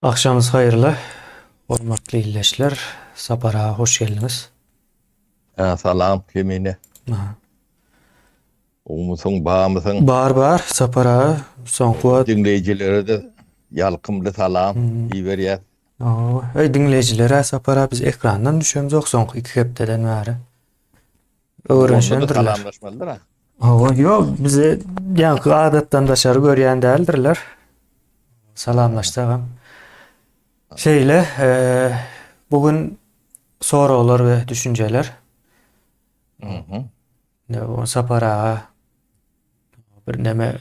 Agşamyňyz haýyrly, hormatly ildeşler. Sapar aga hoş geldiňiz. Salam Kemine. Gowumysyň, bamysyň? Bar bar, Sapar aga. Soňky wagt Diňleýjilere-de ýalkymly salam iberýäs. Hawa, eý diňleýjilere Sapar aga biz ekrandan düşemzok soňky 2 hepdeden bäri. Öwrenişendirler. Salamlaşmalydyr ha. Hawa, ýok, bizi ýaňky adatdan daşary görýän däldirler. Salamlaşsagam. Şeýle, bu gün soraglar we düşünjeler. Mhm. Ne Sapar aga bir neme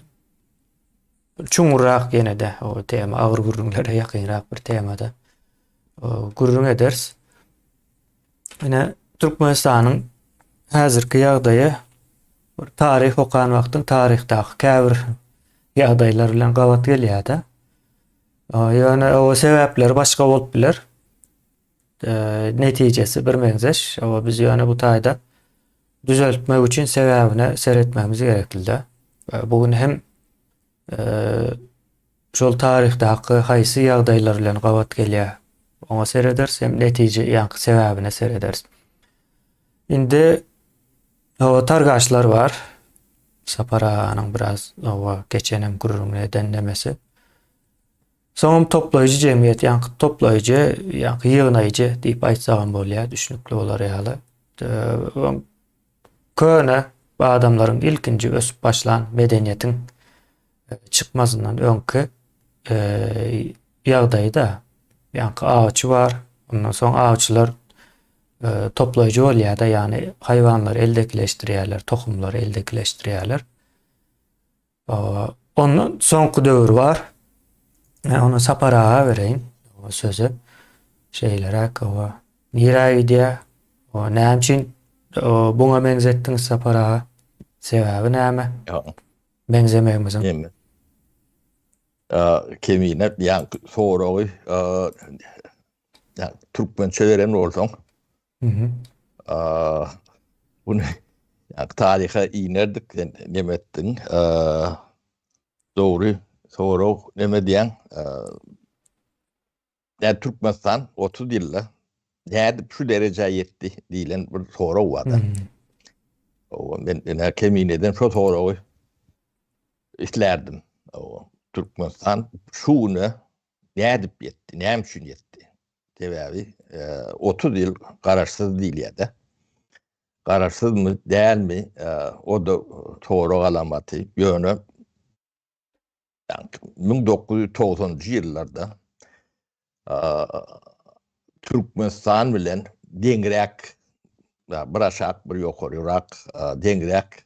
çuňrak ýene-de o tema agyr gürrüňlere ýakynrak bir temada gürrüň ederis. Ine Türkmenistanyň häzirki ýagdaýy bir taryh okan wagtyň taryhdaky käbir ýagdaýlar bilen gabat gelýär-de. Ýöne o sebäpleri başga bolup biler. Netijesi bir meňzeş. Oba biz ýöne bu taýda düzeltmek üçin sebäbine seretmegimiz gerekli-de. Bu gün hem şol taryhdaky haýsy ýagdaýlar bilen gabat gelýär, oňa serederis hem netije ýaňky sebäbine serederis. Indi hawa targaşlar bar. Sapar aganyň biraz hawa geçenem gürrüňini eden nemesi. Soňam toplaýjy jemgyýet, ýaňky toplaýjy, ýaňky ýygnaýjy diýip aýtsagam bolýar, düşnükli bolar ýaly. Köne adamlaryň ilkinji ösüp başlan medeniýetiň e, çykmazyndan öňki e, ýagdaýda ýaňky awçy bar. Ondan soň awçylar e, toplaýjy bolýar-da, ýagny haýwanlary eldekileşdirýärler, tohumlary eldekileşdirýärler. Ondan soňky döwür bar. Men ony Sapar aga bereýin. O sözi. Şeýleräk owa. Nirä gidýär? O näme üçin buňa meňzetdiňiz Sapar aga? Sebäbi näme? Meňzemegimiziň. Neme? Kemine ýaňky soragy türkmençe beren bolsaň. Bunu taryha inerdik sen neme etdiň. Dogry sorag neme diýen. Ýa Türkmenistan 30 ýylda nädip şu derejä ýetdi diýlen bir sorag bar. O men ine kemineden şu soragy islärdim. O Türkmenistan şu güne nädip ýetdi, näme üçin ýetdi? Sebäbi 30 ýyl garaşsyz diýilýär-de. Garaşsyzmy, dälmi, o-da sorag alamaty. Ýöne 1990-njy ýyllarda Türkmenistan bilen deňräk, bir aşak, bir ýokaryrak deňräk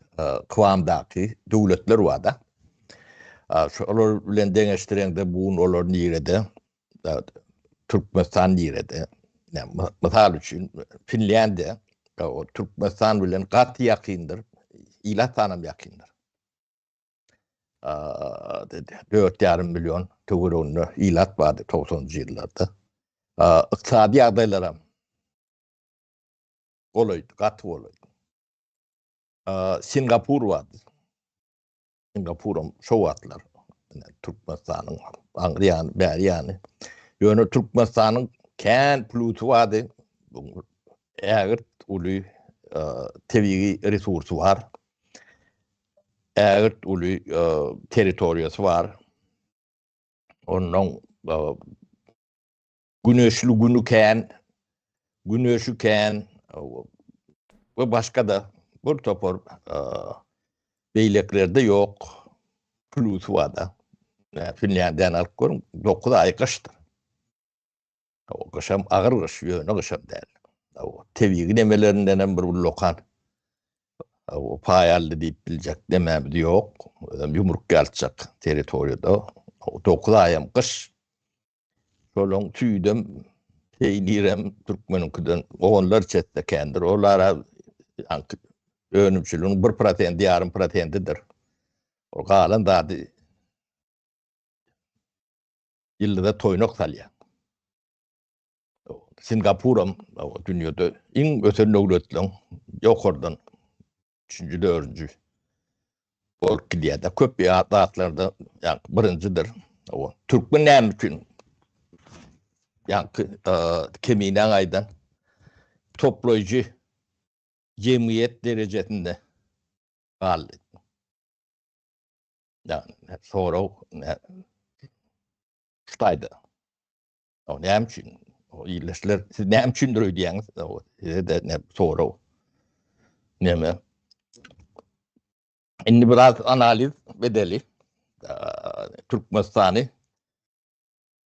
kywamdaky döwletler bar-da. Şolar bilen deňeşdireňde bu gün olar nirede? Türkmenistan nirede? Mysal üçin, Finlýandiýa Türkmenistan bilen gaty ýakyndyr, ilat sanam ýakyndyr. 4,5 million töwereginde ilat bardy 90-njy ýyllarda. Ykdysady ýagdaýlaram golaýdy, gaty golaýdy. Singapur bardy. Singapuram şo wagtlar Türkmenistanyň aňry ýany, bäri ýany. Ýöne Türkmenistanyň kän plusy bardy. Ägirt uly tebigy resursy bar. Ägirt uly territoriýasy bar. Ondan güneşli günü kän, güneşi kän we başga-da bir topar beýlekilerde ýok plusy bar-da. Finlýandiýany alyp görüň, 9 aý gyşdyr. O gyşam agyr gyş, ýöne gyşam däl. Tebigy nemelerinden hem bir ullakan paý aldy diýip biljek nemämiz ýok. Özem ýumruk ýalçak territoriýada. 9 aýam gyş. Şolaň tüýdem, peýnirem türkmeniňkiden onlarça esse kändir. Olara önümçiligiň bir prosenti, ýarym prosentidir. O galan zady ýyldyza toýnak salýar. Singapuram dünýede iň ösen döwletleriň ýokardan üçünji, dördünji bolup gidýär-de. Köp zatlarda birinjidir. Türkmen näme üçin? Ýaňky Keminäň aýdan toplaýjy jemgyýet derejesinde galdy. Ýagny sorag şu taýda. O näme üçin? O ildeşler siz näme üçindir öýdýäňiz? Size-de ne sorag. Näme? Indi biraz analiz edeli. Türkmenistany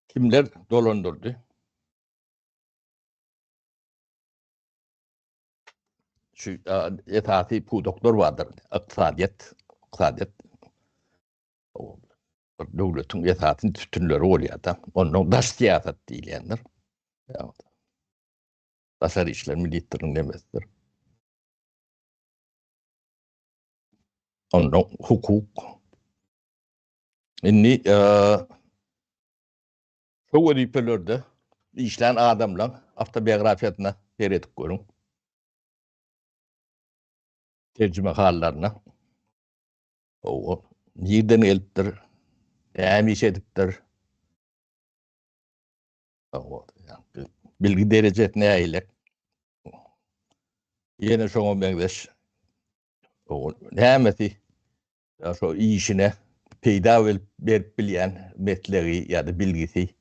kimler dolandyrdy? Şu esasy pudaklar bardyr. Ykdysadyýet, ykdysadyýet bir döwletiň esasy sütünleri bolýar-da. Ondan daş syýasat diýilýändir. Daşary işler ministriniň nemesidir. Ondan hukuk. Indi şu wezipelerde işlän adamlaryň awtobiografiýasyna seredip görüň. Terjimehallaryna. O nirden gelipdir? Näme iş edipdir? Bilgi derejesi nähili? Ýene şoňa meňzeş nämesi şo işine peýda berip bilýän meslegi ýa-da bilgisi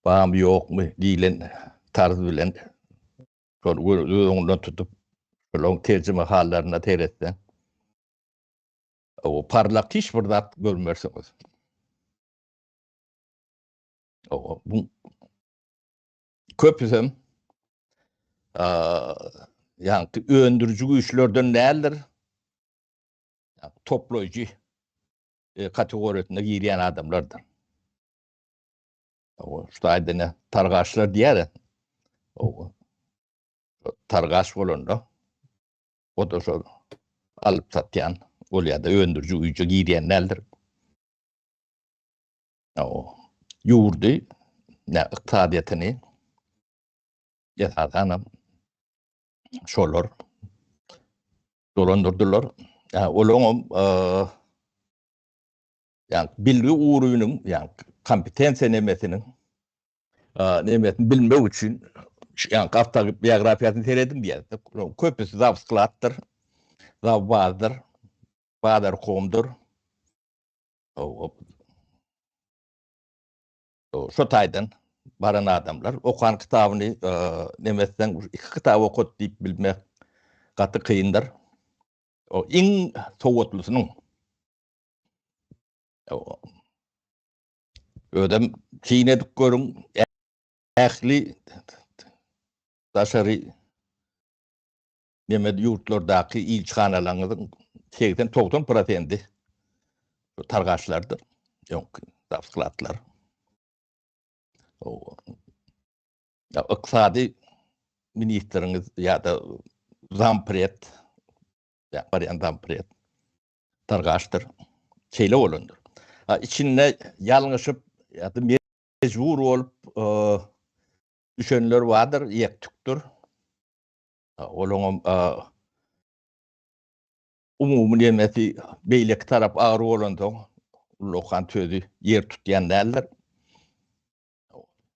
barmy ýokmy diýlen tarz bilen şol göz öňünden tutup şolaryň terjimehallaryna seretseň o parlak hiç bir zat görmersiňiz. O bu köpüsem ýaňky öndüriji güýçlerden däldir. Toplaýjy e, kategoriýasyna girýän adamlardyr. O şu taýda targaşlar diýär. O targaş bolanda o da şol alyp satýan bolýar-da öndüriji güýje girýän däldir. O ýurdy, ne ykdysadyýetini esasanam şolar dolandyrdylar. Olaňam ýa bilgi ugrunyň, ýa kompetensiýa nemesiniň nemesini bilmek üçin ýa awtobiografiýasyny serediň diýýär. Köpüsi zawskladdyr, zawbazdyr, bazarkomdyr. Şo taýdan baran adamlar okan kitabyny neme etseň iki kitap okat diýip bilmek gaty kyndyr. O iň sowatlysynyň özem syn edip görüň ähli daşary neme ýurtlardaky ilçihanalaryňyzyň 80-90 prosendi targaşlardyr. Ýok, zawskladlar. Ya ykdysady ministriňiz ýa-da zampred ýa barýan zampred targaşdyr. Şeýle bolandyr. Ha içinde ýalňyşyp ýa-da mejbur bolup düşenler bardyr, ýek-tükdür. Olaňam umumy nemesi beýleki tarap agyr bolansoň, ullakan sözi ýer tutýan däldir.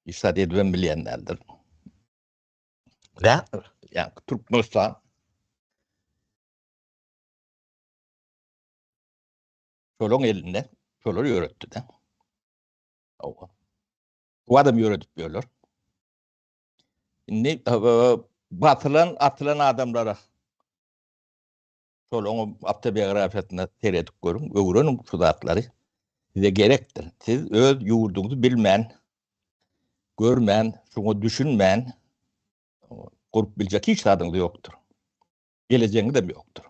Hiç zat edibem bilýän däldir. Ýa, Türkmenistan şolaň elinde, şolar ýöretdi-de. Bu adam ýöredip ýörler. Indi basylan, atylan adamlara şol oňa awtobiografiýasyna seredip görüň, öwreniň şu zatlary. Size gerekdir. Siz öz ýurduňyzy bilmän, görmän, şuňa düşünmän gurup biljek hiç zadyňyz ýokdur. Gelejegiňiz hem ýokdur.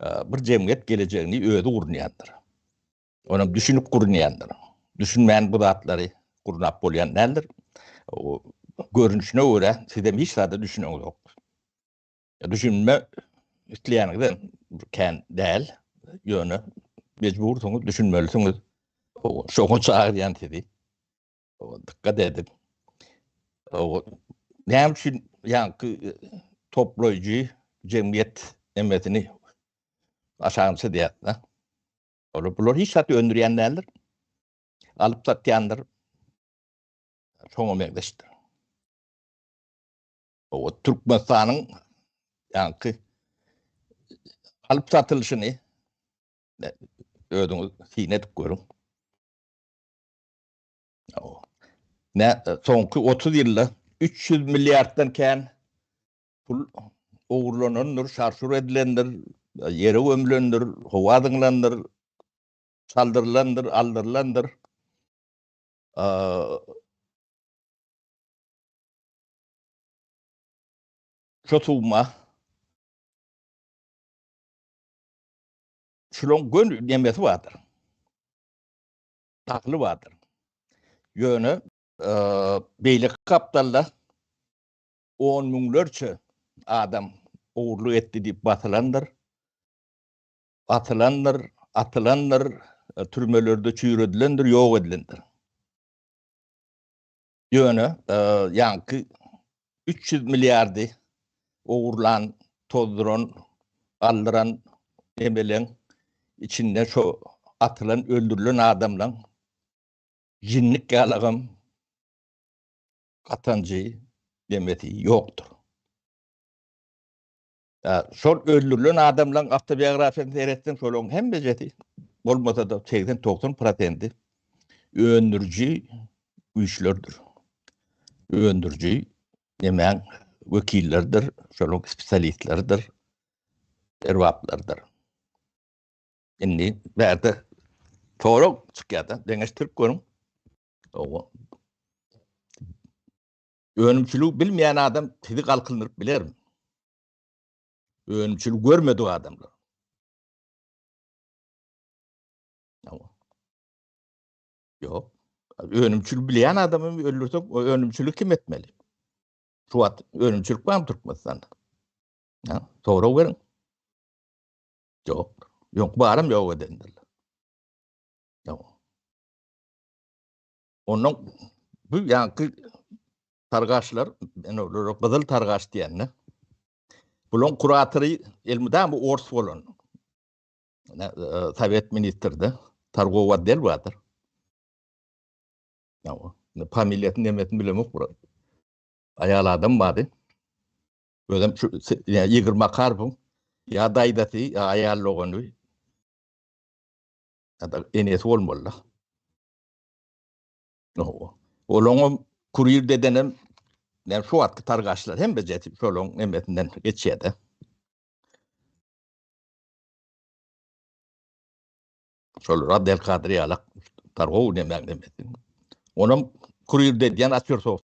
Bir jemgyýet gelejegini özi gurnýandyr. Onam düşünip gurnýandyr. Düşünmän bu zatlary gurnap bolýan däldir. O görnüşine görä sizem hiç zada düşüneňizok. Düşünme isleýäniňizem kän däl. Ýöne mejbursyňyz, düşünmelisiňiz. Şoňa çagyrýan sizi. Dikkat edip. Näme üçin ýaňky toplaýjy jemgyýet emesini aşagyny çyzýar-da? Olar bular hiç zat öndürýän däldir. Alyp satýandyr. Şoňa meňzeşdir. O Türkmenistanyň ýaňky alyp satylyşyny özüňiz syn edip görüň. Ne soňky 30 ýylda 300 milliarddan kän pul ogurlanandyr, şarşur edilendir, ýere gömülendir, howa zyňlandyr, çaldyrylandyr, aldyrylandyr. Şo summa şulaň göni nemesi bardyr. Dahyly bardyr. Ýöne beýleki gapdalda on müňlerçe adam ogurlyk etdi diýip basylandyr. Atylandyr, atylandyr, türmelerde çüýredilendir, ýok edilendir. Ýöne ýaňky 300 milliardy ogurlan, tozduran, aldyran emeleň içinde şo atylan, öldürilen adamlaň jinnik ýalagam gatanjy demesi ýokdur. Şol öldürilen adamlaryň awtobiografiýasyny seretseň, şolaryň hemmejesi, bolmasa-da 80-90 prosenti öndüriji güýçlerdir. Öndüriji nemäň wekilleridir, şolaryň spesialistleridir, erbaplardyr. Indi bärde sorag çykýar-da, deňeşdirip görüň. Owa. Önümçiligi bilmeýän adam sizi galkyndyryp bilermi? Önümçiligi görmedik adamlar. Ýok. Önümçiligi bilýän adamy öldürsek, o önümçiligi kim etmeli? Şu wagt önümçilik barmy Türkmenistanda? Ha, sorag beriň. Ýok. Ýok, baram ýok edendirler. Ýok. Ondan bu ýaňky targaşlar, men olara gyzyl targaş diýende. Bulaň kuratory elmydama ors bolan. E, Sowet ministrde targow otdel bardyr. Ýa, familiýasyny nemesini bilemok bir. Aýal adam bardy. Özem şu ýa Igor Makarowyň ýa daýzasy, ýa aýal dogany ýa-da enesi bolmaly. Olaňam kurir dedenem näme şu wagtky targaşlar hemmejesi şolaň nemesinden geçýär-de. Şol Radel Kadyr ýalak targow nemäň nemesi. Onam kurir dedýän atýorsow.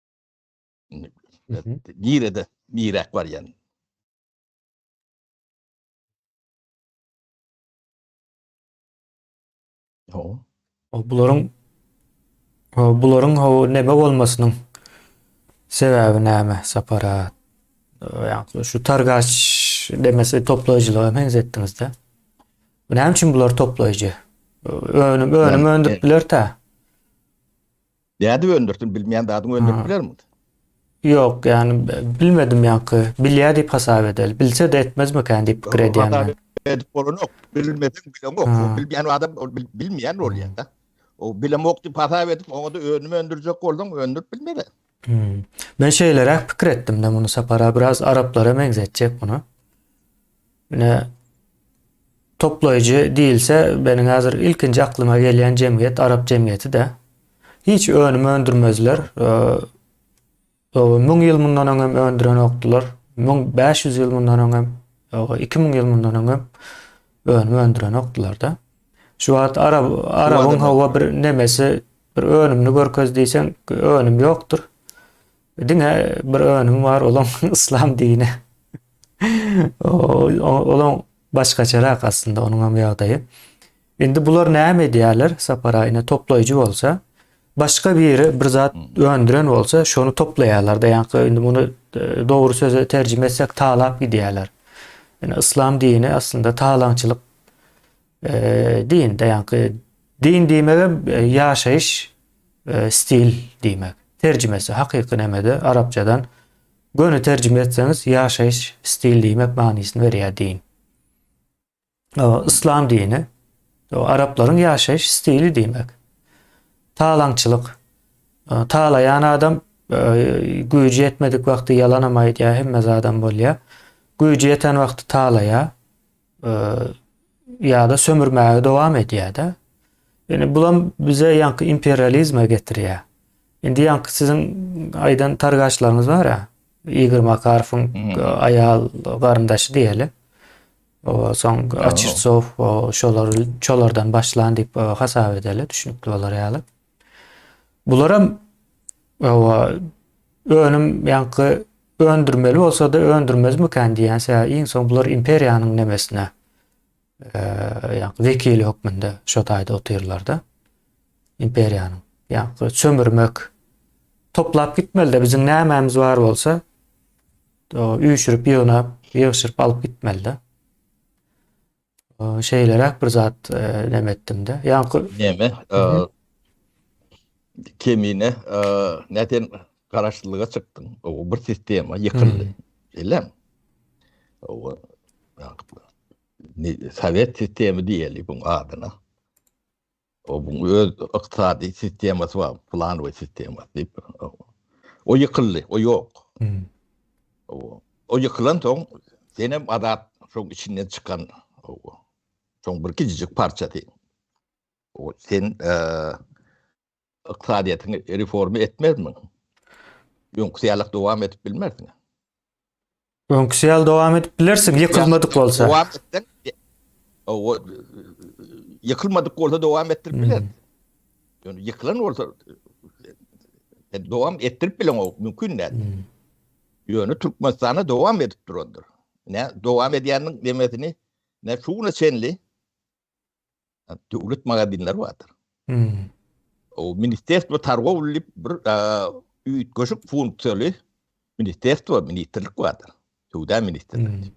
Nirede niräk barýan. O bularyň bularyň ho neme bolmasynyň sebäbi näme Sapar aga? Ýa şu targaç demesi toplaýjylyga meňzetdiňizde. Bu näme üçin bular toplaýjy? Önüm önüm öndürip biler ta. Nädip öndürsin bilmeýän zadyňy öndürip bilermi? Ýok, ýani bilmedim ýaňky. Bilýär diýip hasap edeli. Bilse-de etmezmikän diýip pikir edýän men. Edip bolanok. Bilmeseň bileňok. O bilmeýän adam ol bilmeýän bolýar-da. O bilemok diýip hasap edip oňa-da önüm öndürjek bolsaň öndürip bilmez. Men şeýleräk pikir etdim-de muny Sapar aga biraz araplara meňzetjek muny. Ine toplaýjy diýilse, meniň häzir ilkinji aklyma gelýän jemgyýet arap jemgyýeti-de. Hiç önüm öndürmezler. 1000 ýyl mundan öň hem öndürenokdylar. 1500 ýyl mundan öň hem, 2000 ýyl mundan öň hem önüm öndürenokdylar-da. Şu wagt arap arabyň hawa bir nemesi bir önümini görkez diýseň, önüm ýokdur. Diňe bir önüm bar, olam yslam dini. Olam başgaçarak aslynda onuň hem ýagdaýy. Indi bular näme edýärler? Sapar aga ine toplaýjy bolsa, başga biri bir zat öndüren bolsa, şony toplaýarlar da, ýaňky indi muny e, dogry söze terjime etsek talap gidýärler. Ine yslam dini aslynda talaňçylyk e, din de ýaňky din diýmegem e, ýaşaýyş e, stil diýmek. Terjimesi hakyky nemede arapçadan göni terjime etseňiz ýaşaýyş stil diýmek manysyny berýär din. Yslam dini o araplaryň ýaşaýyş stili diýmek. Talaňçylyk. Talaýan adam güýji ýetmedik wagty ýalanam aýdýar, hemme zadam bolýar. Güýji ýeten wagty talaýar. Ýa-da sömürmäge dowam edýär-de. Ýöne bulam bize ýaňky imperializme getirýär. Indi ýaňky siziň aýdan targaçlaryňyz bar-a. Igor Makarowyň aýal garyndaşy diýeli. O soň Açirtsow şolar şolardan başlan diýip hasap edeli, düşnükli bolar ýaly. Bularam önüm ýaňky öndürmeli bolsa-da öndürmezmikän diýýän sebäbi iň soň bular imperiýanyň nemesine ýaňky wekili hökmünde şo taýda otyrlar-da. Imperiýanyň ýaňky sömürmek toplap gitmeli-de biziň nämämiz bar bolsa üýşürip ýygnap, ýygşyryp alyp gitmeli-de. Şeýleräk bir zat neme etdim-de. Ýaňky Neme? Kemine, nä sen garaşsyzlyga çykdyň. O bir sistema ýykyldy. Şeýlemi? O Sowet sistemi diýeli buň adyna. O buň öz ykdysady sistemasy bar, planowy sistemasy diýip. O ýykyldy, o ýok. O, o ýykylan soň senem azat şoň içinden çykan, o, şoň bir kiçijik parçasy. O sen e, ykdysadyýetiňi reforma etmezmiň? Öňküsi ýaly dowam edip bilmersiň. Öňküsi ýaly dowam edip bilersiň, ýykylmadyk bolsa. Dowam etseň, o ýykylmadyk bolsa dowam etdirip biler. Ýöne ýykylan bolsa dowam etdirip bileňok, mümkin däl. Ýöne Türkmenistanda dowam edip durandyr. Ne dowam edýäniň demesini ne şu güne çenli Döwlet magazinleri bardyr. Hmm. O ministerstwo targowly diýip bir üýtgeşik funksiýaly ministerstwo, ministrlik bardyr. Söwda ministrligi. Hmm.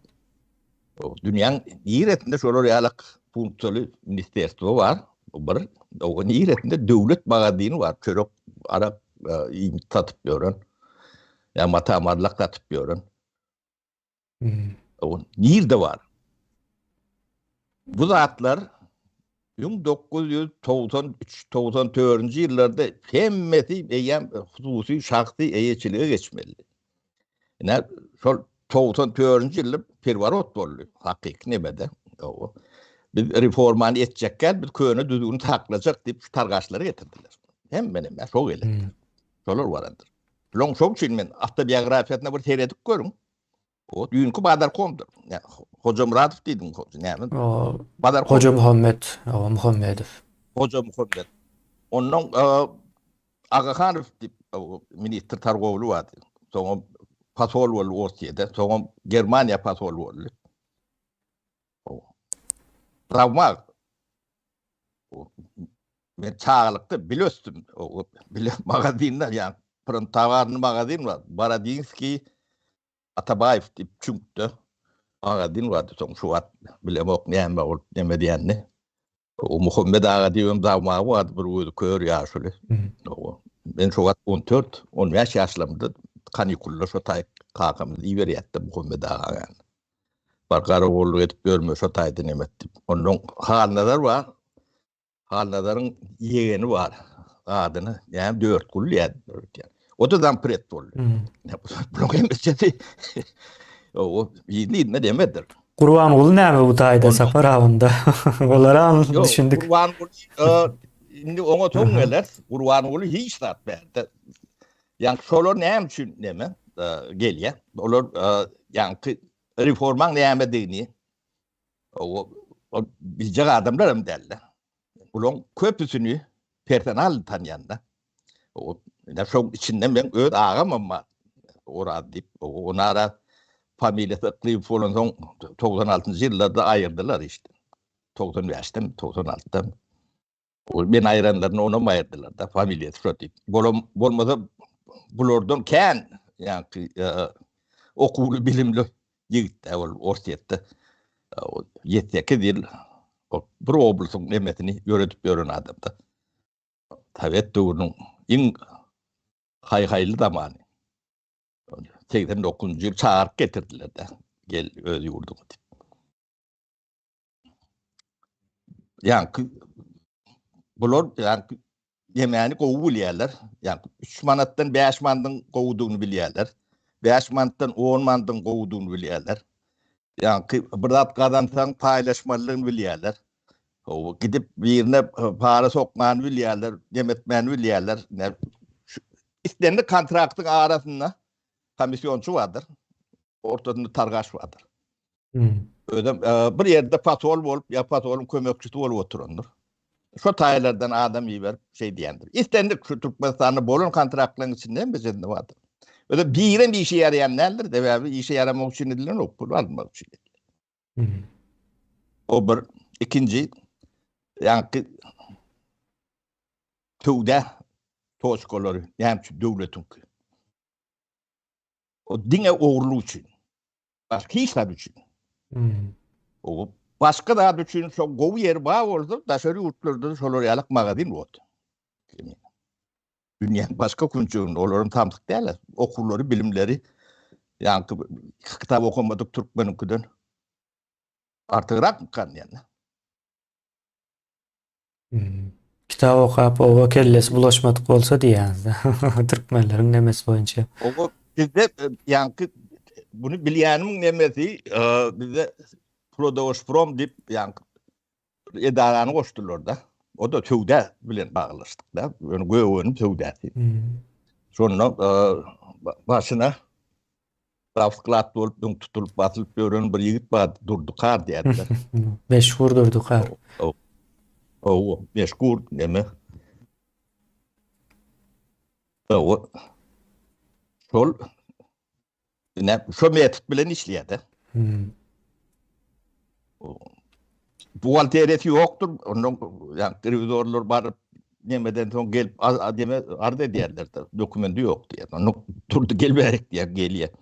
O dünýäň niresinde şolar ýaly funksiýaly ministerstwo bar? O bir, o niresinde döwlet magazini bar, çörek, arak, iýmit satyp ýören, ýa mata-marlak satyp ýören. O nirde bar? Bu zatlar 1993 94-nji ýyllarda hemmesi eýýäm hususy şahsy eýeçilige geçmeli. Ine şol 94-nji ýylda perwarot boldy hakyky nemede. Biz reformany etjekkäl biz köne düzgüni saklajak diýip şu targaşlary getirdiler. Hemme neme şo geldi. Hmm. Şolar barandyr. Şoň şoň üçin men awtobiografiýasyna bir seredip görüň. O düýnki Bazarkomdyr. Hoja Muradow diýdiň, näme? Bazarkom. Hoja Muhammet, o Muhammedow. Hoja Muhammet. Ondan Agahanow diýip ministr targowly bardy. Soňam pasol boldy Orsýede, soňam Germaniýa pasol boldy. Trawma Men çagalykda bile ösdüm. Bile magazinde ýa towarny magazin bar. Borodinskiý Atabaýew diýip çüňkde magazin bardy. Soň şu wagt bilemok näme bolup näme diýenini. O Muhammet aga diýibem zawmagy bardy bir gözi kör ýaşuly. Men şu wagt 14, 15 ýaşlarymda kanikulda şo taý kakamyz iberýärdi Muhammet aga ýanyna. Bar garawullyk edip ýörme şo taýda neme et diýip. Ondan Halnazar bar. Halnazaryň ýegeni bar. Adyny näme Dörtgul diýýär. O da zampret boldy. Bularyň hemmesi o ýyly demedir. Gurbanguly näme bu taýda Sapar awunda? Olara düşündik. Gurbanguly indi oňa soň geler. Gurbanguly hiç zat bärde. Ýa şolar näme üçin näme gelýär? Olar ýaňky reformaň nämedigini o biljek adamlar hem däldi. Bularyň köpüsini personal tanýanda. O şoň içinde men öz agam hem bar. Oraz diýip, onara familiýasy Yklymow bolansoň 96-njy ýyllarda aýyrdylar işte. 95-den, 96-dan. Ol men aýranlaryny onam aýyrdylar-da, familiýasy şo diýip. Bolam bolmasa bulardan kän, ýa-ki e, okuwly bilimli ýigit-dä ol Orsýetde. 7-8 ýyl bir oblasyň nemesini ýöredip ýören adamda. Sowet döwrüniň iň haý-haýly zamany. 89-njy ýyl çagyryp getirdiler-de, gel öz ýurduňa diýip. Ýaňky bular ýaňky Nemäni gowy bilýärler. Ýagny 3 manatdan 5 manadyň gowudygyny bilýärler. 5 manatdan 10 manadyň gowudygyny bilýärler. Ýagny bir zat gazansaň paýlaşmalydygyny bilýärler. Hawa, gidip birine para sokmany bilýärler, dem etmäni bilýärler. Islendik kontraktyň arasynda komissionçy bardyr. Ortasynda targaş bardyr. Hmm. Özem e, bir ýerde pasol bolup ýa pasolyň kömekçisi bolup oturandyr. Şo taýlardan adam iberip şey diýendir. Islendik şu Türkmenistanda bolan kontraktlaryň içinde hem bejerinde bardyr. Özem birem işe ýaraýan däldir, sebäbi işe ýaramak üçin edilen o pul almak üçin. Hmm. O bir ikinji ýaňky söwda toçkalary, näme üçin döwletiňki. O diňe ogurlyk üçin. Başga hiç zat üçin. Hmm. O başga zat üçin şo gowy ýeri bar bolsa, daşary ýurtlarda şolar ýaly magazin boldy. Dünýäniň başga künjeginde olaryň samsyk däl, okuwlary, bilimleri, ýaňky kitap okamadyk türkmeniňkiden artygrak diýende. Hmm. Kitap okap oba kellesi bulaşmadyk bolsa diýýäňiz. Türkmenleriň nemesi boýunça. Oba bizde e, ýaňky bunu bilýänimiň nemesi e, bizde Prodowoşprom diýip ýaňky edarany goşdular-da. O da söwda bilen baglaşdyk-da. Ýöne gök önüm söwdasy. Hmm. Şonda e, başyna Zawsklad bolup öň tutulyp basylyp ýören bir ýigit bardy, Durdy Kar diýerdiler. Meşhur Durdy Kar. Hawa, meşhur neme. Hawa. Şol ine şo metod bilen işleýär-de. Hmm. Buhgalteriýasy ýokdur. Ondan ýa rewizorlar baryp nemeden soň gelip deme arz edýärler-de. Dokumenti ýok diýýär. Onda turdy gel bärik diýýär, gelýär.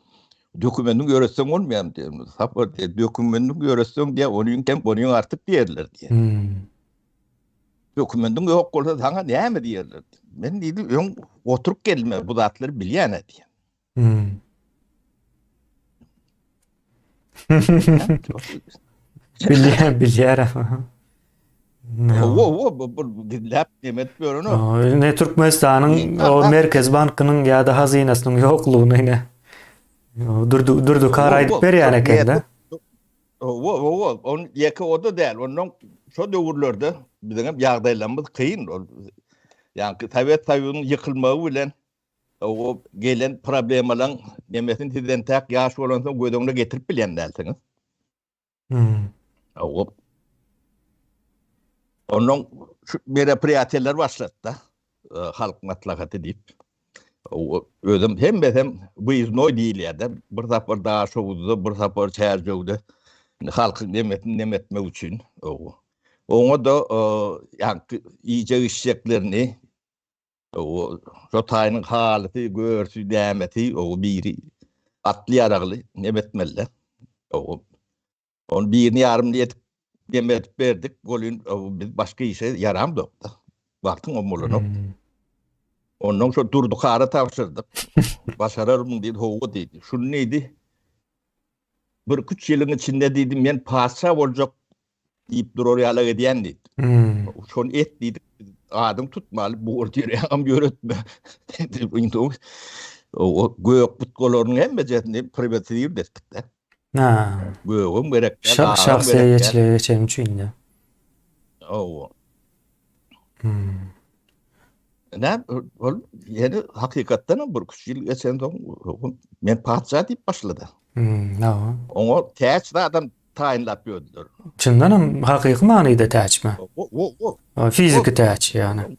Dokumentiň ýöretseň bolmaýar diýýär. Sapar diýýär, dokumentiň ýöretseň diýýär, onuň kem, onuň artyk diýerler diýýär. Hmm. Dokumentiň ýok bolsa saňa näme diýerler. Men diýdi, öň oturyp gelme, bu zatlary bilýän diýýär. Hmm. Bilýär, bilýär. Owo, owo, bu bu gizläp neme edip ýörenok. Ne Türkmenistanyň o Merkez bankynyň ýa-da hazynasynyň ýoklugyny ine. Durdy Durdy Kar aýdyp berýän eken-de. Owo, owo, on ýeke o-da däl. Ondan şo döwürlerde biziň hem ýagdaýlarymyz kyn. Ol ýaňky Sowet Soýuzynyň ýykylmagy bilen O gelen problemalaň nemesini siz entäk ýaş bolansoň göz öňüne getirip bilýän dälsiňiz. Hmm. O Ondan şu meropriýatiýalar başlady-da, e, halk maslahaty diýip. O özüm hemmesem wyýezdnoý diýilýär-de, bir sapar Daşoguzda, bir sapar Çärjewde halkyň nemesini nem etmek üçin. Oňa-da e, ýaňky iýjek-içjeklerini O şo taýynyň halysy, görsi, dämesi, o biri atly ýaragly neme etmeli. O ony birini ýarymyny edip neme edip berdik. Welin biz başga işe ýaramzok-da. Wagtyň o bolanok. Hmm. Ondan şo Durdy Kara tabşyrdyk. Başararmyň diýdi, hawa diýdi. Şuny diýdi. Bir üç ýylyň içinde diýdi, men patyşa boljak diýip durar ýaly edýän diýdi. Hmm. Şony et diýdik. Adyň tutmaly, buhgalteriýaňam ýöretme. O gök butgalarynyň hemmejesini privatizir etdik-de. Ha. Gögem gerek däl, Şahsy eýeçilige geçen üçin-de. Hawa. Hmm. Näme ol ýene hakykatdan hem bir üç ýyl geçensoň men patyşa diýip başlady. Hmm, hawa. Oňa täç zadam taýynlap ýördüler. Çyndan hem hakyky manyda täçmi? O, o, o. Fiziki täç ýagny.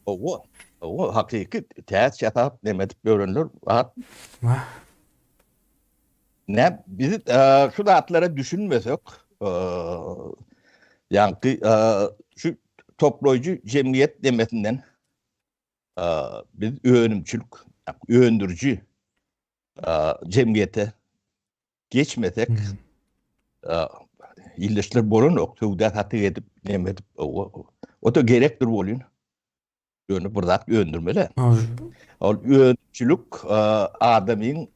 Owa, owa, hakyky täç ýasap neme edip ýörenler bar. Ne biz e, şu zatlara düşünmesek, e, ýaňky e, şu toplaýjy jemgyýet demesinden e, biz önümçilik, öndüriji e, jemgyýete geçmesek, hmm. e, illeşler bolanok, söwda satyk edip, neme edip, o, o da gerekdir bolýan. Ýöne bir zat öndürmeli. Ol önümçilik adamyň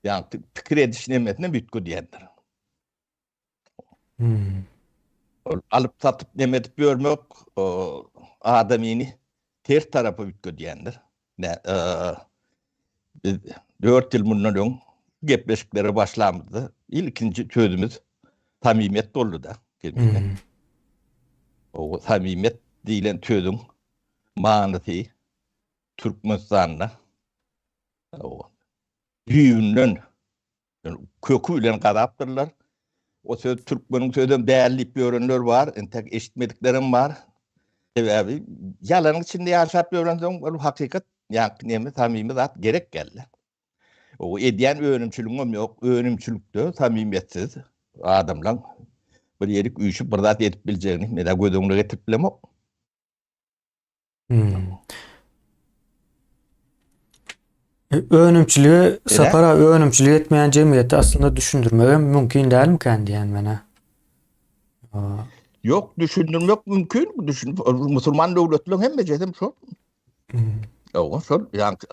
ýagny pikir ediş nemesini üýtgedýändir. Hmm. Ol alyp satyp neme edip ýörmek adamyny ters tarapa üýtgedýändir. Biz 4 ýyl mundan öň gepleşiklere başlamyzda ilkinji sözümiz samimiýet boldy-da. Hmm. O samimiýet diýlen sözüň manysy Türkmenistanda düýbünden köki bilen gazapdyrlar. O söz türkmeniň sözem däl diýip ýörenler bar, entek eşitmediklerem bar. Sebäbi ýalanyň içinde ýaşap ýörensoň, ol hakykat, ýa neme samimi zat gerek geldi. O edýän önümçiligiňem ýok, önümçilikde samimiýetsiz adamlaň bir ýerik üýşüp bir zat edip biljegini men-ä göz öňüne getirip bilemok. Hmm. Önümçiligi Sapar abi önümçilik etmeýän jemgyýeti aslynda düşündirmegem mümkin dälmikän diýen menä. Ýok, düşündirmek mümkin. Düşün, musulman döwletleriň hemmejesem şol. Hmm. Ýok, şol ýaňky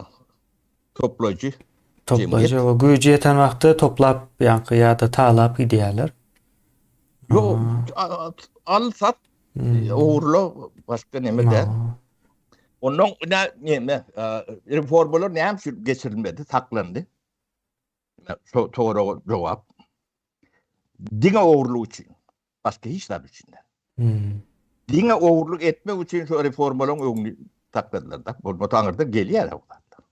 toplaýjy. Toplaýjy we güýji ýeten wagtda toplap ýaňky ýa-da talap gidýärler. Ýok, al sat, hmm. ogurla başga neme däl. Ondan ne neme, reformalar näme üçin geçirilmedi, saklandy? Şo soraga jogap. Diňe ogurlyk üçin. Başga hiç zat üçin däl. Hmm. Diňe ogurlyk etmek üçin şu reformalaryň öňüni sakladylar da. Bolmasa aňyrda gelýär o zatlar.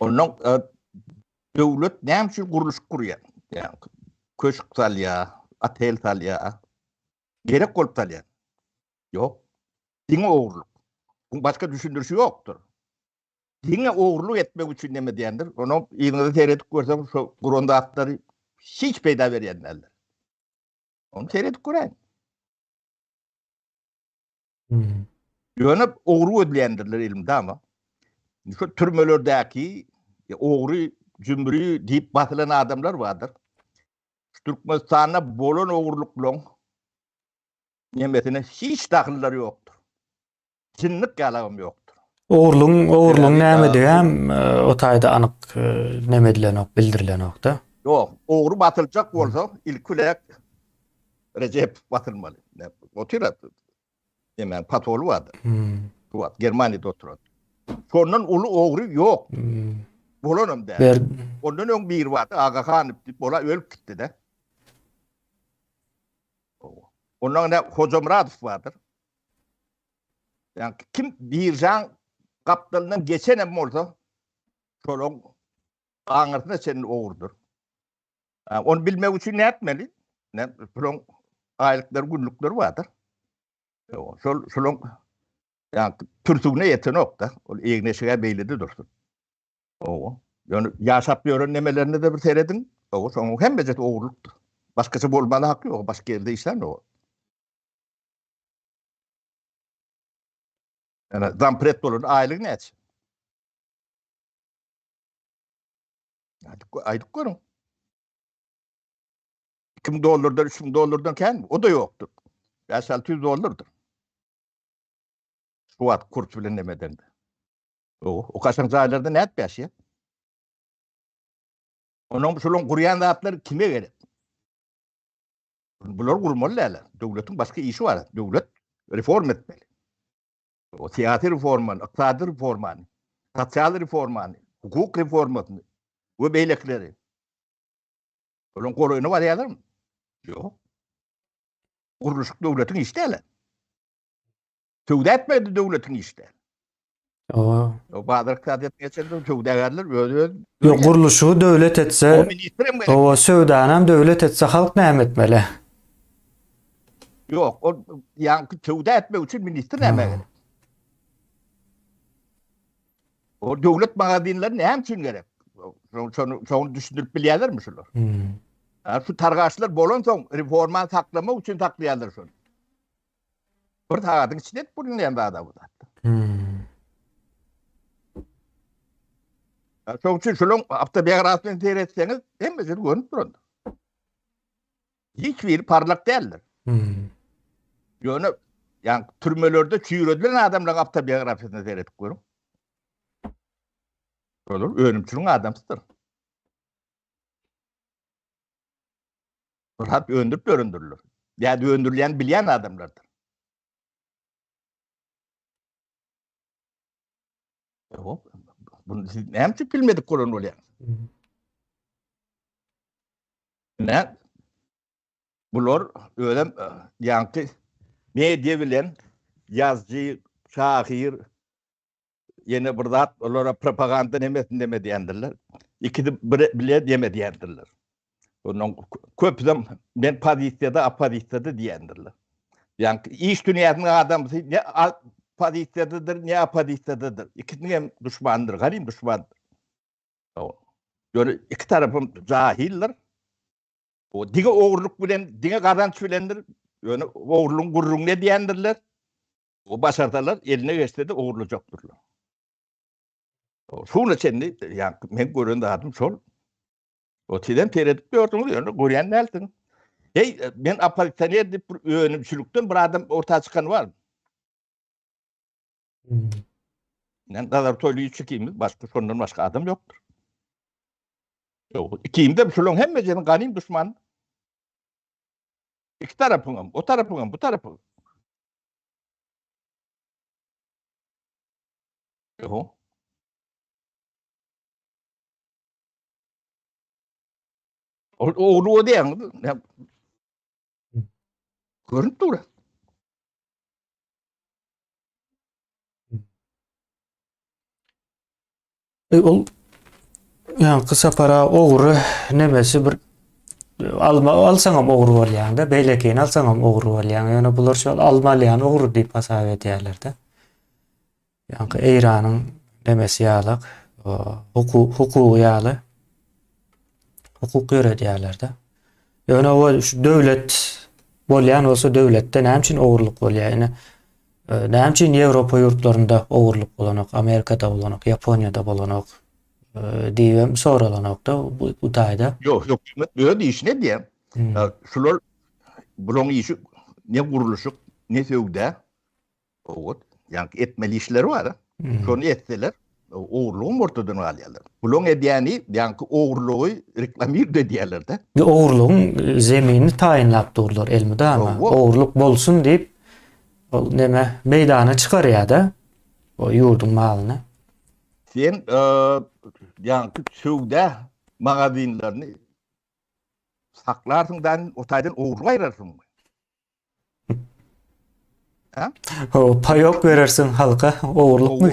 Ondan e, döwlet näme üçin gurluşyk gurýar? Ýa köşk salýar, otel salýar. Gerek bolup salýar. Ýok. Diňe ogurlyk. Bu başga düşündirişi ýokdur. Diňe ogurlyk etmek üçin neme diýendir. Onuň yzyňyza seredip görseň şo guran zatlary hiç peýda berýän däldir. Ony seredip göräýiň. Hmm. Ýöne ogry gözleýändirler elmydama. Şu türmelerdäki ogry, jümri diýip basylan adamlar bardyr. Şu Türkmenistanda bolan ogurlyklaryň nemesine hiç dahyllary ýokdur. Jinlik ýalagam ýokdur. Ogurlygyň, ogurlygyň nämedigi hem o taýda anyk neme edilenok, bildirilenok-da. Ýok, ogry basyljak bolsa, ilki bilen Rejep basylmaly. Otyr Näme, pasoly bardyr. Hmm. Bu wagt Germaniýada oturan. Şondan uly ogry ýok. Hmm. Bolanam däl. Ber... Ondan öň biri bardy, Agahanow diýip, ola ölüp gitdi-de. Ondan ne Hojamyradow bardyr. Yani kim biržaň gapdalyndan geçen hem bolsa, şolaň aňyrsyna çenli ogrudyr. Ony bilmek üçin ne etmeli? Ne şolaň aýlyklary, günlükleri bardyr. Şol şolaň yani türsügine ýetenok-da. Ol egin-eşige beýlede dursun. Owa. Ýöne ýaşap ýören nemelerine de bir serediň. Owa, şonuň hemmejesi ogurlykdyr. Başgaça bolmaly haky ýok, başga ýerde işlänok. Ýa zampret bolan aýlygy näçe? Aýdyp, aýdyp görüň. 2000 dollardan, 3000 dollardan kän, o da ýokdur. 5-600 dollardyr. Şu wagt kurs bilen nemeden. O, o kaşaň jaýlarda nädip ýaşaýar? Onuň şolaryň gurýan zatlary kime gerek? Bular gurmaly däl. Döwletiň başga işi bar. Döwlet reforma etmeli. O syýasy reformany, ykdysady reformany, sosial reformany, hukuk reformasyny we beýlekileri. Olaryň golaýyna barýarlarmy? Ýok. Gurluşyk döwletiň işi däl. Söwda etmek-de döwletiň işi däl. Owa. O bazar ykdysadyýetine geçende söwdagärler öz öz Ýok, gurluşygy döwlet etse, owa, söwdanam döwlet etse halk näme etmeli? Ýok, ol ýaňky söwda etmek üçin ministr näme gerek? O döwlet magazinleri näme üçin gerek? Şony şony düşündirip bilýärlermi şular? Hmm. Şu targaşlar bolansoň reformany saklamak üçin saklaýarlar şony. Bir sagadyň içinde edip bolunýan zat bu zat. Hmm. Şoň üçin şulaň awtobiografiýasyny seretseňiz, hemmesi görünüp durandyr. Hiç biri parlak däldir. Hmm. Ýöne ýa türmelerde çüýredilen adamlaryň awtobiografiýasyna seredip görüň. Olar önümçiligiň adamsydyr. Bir hat öndürip dörendirler. Ýa döndürilýänini bilýän adamlardyr. Ýok. Bunu siz näme üçin bilmedik bolan bolýaňyz? Ne? Bular özem e, ýaňky media bilen ýazyjy, şahyr, ýene bir zat olara propaganda nemesini neme diýendirler. Ikisi bir bile neme diýendirler. Ondan köpüsem men pozisiýada, oppozisiýada diýendirler. Ýaňky iş dünýäsiniň adamsy ne pozisiýadadyr, ne oppozisiýadadyr. Ikisiniň hem duşmanydyr, ganym duşmandyr. Ýöne iki tarapam jahildir. O diňe ogurlyk bilen, diňe gazanç bilendir. Ýöne ogurlygyň gürrüňini edýändirler. O başarsalar, eline geçse-de ogurlajakdyrlar. Şuna çenli, ýa men gören zadym şol. O sizem seredip gördüňiz, ýöne görýän dälsiň. Hey, men oppozisioner diýip bir önümçilikden bir adam orta çykan bar. Hmm. Men Nazar Toýlyýewiç ikimiz, başga şondan başga adam ýokdur. Ýok, ikimiz hem şolaryň hemmesiniň ganym duşmany. Iki tarapyňam, o tarapyňam, bu tarapyň. Ýok. Ol ogly o diýen. Görünip dur. E, ol ýaňky sapara ogry nemesi bir alma alsaňam ogry bolýaň-da, beýlekini alsaňam ogry bolýaň. Ýöne bular şol alma alýan ogry diýip hasap edýärler-de. Ýaňky Eýranyň nemesi ýalak, hukuk hukugy ýaly hukuk ýöredýärler-de. Ýöne o şu döwlet bolýan bolsa döwletde näme üçin ogurlyk bolýar? Ine e, näme üçin Ýewropa ýurtlarynda ogurlyk bolanok, Amerikada bolanok, Ýaponiýada bolanok e, diýibem soralanok-da bu, bu taýda. Ýok, hökümet öz işini edýär. Hmm. Şular bularyň işi ne gurluşyk, ne söwda. Owat, ýaňky etmeli işleri bar. Hmm. Şony etseler, ogurlygam ortadan galýarlar. Bulaň edýäni, ýaňky ogurlygy reklamird edýärler-de. Ogurlygyň e, zeminini taýynlap durlar elmydama. Ogurlyk bolsun diýip, ol neme meýdana çykarýar-da, o ýurduň malyny. Sen e, ýaňky söwda magazinlerini saklarsyň da, o taýdan ogurlyk aýrarsyň. Ha? O paýok berersiň halka, ogurlykmy?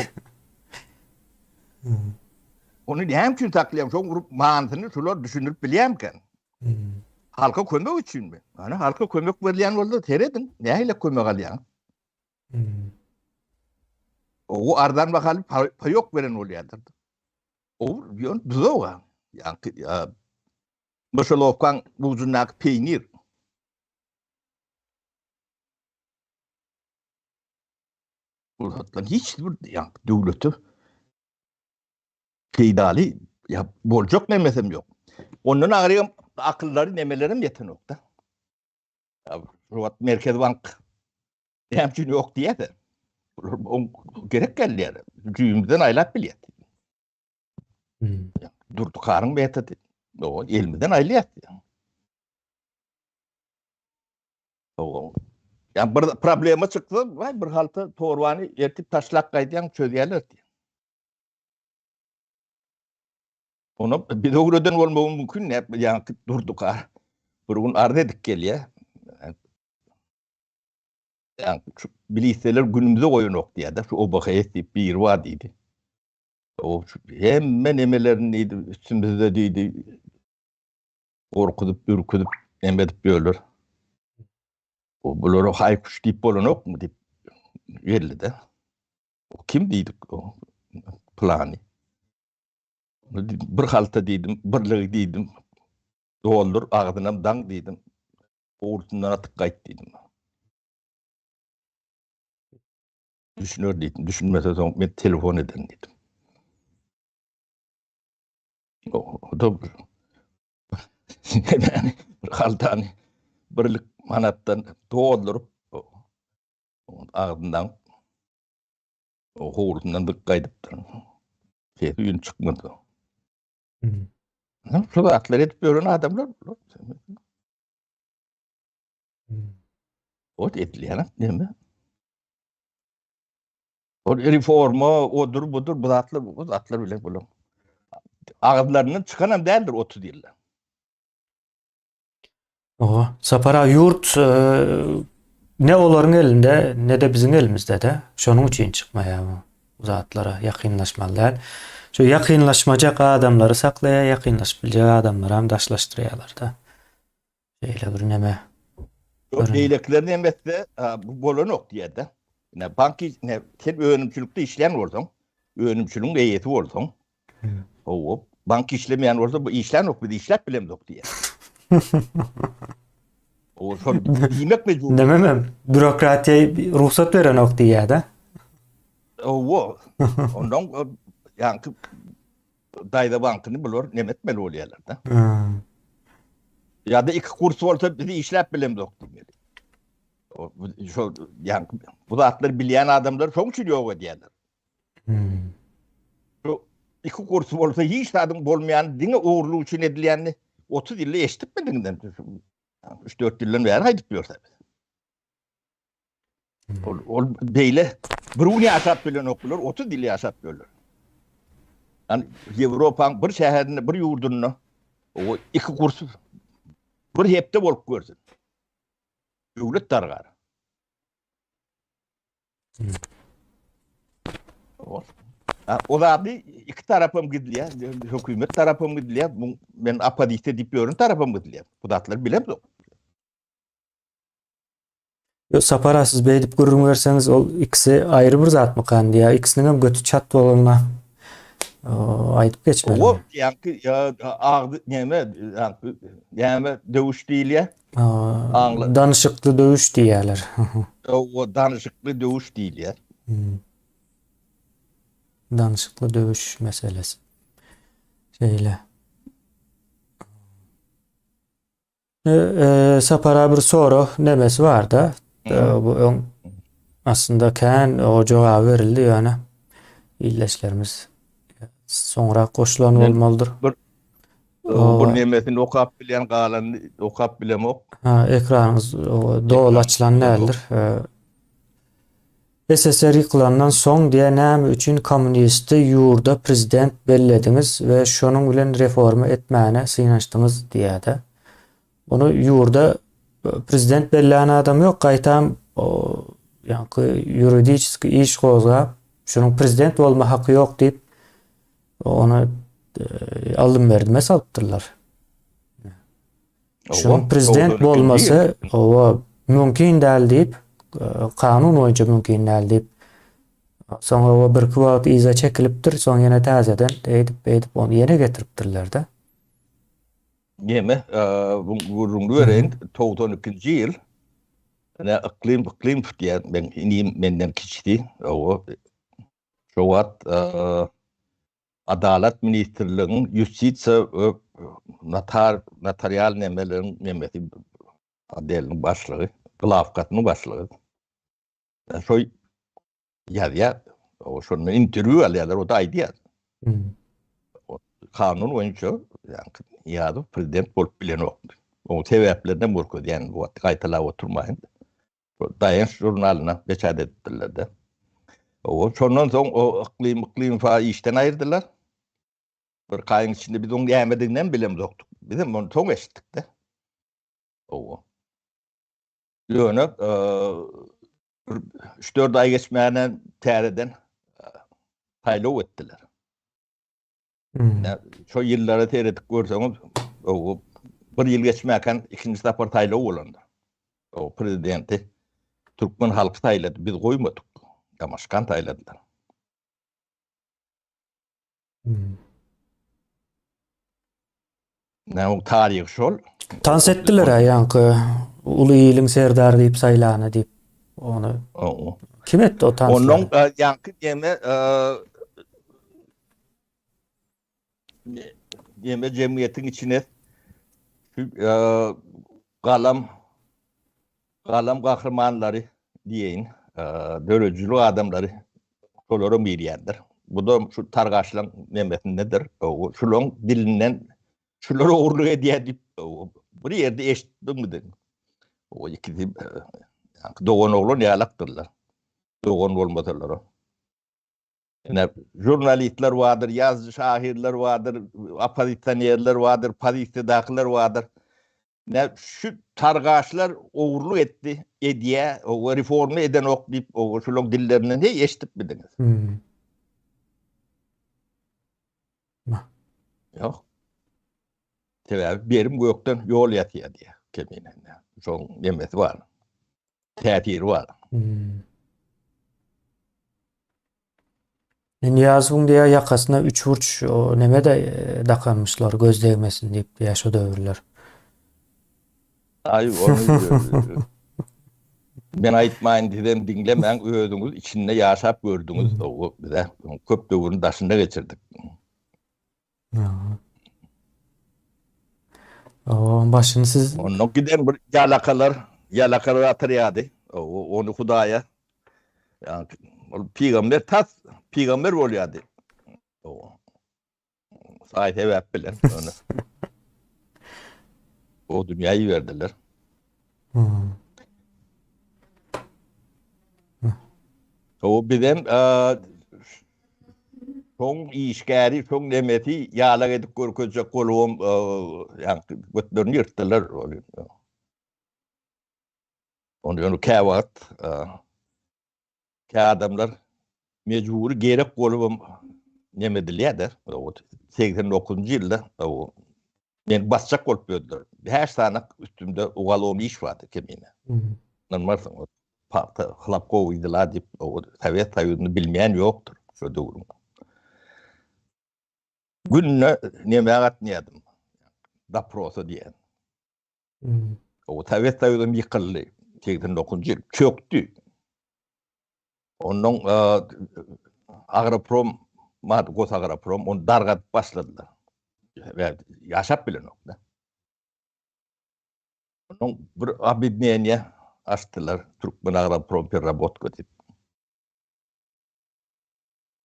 Ony näme üçin saklaýaň? Şoň urup manysyny şular düşündirip bilýärmikä? Hmm. Halka kömek üçinmi? Ana halka kömek berilýän bolsa serediň, nähili kömek alýaň? Hmm. O arzan bahaly paýok beren bolýardyr. O ýön duzaga. Ýa-ni myşelowkaň ujundaky peýnir. Bu zatlar hiç bir ýa döwlete peýdaly ýa boljak nemesem ýok. Ondan agyry akyllary nemelerim ýetenok-da. Şu wagt Merkez bank näme üçin ýok diýýär. Bular on gerek gelýär. Jüýümizden aýlap bilýär. Hmm. Durdukaryň metody. O elimizden aýlaýar. Ya bir problema çyksa, vay bir halta torbany ertip taşlap gaýdýaň, çözýärler diýýär. Ona biz öwreden bolmagy mümkin, ne ýaňky durduk ha. Bir gün arz edip gelýär. Ýa şu biliseler günümize goýanok diýýär-de, şu OBHS diýip biri bar diýdi. O şu hemme nemelerini diýdi, üstümizde diýdi. Gorkuzyp, ürküzip, neme edip ýörler. O bulara haý-kuş diýip bolanokmy diýip geldi-de. O kim diýdik o plany. Bir halta diýdim, birligi diýdim. Doldur, agzynam daň diýdim. Howlusyndan atyp gaýt diýdim. Düşüner diýdim. Düşünmese soň men telefon ederin diýdim. O da bir haltany birlik manatdan dolduryp agzyndan o howlusyndan dyk gaýdypdyr. Sesi üýn çykmady. Hmm. Şu zatlar edip ýören adamlar bular. Ot edilýän näme? Ol reforma, odur, budur, bu zatlar, bu zatlar bilen bular. Agyzlaryndan çykan hem däldir 30 ýylda. Oha, Sapar aga ýurt e, ne olaryň elinde, ne-de biziň elimizde-de. Şonuň üçin çykmaýar bu zatlara ýakynlaşmaly däl. Şu ýakynlaşmajak adamlary saklaýar, ýakynlaşyp biljek adamlary hem daşlaşdyrýarlar-da. Şeýle bir neme. Ýok, beýlekiler näme etse, bu bolanok diýýär-de. Ine, bank ne, sen önümçilikde işleýän bolsaň, önümçiligiň eýesi bolsaň, hawa, bank işlemeýän bolsa, bu işlänok, biz işläp bilemzok diýýär. O şol diýmek mejbur. Nämemem, bürokratiýa rugsat berenok diýýär-de. Hawa. Ondan ýaňky daýza bankyny bular neme etmeli bolýarlar-da. Ýa-da iki kurs bolsa biz işläp bilemzok diýmeli. Şo ýa bu zatlary bilýän adamlar şoň üçin ýok edýärler. Hmm. Şu iki kurs bolsa hiç zadyň bolmaýan diňe ogurlyk üçin edilýänini 30 ýylda eşidipmidiňden? 3-4 ýyldan bäri aýdyp ýörse. Ol, ol beýle bir gün ýaşap bilenok bular, 30 ýyl ýaşap ýörler. Yani Ýewropaň bir şäherinde, bir ýurdunda o iki kurs bir hepde bolup görsün. Döwlet dargar. O, o zady iki tarapam gidilýär, hökümet tarapam gidilýär, men oppozisiýa diýip ýörün tarapam gidilýär. Bu zatlary bilemzok. Ýok Sapar aga siz beýdip gürrüň berseňiz ol ikisi aýry bir zatmykan diýýär. Ikisiniň hem göti çat bolanyna aýdyp geçmeli. O ýaňky agzy näme ýaňky näme döwüş diýilýär? Aňla. Danyşykly döwüş diýýärler. O danyşykly döwüş diýilýär. Hmm. Danyşykly döwüş meselesi. Şeýle. E, Sapara bir sorag nemesi barda. Bu öň aslynda kän o jogaby berildi ýöne ildeşlerimiz soňrak goşulan bolmalydyr. Bir bir nemesini okap bilýän galanyny okap bilemok. Ha, ekranyňyz doly açylan däldir. SSR ýykylandan soň diýä näme üçin kommunisti ýurda prezident bellediňiz we şonuň bilen reforma etmäne synanyşdyňyz diýädä. Ony ýurda prezident bellän adam ýok, gaýtam ýaňky ýuridiçeski iş gozgap, şunuň prezident bolma haky ýok diýip ony aldym-berdime salypdyrlar. Şunuň prezident bolmasy owa mümkin däl diýip, e, kanun boýunça mümkin däl diýip, soňra o birki wagt yza çekilipdir, soň ýene täzeden eýdip, beýdip ony ýene getiripdirler-de. Neme, e, bu gürrüňini bereýin, 92-nji ýyl ine Yklym Yklymow diýen men inim menden kiçidi. Owa. Şo wagt e, Adalat ministrligiň ýustisiýa we notar notarial nemeleriň nemesi odeliniň başlygy, glawkasynyň başlygy. Şo ýazýar, o şonda interwýu alýarlar, o da aýdýar. Hmm. Kanun boýunça ýa-ni Nyýazow prezident bolup bilenok. Oň sebäplerini hem görkezýän, bu wagt gaýtalap oturmaýyn. Daýanç žurnalyna peçat edipdirler-de. O şondan soň o Yklym Yklymowa işden aýyrdylar. Bir aýyň içinde biz oň nämedigini hem bilemzokdyk. Biz hem ony soň eşitdik-de. Owa. Ýöne bir 3-4 aý geçmäne täzeden saýlaw etdiler. Hmm. Şo ýyllara seredip görseňiz, o bir ýyl geçmäken ikinji sapar saýlaw bolanda. O prezidenti türkmen halky saýlady, biz goýmadyk. Damaşkan saýladylar. Hmm. Ne o taryh şol. Tans etdiler ha ýaňky uly iliň serdary diýip saýlany diýip ony. Kim etdi o tanslary? Ondan e, ýaňky diýme e, diýme jemgyýetiň içine e, galam Galam gahrymanlary diýeýin, döredijilik adamlary şolaram girýändir. Bu-da şu targaşlaň nemesindedir. Şulaň dilinden şular ogurlyk edýär diýip bir ýerde eşitdiňmi? O ikisi dogan oglan ýalakdyrlar. Dogan bolmasalar. Ine, žurnalistler bardyr, ýazyjy şahyrlar bardyr, oppozisionerler bardyr, pozisiýadakylar bardyr. Ine, şu targaşlar ogurlyk etdi, edýä, o reforma edenok diýip, o şularyň dillerinden heý eşidip bidiňiz. Hmm. Ýok. Sebäbi berim gökden ýol ýasýar diýýär Kemine. Şoň nemesi bar. Täsiri bar. Hmm. Nyýazowyň diýýär ýakasyna üçburç o neme-de e, dakanmyşlar göz degmesin diýip diýýär şo döwürler. Aý ony men aýtmaýyn sizem diňlemäň özüňiz içinde ýaşap gördüňiz. O bize köp döwrüni daşynda geçirdik. Oň başyny siz Ondan giden bir ýalakalar, ýalakalar atyrýardy. Ony Hudaýa ol pygamber tas pygamber bolýardy. Saý sebäp bilen ony. O dünýä iberdiler. Hmm. O bizem şoň işgäri, şoň nemesi ýalak edip görkezjek bolubam ýaňky götlerini ýyrtdylar. Ony ýöne käwagt kä adamlar mejbury gerek bolubam neme edilýär-de. 89-njy ýylda meni basjak bolup ýördüler. Bäş sany üstümde ugalownyý iş bardy kemine. Ynanmarsyň. Pagta hlapkowy dela diýip, Sowet Soýuzyny bilmeýän ýokdur şo döwrüň. Günde nämä gatnaýardym? Doprosa diýen. O Sowet Soýuzam ýykyldy. 89-njy ýyl çökdi. Ondan Agroprom, Gosagroprom ony dargadyp başladylar. Ýaşap bilenok da. Onuň bir obýedineniýe açdylar, Türkmenagroprompererabotka diýip.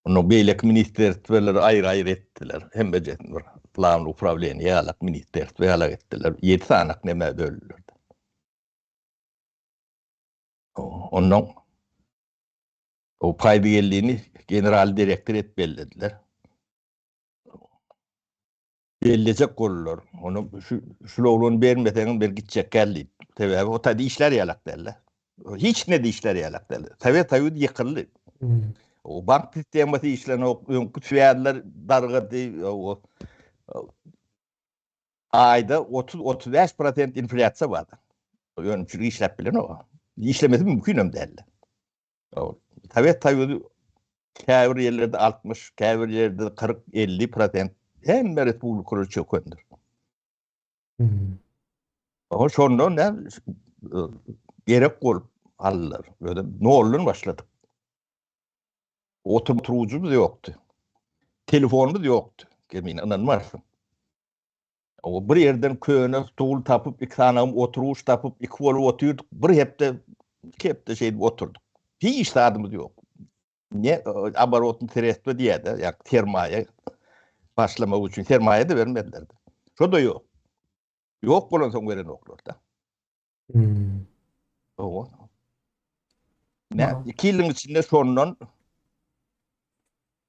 Onuň beýleki ministerstweleri aýry-aýry etdiler. Hemmejesini bir plan uprawleniýe ýalak ministerstwe ýalak etdiler. Ýedi sanak nämä böldüler. Ondan o Paýbigellini general direktor edip bellediler. Bellejek boldular. Ony şu şul oglany bermeseňiz bir gitjek gel diýip. Sebäbi o taýda işler ýalak däldi. Hiç ne işler ýalak däldi. Sowet Soýuzy ýykyldy. Hmm. O bank sistemasy işlenok, öňki swýazlar dargady. O aýda 30-35% inflýasiýa bardy. Önümçilik işläp bilenok. İşlemesi mümkin hem däldi. Sowet Soýuzy käbir ýerlerde 60, käbir ýerde 40, 50 prosent hemme respublikalar çökendir. Hmm. O şondan ne gerek bolup aldylar. Öyle noldan başladyk. Oturucumuz yoktu. Telefonumuz yoktu. Kemine inanmarsın. O bir ýerden köne stul tapyp, iki sanagym oturuş tapyp, iki bolup otyrdyk. Bir hepde, iki hepde şeýdip oturdyk. Hiç zadymyz ýok. Ne oborotny sredstva diýýär-de, ýa sermaýa başlamak üçin sermaýa da bermediler. Şo da ýok. Ýok bolansoň berenoklar-da. Hmm. Owa. Ne, iki ýylyň içinde şondan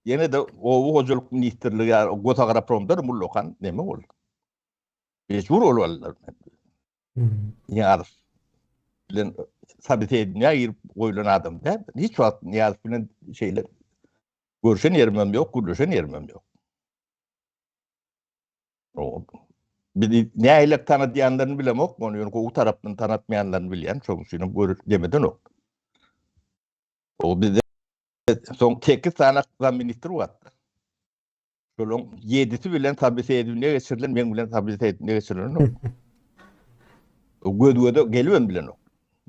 ýene de oba hojalyk ministrligi ýa Gosagropromda mullakan neme boldy? Mejbur bolup aldylar. Hmm. Nyýazow bilen sobesedinýä girip goýlan adam däl. Hiç wagt Nyýazow bilen şeýle görüşen ýerim hem ýok, gürleşen ýerim hem ýok. Bizi nähili tanadýanlaryny bilemok, ony ýöne gowy tarapdan tanatmaýanlaryny bilýän, şonuň üçin hem görüp demedenok. O bizde soň 8 sany zamministr bardy. Şolaryň 7-si bilen sobesedowniýa geçirilen, meň bilen sobesedowniýa geçirilenok. O göz göze gelibem bilenok.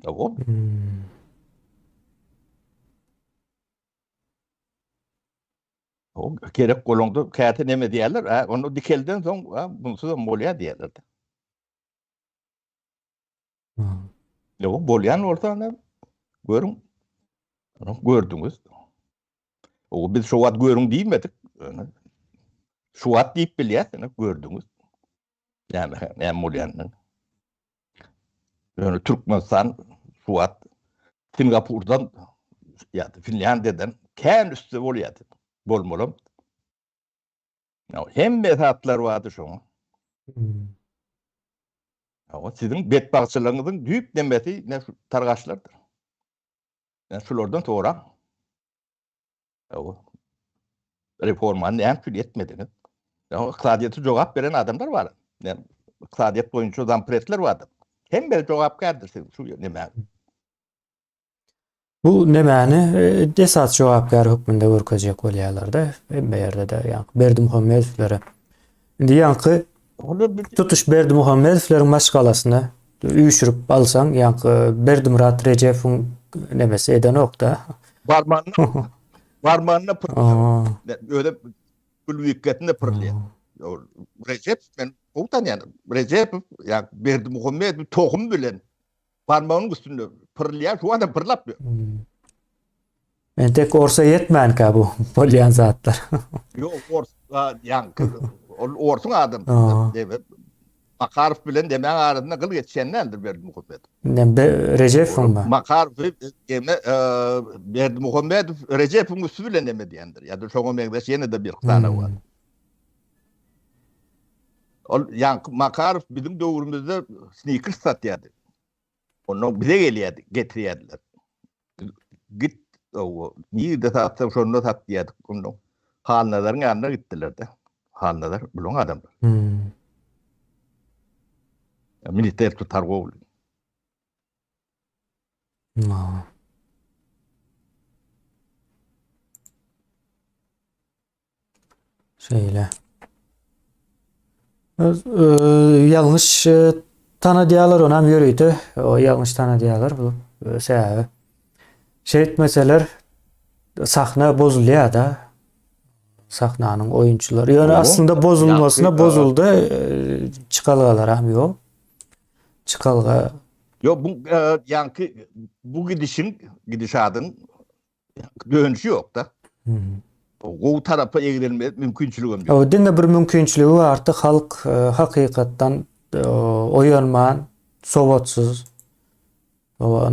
O. Hmm. O gerek bolanda käte neme diýerler, ha, onu dikelden soň, ha, bunsuzam bolýar diýerler. Hmm. Ýok, bolýan bolsa ana görüň. Ana gördüňiz. O biz şu wagt görüň diýmedik. Ana şu wagt diýip bilýäs, ana gördüňiz. Näme, näme bolýanyny. Ýöne Türkmenistan şu wagt Singapurdan ýa-da Finlýandiýadan kän üstde bolýardy. Bolmalam. Hemme zatlar bardy şoňa. Hmm. Hawa, siziň betbagtçylygyňyzyň düýp nemesi ne şu targaçlardyr. Yani şulardan soraň. Hawa. Reformany näme üçin etmediňiz? Ya ykdysadyýete jogap beren adamlar bar. Yani ykdysadyýet boýunça zampretler bardyr. Hemme jogapkärdir siz şu näme. Bu nemäni e, esas jogapkär hökmünde görkezjek bolýarlar-da, hemme ýerde-de ýaňky Berdimuhamedowlere. Indi ýaňky tutuş Berdimuhamedowleriň maşgalasyny üýşürip alsaň, ýaňky Berdimyrat Rejepowyň nemesi edenok-da. Barmagyny barmagyny pyrlaýar. Özi gülbikesinde pyrlaýar. Rejep men gowy tanýan. Rejepow ýa Berdimuhamedow tohum bilen Barmagynyň üstünde pyrlaýar, şu adam pyrlap ýör. Hmm. Entek orsa ýetmänkä bu bolýan zatlar. Ýok, ors, ýaňky ol orsuň adam. Debe Makarow bilen demäň arasynda gyl geçýän däldir Berdimuhamedow. Nem Rejepowyň mı? Makarow deme e, Berdimuhamedow Rejepowyň üsti bilen deme diýendir. Ýa-da şoňa meňzeş ýene-de bir sany bar. Hmm. Ol ýaňky Makarow biziň döwrümizde snikers satýardy. Ondan bize gelýärdi, getirýärdiler. Git, o, nirde satsaň şonda sat diýerdik. Ondan Halnazaryň ýanyna gitdiler-de. Halnazar bulaň adamlar. Hmm. Ministerstwo targowly. No. Şeýle. Ýalňyş tanadýarlar onam ýörite. O ýalňyş tanadýarlar bu sebäbi. Şeýtmeseler sahna bozulýar-da. Sahnanyň oýunçylary. Ýöne aslynda bozulmasyna bozuldy. Çykalgalar hem ýok. Çykalga Ýok bu ýaňky bu gidişiň gidişadyň dönüşi ýok-da. Gowy tarapa egrilme mümkinçiligem ýok. O diňe bir mümkinçiligi bardy, halk e, hakykatdan e, oýanman, sowatsyz,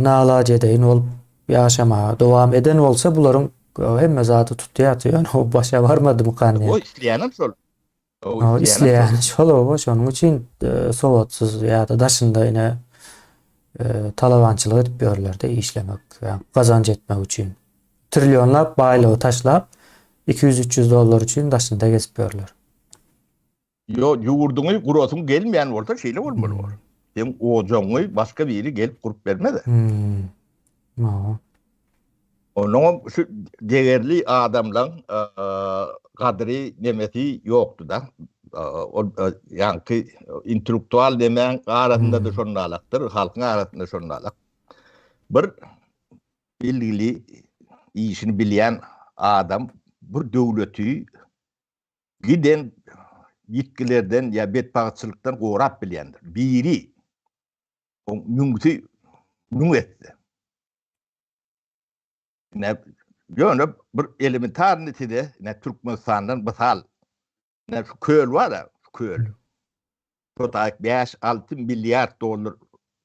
nalajedeýin bolup ýaşamaga dowam eden bolsa bularyň e, hemme zady tutýardy. Ýöne o başa barmadymykan diýen. O isleýänem şol. Isleýäni şol oba, şonuň üçin e, sowatsyz ýa-da daşynda ine e, talabançylyk edip ýörler-de işlemek, gazanç etmek üçin. Trillionlap baýlygy taşlap 200-300 dollar üçin daşynda gezip ýörler. Ýo, ýurduňy gurasyň gelmeýän bolsa şeýle bolmaly bor. Seň ojagyňy başga biri gelip gurup bermez. Hmm. Onuňam şu degerli adamlaň gadyry nemesi ýokdy-da. Ol ýaňky intellektual nemäň arasynda-da şonalakdyr, halkyň arasynda şonalak. Bir bilgili, işini bilýän adam bir döwleti giden ýitgilerden ýa betbagtçylykdan gorap bilýändir. Biri oň müňsi müň etse. Ine, ýöne bir elementarny size, ine Türkmenistandan mysal. Ine şu köl bar-a, şu köl. Şo taýyk 5-6 milliard dollar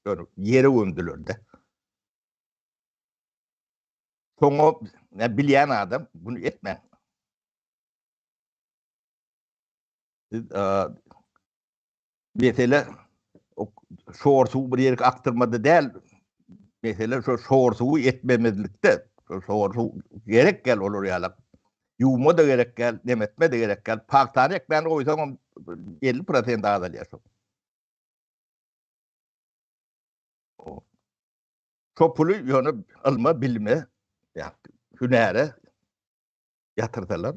ýöne ýere gömdüler-de. Soňa ne bilýän adam bunu etmäň. Siz Mesele şor suwy bir ýerik akdyrmada däl. Mesele şo şor suwy etmemezlikde. Şo şor suw gerek gel olar ýalak. Ýuwma da gerek gel, nemetme de gerek gel. Pagtany ekmän goýsaňam 50% azalýar şo. Şo puly ýöne ylma, bilime, ýa hünäre ýatyrsalar.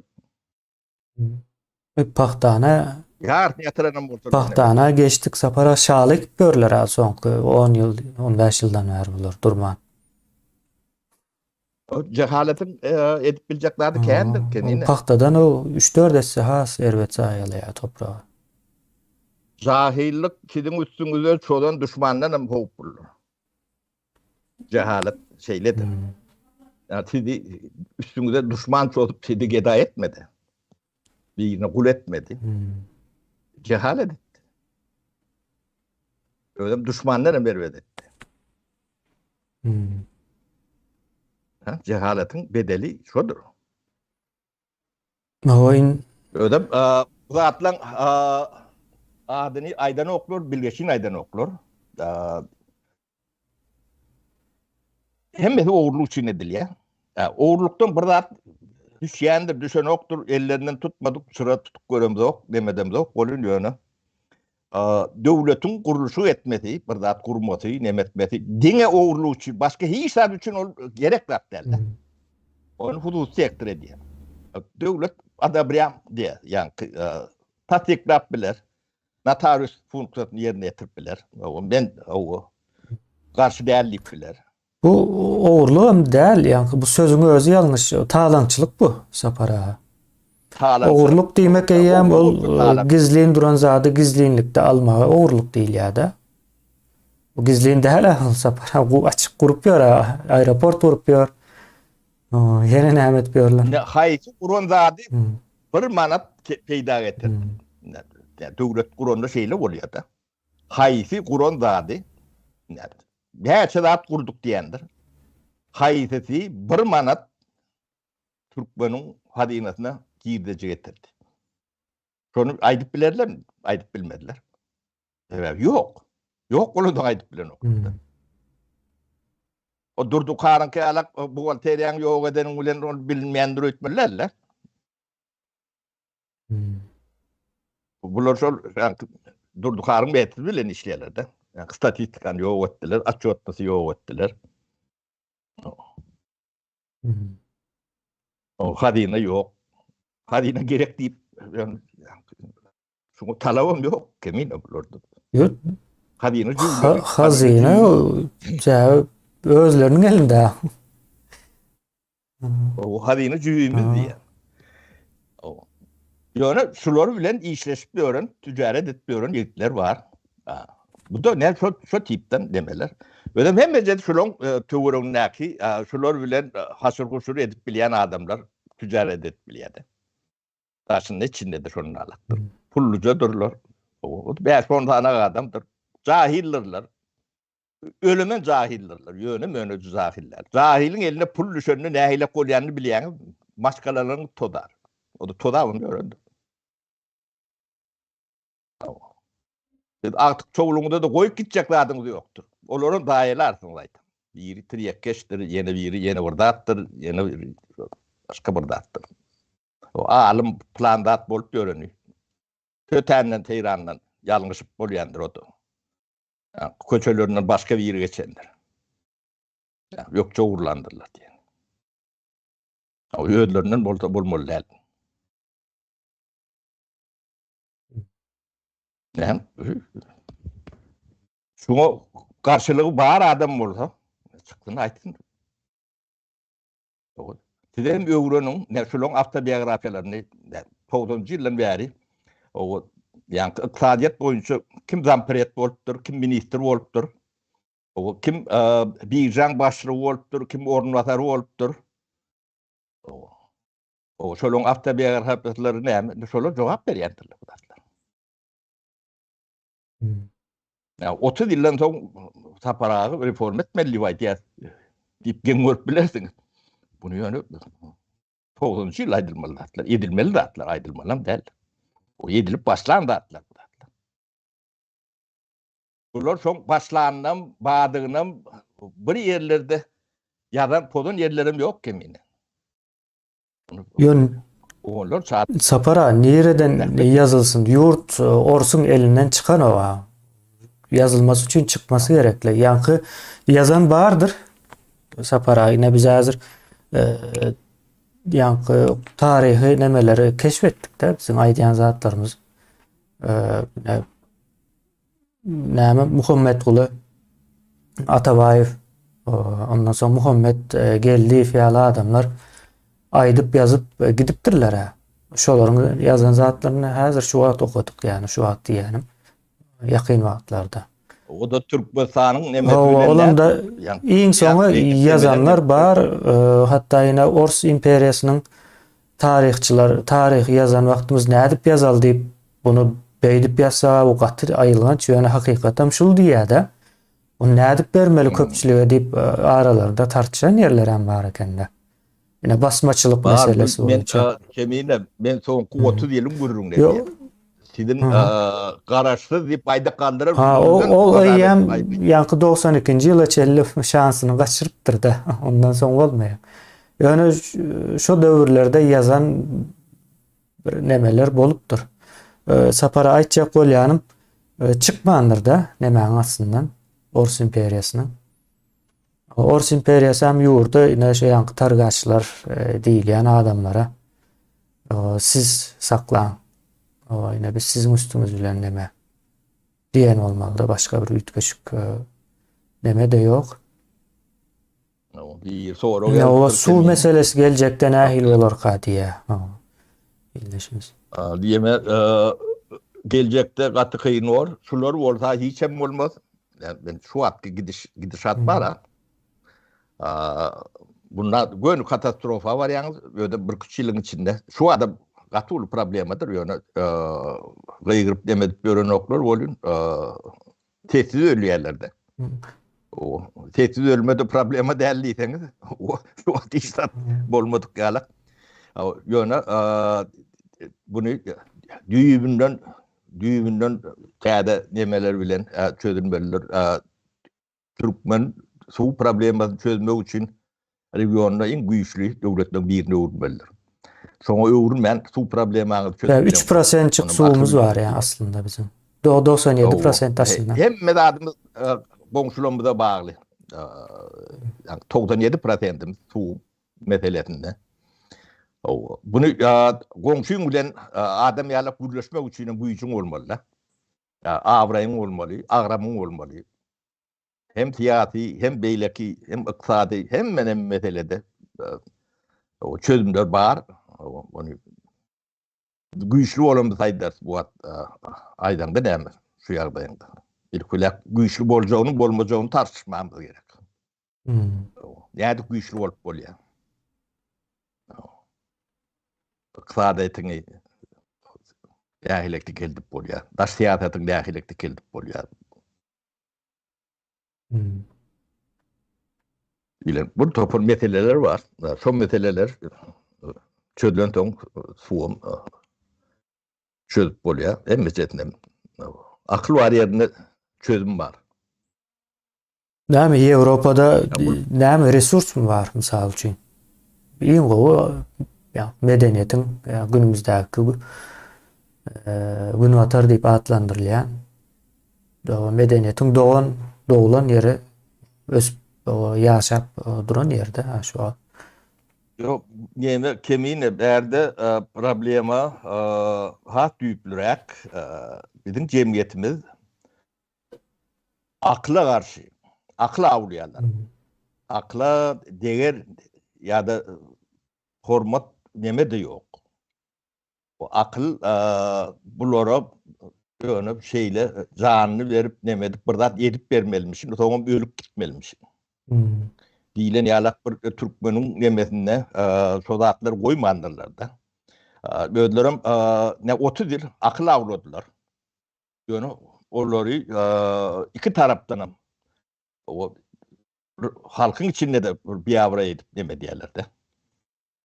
E, pagtana Ýarysyny ýatyranam bolsa. Pagtana geçdik sapara şaly ekip ýörler ha soňky 10 ýyl, 15 ýyldan bäri bular durman. O jehaletiň e, edip biljek zady kändir ken. Pagtadan o 3-4 esse has erbet zaýalaýar topragy. Jahillik siziň üstüňize çozan duşmandan hem howpludyr. Jehalet şeýledir. Hmm. Ya sizi üstüňize duşman çozup sizi geda etmedi. Birine gul etmedi. Hmm. Cehalet etdi. Özem duşmanlar hem erbet etdi. Hmm. Ha, jehaletiň bedeli şodur. Oýun. Özem bu zatlaň adyny aýdanoklar, bilgeşin aýdanoklar. Hemmesi ogurlyk üçin edilýär. Ogurlykdan bir zat düşýändir, düşenokdyr, ellerinden tutmadyk, çyra tutup göremzok, nemedemzok, bolun ýöne. Döwletiň gurluşyk etmesi, bir zat gurmasy, neme etmesi diňe ogurlyk üçin, başga hiç zat üçin ol gerek zat däl. Hmm. Ony hususy sektor edýär. Döwlet adabrýam diýär, ýaňky e, tassyklap biler. Notarius funksiýasyny ýerine ýetirip biler. Men o garşy däl diýip biler. Bu ogurlygam däl, ýaňky bu sözüň özi ýalňyş, talaňçylyk bu Sapar aga. Talaňçylyk. Ogurlyk diýmek eýýäm ol gizlin duran zady gizlinlikde almaga ogurlyk diýilýär-de. Bu gizlin däl-ä ol Sapar aga, bu açyk gurup ýör-ä, aeroport gurup ýör. Ýene näme edip ýörler? Indi haýsy guran zady bir manat peýda getirdi. Döwlet guranda şeýle bolýar-da. Haýsy guran zady näçe zat gurduk diýendir. Haýsysy bir manat türkmeniň hazynasyna girdeji getirdi. Şony aýdyp bilerlermi? Aýdyp bilmezler. Sebäbi ýok. Ýok bolanda aýdyp bilenok. Hmm. O Durdy Karyňky ýalak buhgalteriýaň ýok edeniň bilen ol bilinmeýändir öýtmeliler. Hmm. Bular şol Durdy Karyň metody bilen işleýärler-de. Yani statistikany ýok etdiler, otçetnosy ýok etdiler. Hmm. O hazyna ýok. Hazyna gerek diýip, şuňa talabam ýok kemine bularda. Ýok. Hazyna jübüleri. Hazyna özleriniň elinde. O hazyna jübimiz diýýär. Ýöne şular bilen işleşip ýören, ticaret edip ýören ýigitler bar. Bu da ne şo şo tipden demeler. Özem hemmeje şulaň e, töweregindäki e, şular bilen e, haşır-huşur edip bilýän adamlar ticaret edip bilýär. Daşynda içinde de şonun alakdyr. Hmm. Pullujadyrlar. O 5-10 sany adamdyr. Jahildirler. Ölemen jahildirler, ýöne möne jahiller. Jahiliň eline pul düşende nähili bolýanyny bilýäňiz, maşgalalaryň tozar. O da tozar ony öwrendi. Siz agtyk çowlugyňyza da goýup gitjek zadyňyz ýokdur. Olaram zaýalarsyňyz aýtam. Biri tirýekkeşdir, ýene biri ýene bir zatdyr, ýene biri başga bir zatdyr. O alym plan zat bolup ýöreni. Tötänden, seýrandan ýalňyşyp bolýandyr o da. Köçelerinden başga biri geçendir. Ýokça ogurlandyrlar diýen. Özlerinden bolsa bolmaly däl. Näme? Şuňa garşylygy bar adam bolsa, çyksyn aýtsyn. Siz hem öwreniň, ne şularyň awtobiografiýalaryny 90-njy ýyldan bäri o ýaňky ykdysadyýet boýunça kim zampred bolupdyr, kim ministr bolupdyr, o kim biržaň başlygy bolupdyr, kim orunbasary bolupdyr. O şolaryň awtobiografiýalary näme? Şolar jogap berýändirler bu zatlara. Hmm. Ya 30 ýyldan soň Sapar aga reform etmeli diýip aýdýar. Diýip geň görüp bilersiňiz. Bunu ýöne 90-njy ýyl aýdylmaly zatlar, edilmeli zatlar aýdylmalam däl. O edilip başlan zatlar bu zatlar. Bular soň başlanynam, badygynam bir ýerlerde ýazan, pozan ýerlerim ýok kemine. Ýön Olar çat. Sapar aga nireden ýazylsyn ýurt orsuň elinden çykan o a. Ýazylmasy üçin çykmasy gerekli. Ýaňky ýazan bardyr. Sapar aga ine biz häzir ýaňky taryhy nemeleri keşf etdik-de biziň aýdýan zatlarymyz. Näme Muhammetguly Atabaýew, ondan soň Muhammet e, Geldiýew ýaly adamlar aýdyp ýazyp e, gidipdirler-ä. Şolaryň ýazan zatlaryny häzir şu wagt okadyk, ýagny şu wagt diýýänim ýakyn wagtlarda. O da Türkmenistanyň nemesi bilen. Olam da iň soňy ýazanlar bar, e, hatda ýene Ors imperiýasynyň Taryhçylar taryhy ýazan wagtymyz nädip ýazaly diýip, buny beýdip ýazsa bu gaty aýylganç, ýöne hakykatam şul diýýär-de. Ony nädip bermeli köpçülige diýip aralarynda tartyşan ýerler hem bar ekende. Ine basmaçylyk meselesi boýunça. Kemine men soňky 30 ýylyň gürrüňini edýän. Siziň garaşsyz diýip aýdyp galdyrar. Ha, ol ol eýýäm ýaňky 92-nji ýyla çenli şansyny gaçyrypdyr-da. Ondan soň bolmaýar. Ýöne şo döwürlerde ýazan bir nemeler bolupdyr. Sapara aýtjak bolýanym, çykmandyr-da nemäň astyndan, Ors imperiýasynyň. Ors imperiýasy hem ýurdy ine şu ýaňky targaçlar diýilýän adamlara siz saklaň. Ine biz siziň üstüňiz bilen neme diýen bolmalyda başga bir üýtgeşik neme-de ýok. Bir sorag Ine o suw meselesi geljekde nähili bolarka diýýär. Ildeşimiz. Diýeme geljekde gaty kyn bor. Şular bolsa hiç hem bolmaz. Men şu wagtky gidiş gidişat bar. Bunda göni katastrofa barýaňyz, öde bir üç ýylyň içinde. Şu wagta gaty uly problemadyr, ýöne gygyryp demedip ýörenoklar bolýun. Sessiz ölýärler-de. O sessiz ölme-de problema däl diýseňiz, o şu wagt hiç zat bolmadyk ýaly. Ýöne buny düýbünden düýbünden täze nemeler bilen çözülmelidir. Türkmen suw problemasyny çözmek üçin regionda iň güýçli döwletleriň birine öwrülmelidir. Şoňa öwrülmän suw problemaňyzy çözüp bileňok. 3 prosentjik suwumyz bar ýa aslynda biziň. 97 prosent aslynda. Hemme zadymyz goňşularymyza bagly. Ýagny 97 prosentimiz suw meselesinde. Buny goňşyň bilen adam ýaly gürleşmek üçin hem güýjüň bolmaly-da. Abraýyň bolmaly, agramyň bolmaly. Hem syýasy, hem beýleki, hem ykdysady hemme neme meselede çözümler bar. Ony güýçli bolanymyzy aýdarys bu wagt aýdaňda näme şu ýagdaýyňda. Ilki bilen güýçli boljagyny, bolmajagyny tartyşmamyz gerek. Nädip güýçli bolup bolýar? Ykdysadyýetiňi nähili dikeldip bolýar? Daş syýasatyňy nähili dikeldip bolýar? Hmm. Bilen bir topar meseleler bar. Şo meseleler çözülen soň suwam çözüp bolýar. Hemmejesinem akyl bar ýerinde çözüm bar. Näme Ýewropada näme resursmy bar mysal üçin? Iň gowy ýa medeniýetiň günümizdäki Günbatar diýip atlandyrylýan medeniýetiň dogan doglan ýeri ösüp ýaşap duran ýerde ha şu wagt. Ýok, neme kemine bärde problema has düýplüräk. Biziň jemgyýetimiz akyla garşy, akyl awlaýarlar. Akyla deger ýa-da hormat neme-de ýok. Bu akyl bulara ýöne şeýle janyny berip neme edip bir zat edip bermelimişin, soňam ölüp gitmelimişin. Hmm. Diýlen ýalak bir türkmeniň nemesinde şo zatlary goýmandyrlar-da. Özlerem ne 30 ýyl akyl awladylar. Ýöne olary iki tarapdanam halkyň içinde-de bir biabraý edip neme edýärler-de.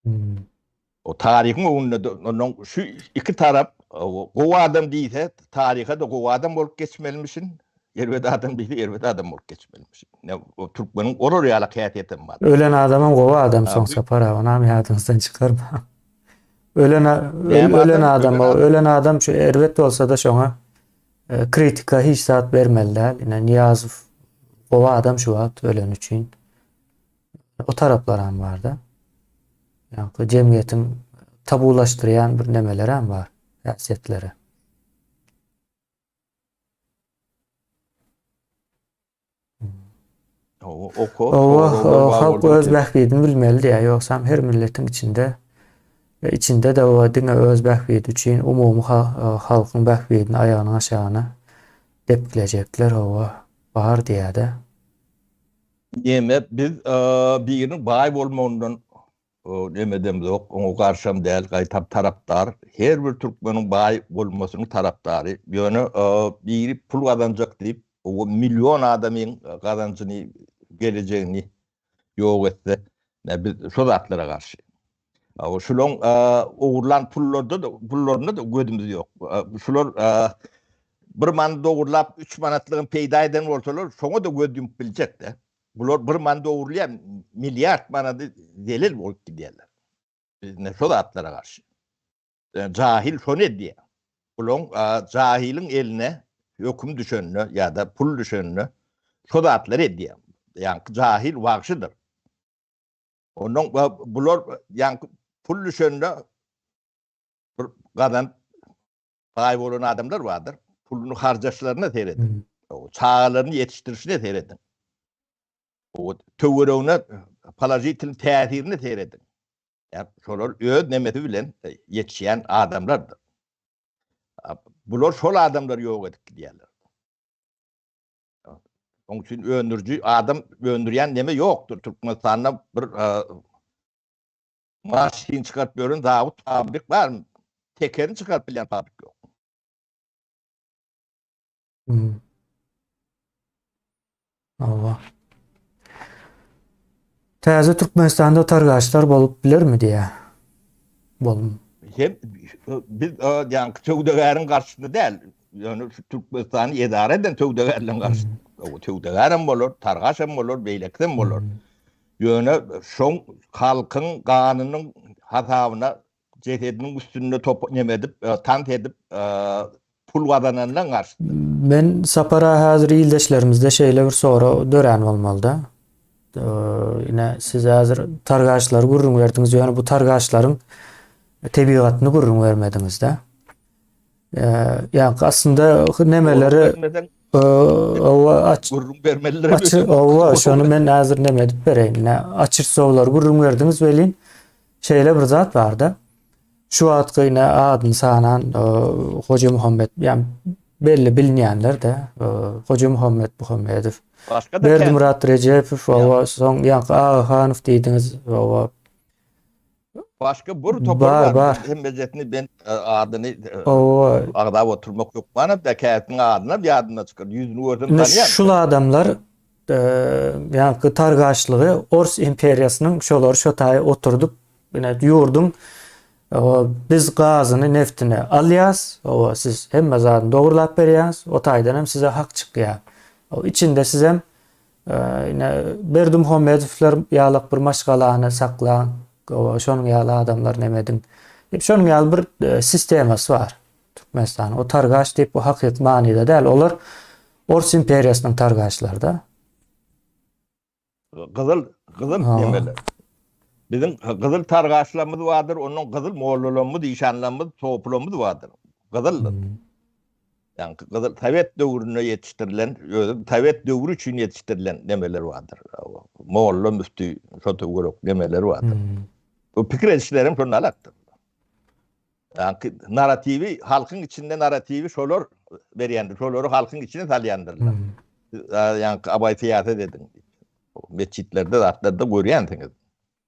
Hmm. O taryhyň öňünde ondan şu iki tarap gowy adam diýse, taryha-da gowy adam bolup geçmelimişin, erbet adam diýse, erbet adam bolup geçmelimişin. Ne o türkmeniň olar ýaly häsiýetem bar. Ölen adamam gowy adam soň Sapar aga, onam ýadyňyzdan çykarma. Ölen ölen adam, ölen adam şu erbet bolsa-da şoňa e, kritika hiç zat bermeli däl. Ine Niýazow gowy adam şu wagt ölen üçin. O taraplaram bar-da. Ýagny jemgyýetiň tabulaşdyrýan bir nemelerem bar, häsiýetleri. Owa, halk öz bähbidini bilmeli diýýär. Ýogsam her milletiň içinde içinde-de o diňe öz bähbidi üçin umumy halkyň bähbidini aýagynyň aşagyna depgilejekler owa bar diýýär-de. Neme biz biriniň baý bolmagyndan neme edemzok, oňa garşam däl, gaýtam tarapdar. Her bir türkmeniň baý bolmasynyň tarapdary. Ýöne biri pul gazanjak diýip. O million adamyň gazanjyny, gelejegini ýok etse, biz şo zatlara garşy. Şulaň ogurlan pullarda da, pullarynda da gözümiz ýok. Şular bir manat ogurlap, 3 manatlygyny peýda eden bolsalar, şoňa da göz ýumup biljek-de. Bular bir manat ogurlaýar, milliard manady zelel bolup gidýärler. Biz ine şo zatlara garşy. Jahil şony edýär. Bulaň jahylyň eline höküm düşende ýa-da pul düşende şo zatlary edýär. Ýaňky jahil wagşydyr. Ondan bular ýaňky pul düşende bir gazanyp baý bolan adamlar bardyr. Puluny harjaşlaryna serediň. Çagalaryny ýetişdirişine serediň. Töweregine položitel täsirine serediň. Şolar öz nemesi bilen ýetişýän adamlardyr. Bular şol adamlary ýok edip gidýärler. Onuň üçin öndüriji adam öndürýän neme ýokdur. Türkmenistanda bir maşyn çykaryp ýören zawod, fabrik barmy? Tekerini çykaryp bilýän fabrik ýok. Hmm. Hawa. Täze Türkmenistanda targaçlar bolup bilermi diýä. Bolum. Hem biz ýaňky söwdagäriň garşysynda däl. Ýöne şu Türkmenistany edara eden söwdagärleriň garşysynda. O söwdagär hem bolar, targaç hem bolar, beýlekisi hem bolar. Ýöne şoň halkyň ganynyň hasabyna jesediniň üstünde top neme edip, tans edip, pul gazananlaryň garşysynda. Men Sapara häzir ildeşlerimizde şeýle bir sorag dörän bolmalyda. Ine siz häzir targaçlary gürrüň berdiňiz, ýöne bu targaçlaryň tebigatyny gürrüň bermediňizde. Ýa aslynda nemeleri owa aç gürrüň bermelidir. Aç owa şony men häzir neme edip bereýin. Ine açyrsowlary gürrüň berdiňiz welin şeýle bir zat barda. Şu wagtky ine adyny sanan Hojamuhammet, ýa belli bilinýänler-de, Hojamuhammet Muhammedow. Başga-da Berdimyrat Rejepow, owa, soň ýaňky Agahanow diýdiňiz, owa. Başga bir topar bar, bar. Hemmejesini ben adyny owa agzap oturmak hökmanam da käsiniň adynam ýadymdan çykar. Ýüzüni görsem tanýan. Şul adamlar ýaňky targaçlygy Ors imperiýasynyň şolary şo taýy oturdyp Ine ýurduň biz gazyny neftini alýas, owa siz hemme zadyny dogrulap berýäňiz, o taýdan hem size hak çykýar. O içinde sizem ine Berdimuhamedowlar ýalak bir maşgalany saklaň, owa şonuň ýaly adamlar neme ediň. Diýip şonuň ýaly bir sistemasy bar Türkmenistanyň. O targaç diýip bu hakyky manyda däl. Olar Ors imperiýasynyň targaçlary-da. Gyzyl, gyzyl demeler. Biziň gyzyl targaçlarymyz bardyr, ondan gyzyl mollalarymyz, işanlarymyz, sopularymyz bardyr. Gyzyldyr. Hmm. Ýagny gyzyl sowet döwründe ýetişdirilen, özi sowet döwri üçin ýetişdirilen nemeler bardyr. Molla, müfti, şo töwerek nemeler bardyr. Hmm. Bu pikir edişlerim şonda alakdyr. Ýaňky narratiwi halkyň içinde narratiwi şolar berýändir. Şolary halkyň içine salýandyrlar. Hmm. Ýaňky abaý syýasat ediň. Metjitlerde zatlarda görýänsiňiz.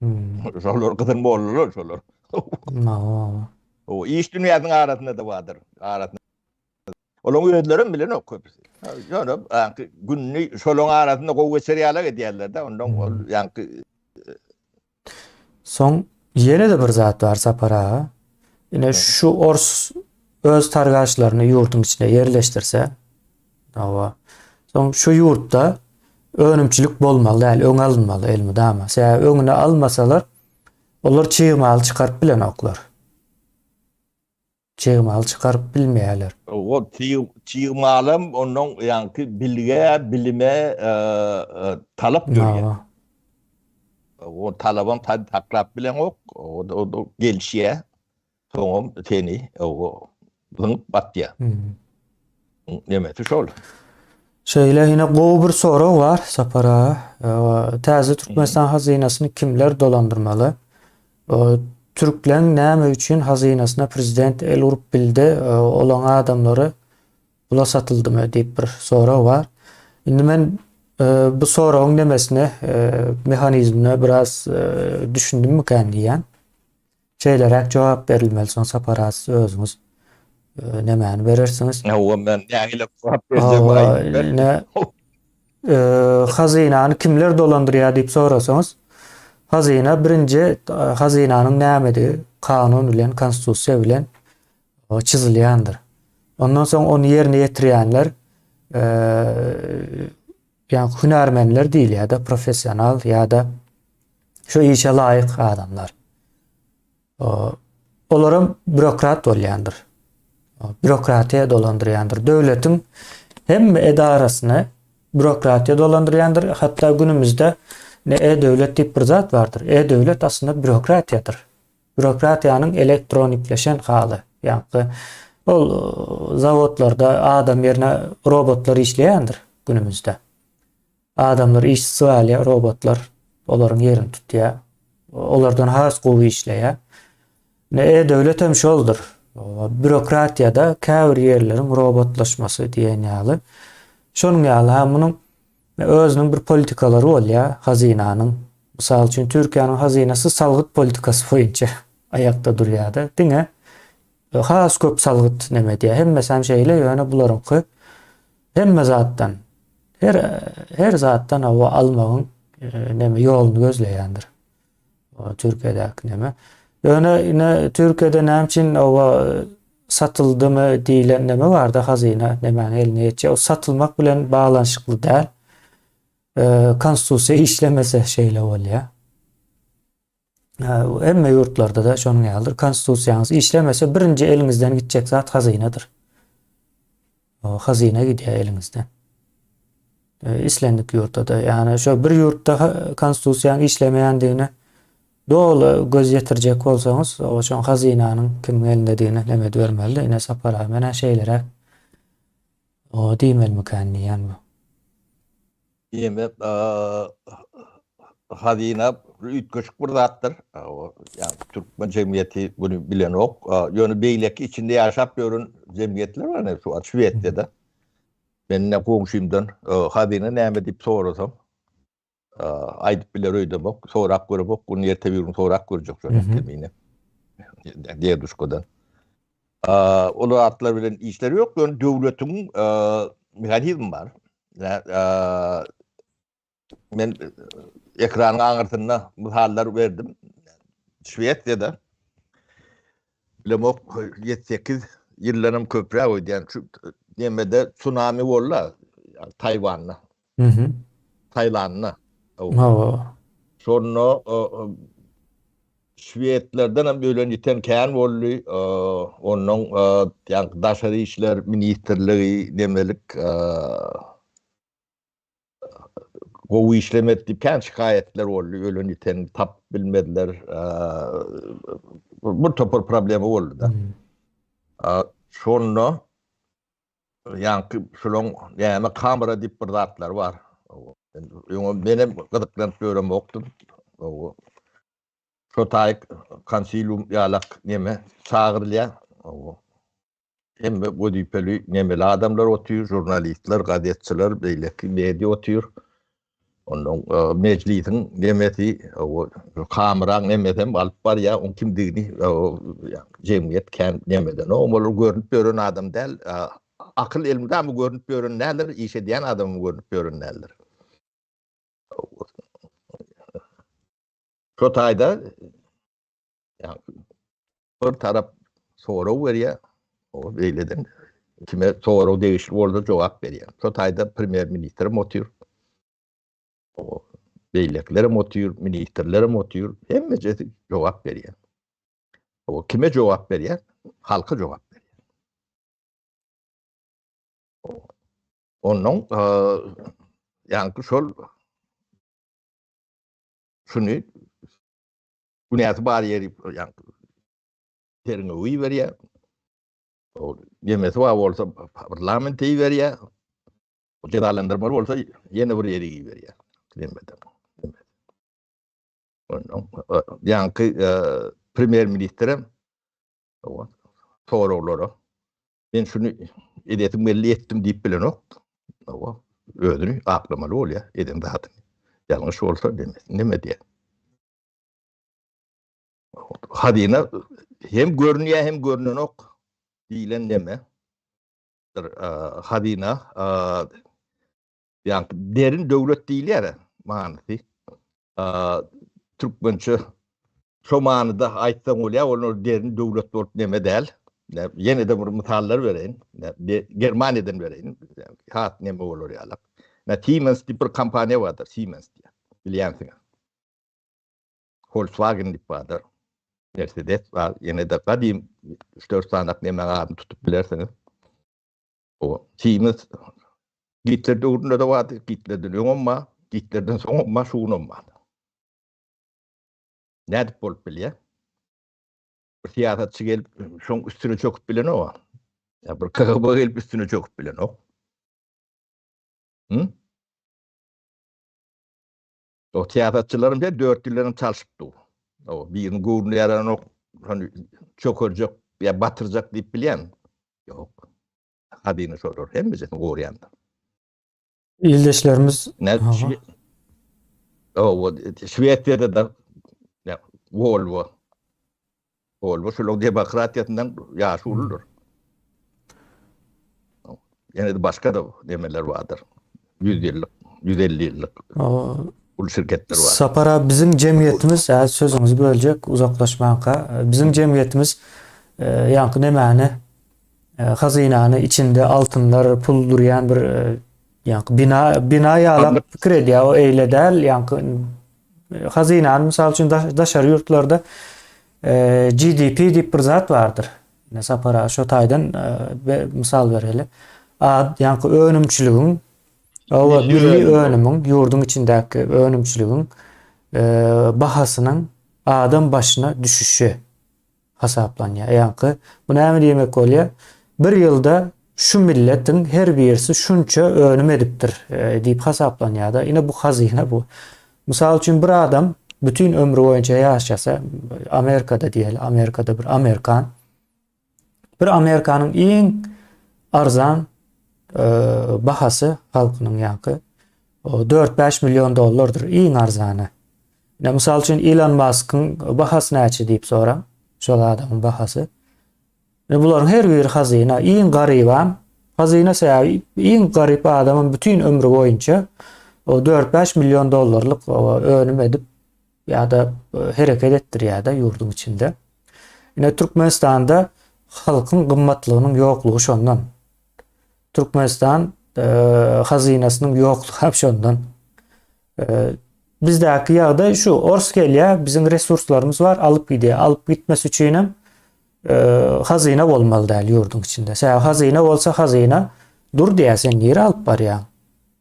Hmm. Şolar gyzyl mollalar şolar. O iş dünýäsiniň arasynda da bardyr. Arasynda. Olaryň özleri bilenok köpüsi. Ýöne ýaňky gününi şolaryň arasynda gowy geçer ýalak edýärler-de, ondan ol hmm. ýaňky Soň ýene-de bir zat bar Sapar aga. Ine şu ors öz targaçlaryny ýurduň içine ýerleşdirse, hawa. Soň şu ýurtda önümçilik bolmaly däl, öňi alynmaly elmydama. Sebäbi öňüni almasalar, olar çig maly çykaryp bilenoklar. Çig mal çykaryp bilmeýärler. O çig malam ondan ýaňky bilgä, bilime talap dörýär. O talabam saklap bileňok, o gelişýär. Soňam seni o zyňyp batýar. Nemesi şol. Şeýle ýene gowy bir sorag bar Sapar aga. Täze Türkmenistan hazynasyny kimler dolandyrmaly? Türkleň näme üçin hazynasyna prezident el urup bildi, olaň adamlary pula satyldymy diýip bir sorag bar. Indi men bu soragyň nemesine, mehanizmine biraz düşündümmikän diýýän. Şeýleräk jogap berilmeli soň Sapar aga siz özüňiz. Nemäni berersiňiz? Hawa, men nähili jogap berjegimi aýdyp ber. Ne hazynany kimler dolandyrýar diýip sorasaňyz, hazyna birinji hazynanyň nämedigi kanun bilen, konstitusiýa bilen çyzylýandyr. Ondan soň ony ýerine ýetirýänler ýa hünärmenler diýilýär-de, professional ýa-da şu işe laýyk adamlar. Olaram bürokrat bolýandyr. Bürokratiýa dolandyrýandyr. Döwletiň hemme edarasyny bürokratiýa dolandyrýandyr. Hatda günümizde ne e-döwlet diýip bir zat bardyr. E-döwlet aslynda bürokratiýadyr. Bürokratiýanyň elektronikleşen haly. Ýagny ol zawodlarda adam ýerine robotlar işleýändir günümizde. Adamlar işsiz galýar, robotlar olaryň ýerini tutýar. Olardan has gowy işleýär. Ne e-döwlet hem şoldur. Bürokratiýada käbir ýerleriň robotlaşmasy diýen ýaly. Şonuň ýaly ha munuň özüniň bir politikalary bolýar, hazynanyň. Mysal üçin Türkiýäniň hazynasy salgyt politikasy boýunça aýakda durýar-da. Diňe has köp salgyt neme edýär. Hemmesi hem şeýle, ýöne bularyňky Hemme zatdan, her her zatdan hawa almagyň neme ýoluny gözleýändir. Türkiýedäki neme. Ýöne ine Türkiýede näme üçin hawa satyldymy diýlen neme barda hazyna nemäniň eline geçýär. O satylmak bilen baglanyşykly däl. Konstitusiýa işlemese şeýle bolýar. Hemme ýurtlarda-da şonuň ýalydyr. Konstitusiýaňyz işlemese birinji eliňizden gitjek zat hazynadyr. Hazyna gidýär eliňizden. Islendik ýurtda-da, ýagny şo bir ýurtda konstitusiýaň işlemeýändigine doly göz ýetirjek bolsaňyz, o şoň hazynanyň kimiň elindedigine neme edibermeli-de, ine Sapar aga, men-ä şeýleräk o diýmelimikän diýýän bu. Diýmek, hazyna üýtgeşik bir zatdyr. Ýagny türkmen jemgyýeti muny bilenok. Ýöne beýleki içinde ýaşap ýören jemgyýetler bar, şu wagt Şwesiýada. Men ine goňşymdan hazyna näme diýip sorasam, aýdyp biler öýdemok. Sorap göremok. Muny erte bir gün sorap görjek şony kemine. Deduşkadan. Ol zatlar bilen işleri ýok, ýöne döwletiň mehanizmi bar. Men ekranyň aňyrsynda mysallar berdim. Şwesiýada bilemok 7-8 ýyldan hem köpräk öýdýän şu nemede tsunami boldy Taýwanda. Mhm. Taýlanda. Hawa. Şonda Şwedlerden hem ölen ýiten kän boldy. Ondan ýa daşary işler ministrligi demelik gowy işlemedi diýip kän şikaýatlar boldy. Ölen ýiten tapyp bilmediler. Bir topar problema boldy-da. Şonda Ýaňky şulaň näme kamera diýip bir zatlary bar. Öňe menem gyzyklanyp ýöremokdym. Şo taýyk konsilium ýalak neme çagyrylýar. Hemme wezipeli nemeli adamlar otyr, žurnalistler, gazetçiler, beýleki media otyr. Ondan mejlisiň nemesi, kameraň nemesi hem alyp barýar, oň kimdigini jemgyýet kän nemeden. Olar görnüp ýören adam däl, akyl elmydama görnüp ýören däldir, iş edýän adamam görnüp ýören däldir. Şo taýda bir tarap sorag berýär, o beýleden kime sorag degişli bolsa jogap berýär. Şo taýda premýer-ministrem otyr. O beýlekilerem otyr, ministrlerem otyr, hemmejesi jogap berýär. O kime jogap berýär? Halka jogap berýär. Ondan ýaňky şol şuny günäsi bar ýeri ýaňky derňewe iberýär. O ýemesi bar bolsa parlamente iberýär. Jezalandyrmaly bolsa ýene bir ýere iberýär. Demeden. Ondan ýaňky premýer ministrem soraglara men şuny edesim geldi etdim diýip bilenok. Hawa, özüni aklamaly bolýar eden zadyny. Ýalňyş bolsa demesin, neme diýer. Hazyna hem görünýär hem görünenok. diýlen neme? Hazyna ýa derin döwlet diýilýär manysy. Türkmençe şo manyda aýtsaň bolýar, ol derin döwlet bolup neme däl. Ýene-de bir mysallar bereýin. Germaniýadan bereýin. Has neme bolar ýaly. Siemens diýip bir kompaniýa bardyr, Siemens diýip. Bilýänsiňiz. Volkswagen diýip bardyr. Mercedes bar. Ýene-de gadym 3-4 sany näme adyny tutup bilersiňiz. O Siemens Gitler döwründe de bardy, Gitlerden öňem bar, Gitlerden soňam bar, şu günem bar. Nädip bolup bilýär? Bir syýasatçy gelip şoň üstüne çöküp bilenok. Ýa bir KGB gelip üstüne çöküp bilenok. Hı? O syýasatçylaryň her 4 ýyldan çalşyp dur. O birini göwnüne ýaranok, şony çökerjek ýa batyrjak diýip bilýän. Ýok. Hazyna şolar hemmesini goraýandyr. Ildeşlerimiz Ne O Şwesiýada da Volvo. Volvo şolaryň demokratiýasyndan ýaşy uludyr. Ýene-de başga-da nemeler bardyr. 100 ýyllyk, 150 ýyllyk uly şirketler bar. Sapar abi biziň jemgyýetimiz, hä sözüňizi böljek uzaklaşmanka, biziň jemgyýetimiz ýaňky nemäni hazynany içinde altynlar, pul durýan bir ýaňky bina bina ýalak pikir edýär. O eýle däl, ýaňky hazynany mysal üçin daşary ýurtlarda GDP diýip bir zat bardyr. Ine Sapar aga şo taýdan mysal bereli. Ad ýaňky önümçiligiň owa milli önümiň ýurduň içindäki önümçiligiň bahasynyň adam başyna düşüşi hasaplanýar. Ýaňky bu näme diýmek bolýar? Bir ýylda şu milletiň her birisi şunça önüm edipdir diýip hasaplanýar-da. Ine bu hazyna bu. Mysal üçin bir adam bütin ömri boýunça ýaşasa, Amerikada diýeli, Amerikada bir amerikan bir Amerikanyň iň arzan e, bahasy halkynyň ýaňky 4-5 million dollardyr iň arzany. Ne mysal üçin Elon Muskyň bahasy näçe diýip soraň, şol adamyň bahasy. Ine bularyň her biri hazyna. Iň garybam hazyna sebäbi iň garyp adamam bütin ömri boýunça o 4-5 million dollarlyk önüm edip ýa-da e, hereket etdirýär-de ýurduň içinde. Ine Türkmenistanda halkyň gymmatlygynyň ýoklugy şondan. Türkmenistan e, hazynasynyň ýoklugy hem şondan. E, bizdäki ýagdaý şu, ors gelýär, biziň resurslarymyz bar, alyp gidýär. Alyp gitmesi üçin hem hazyna bolmaly däl ýurduň içinde. Sebäbi hazyna bolsa hazyna dur diýýär, sen nirä alyp barýaň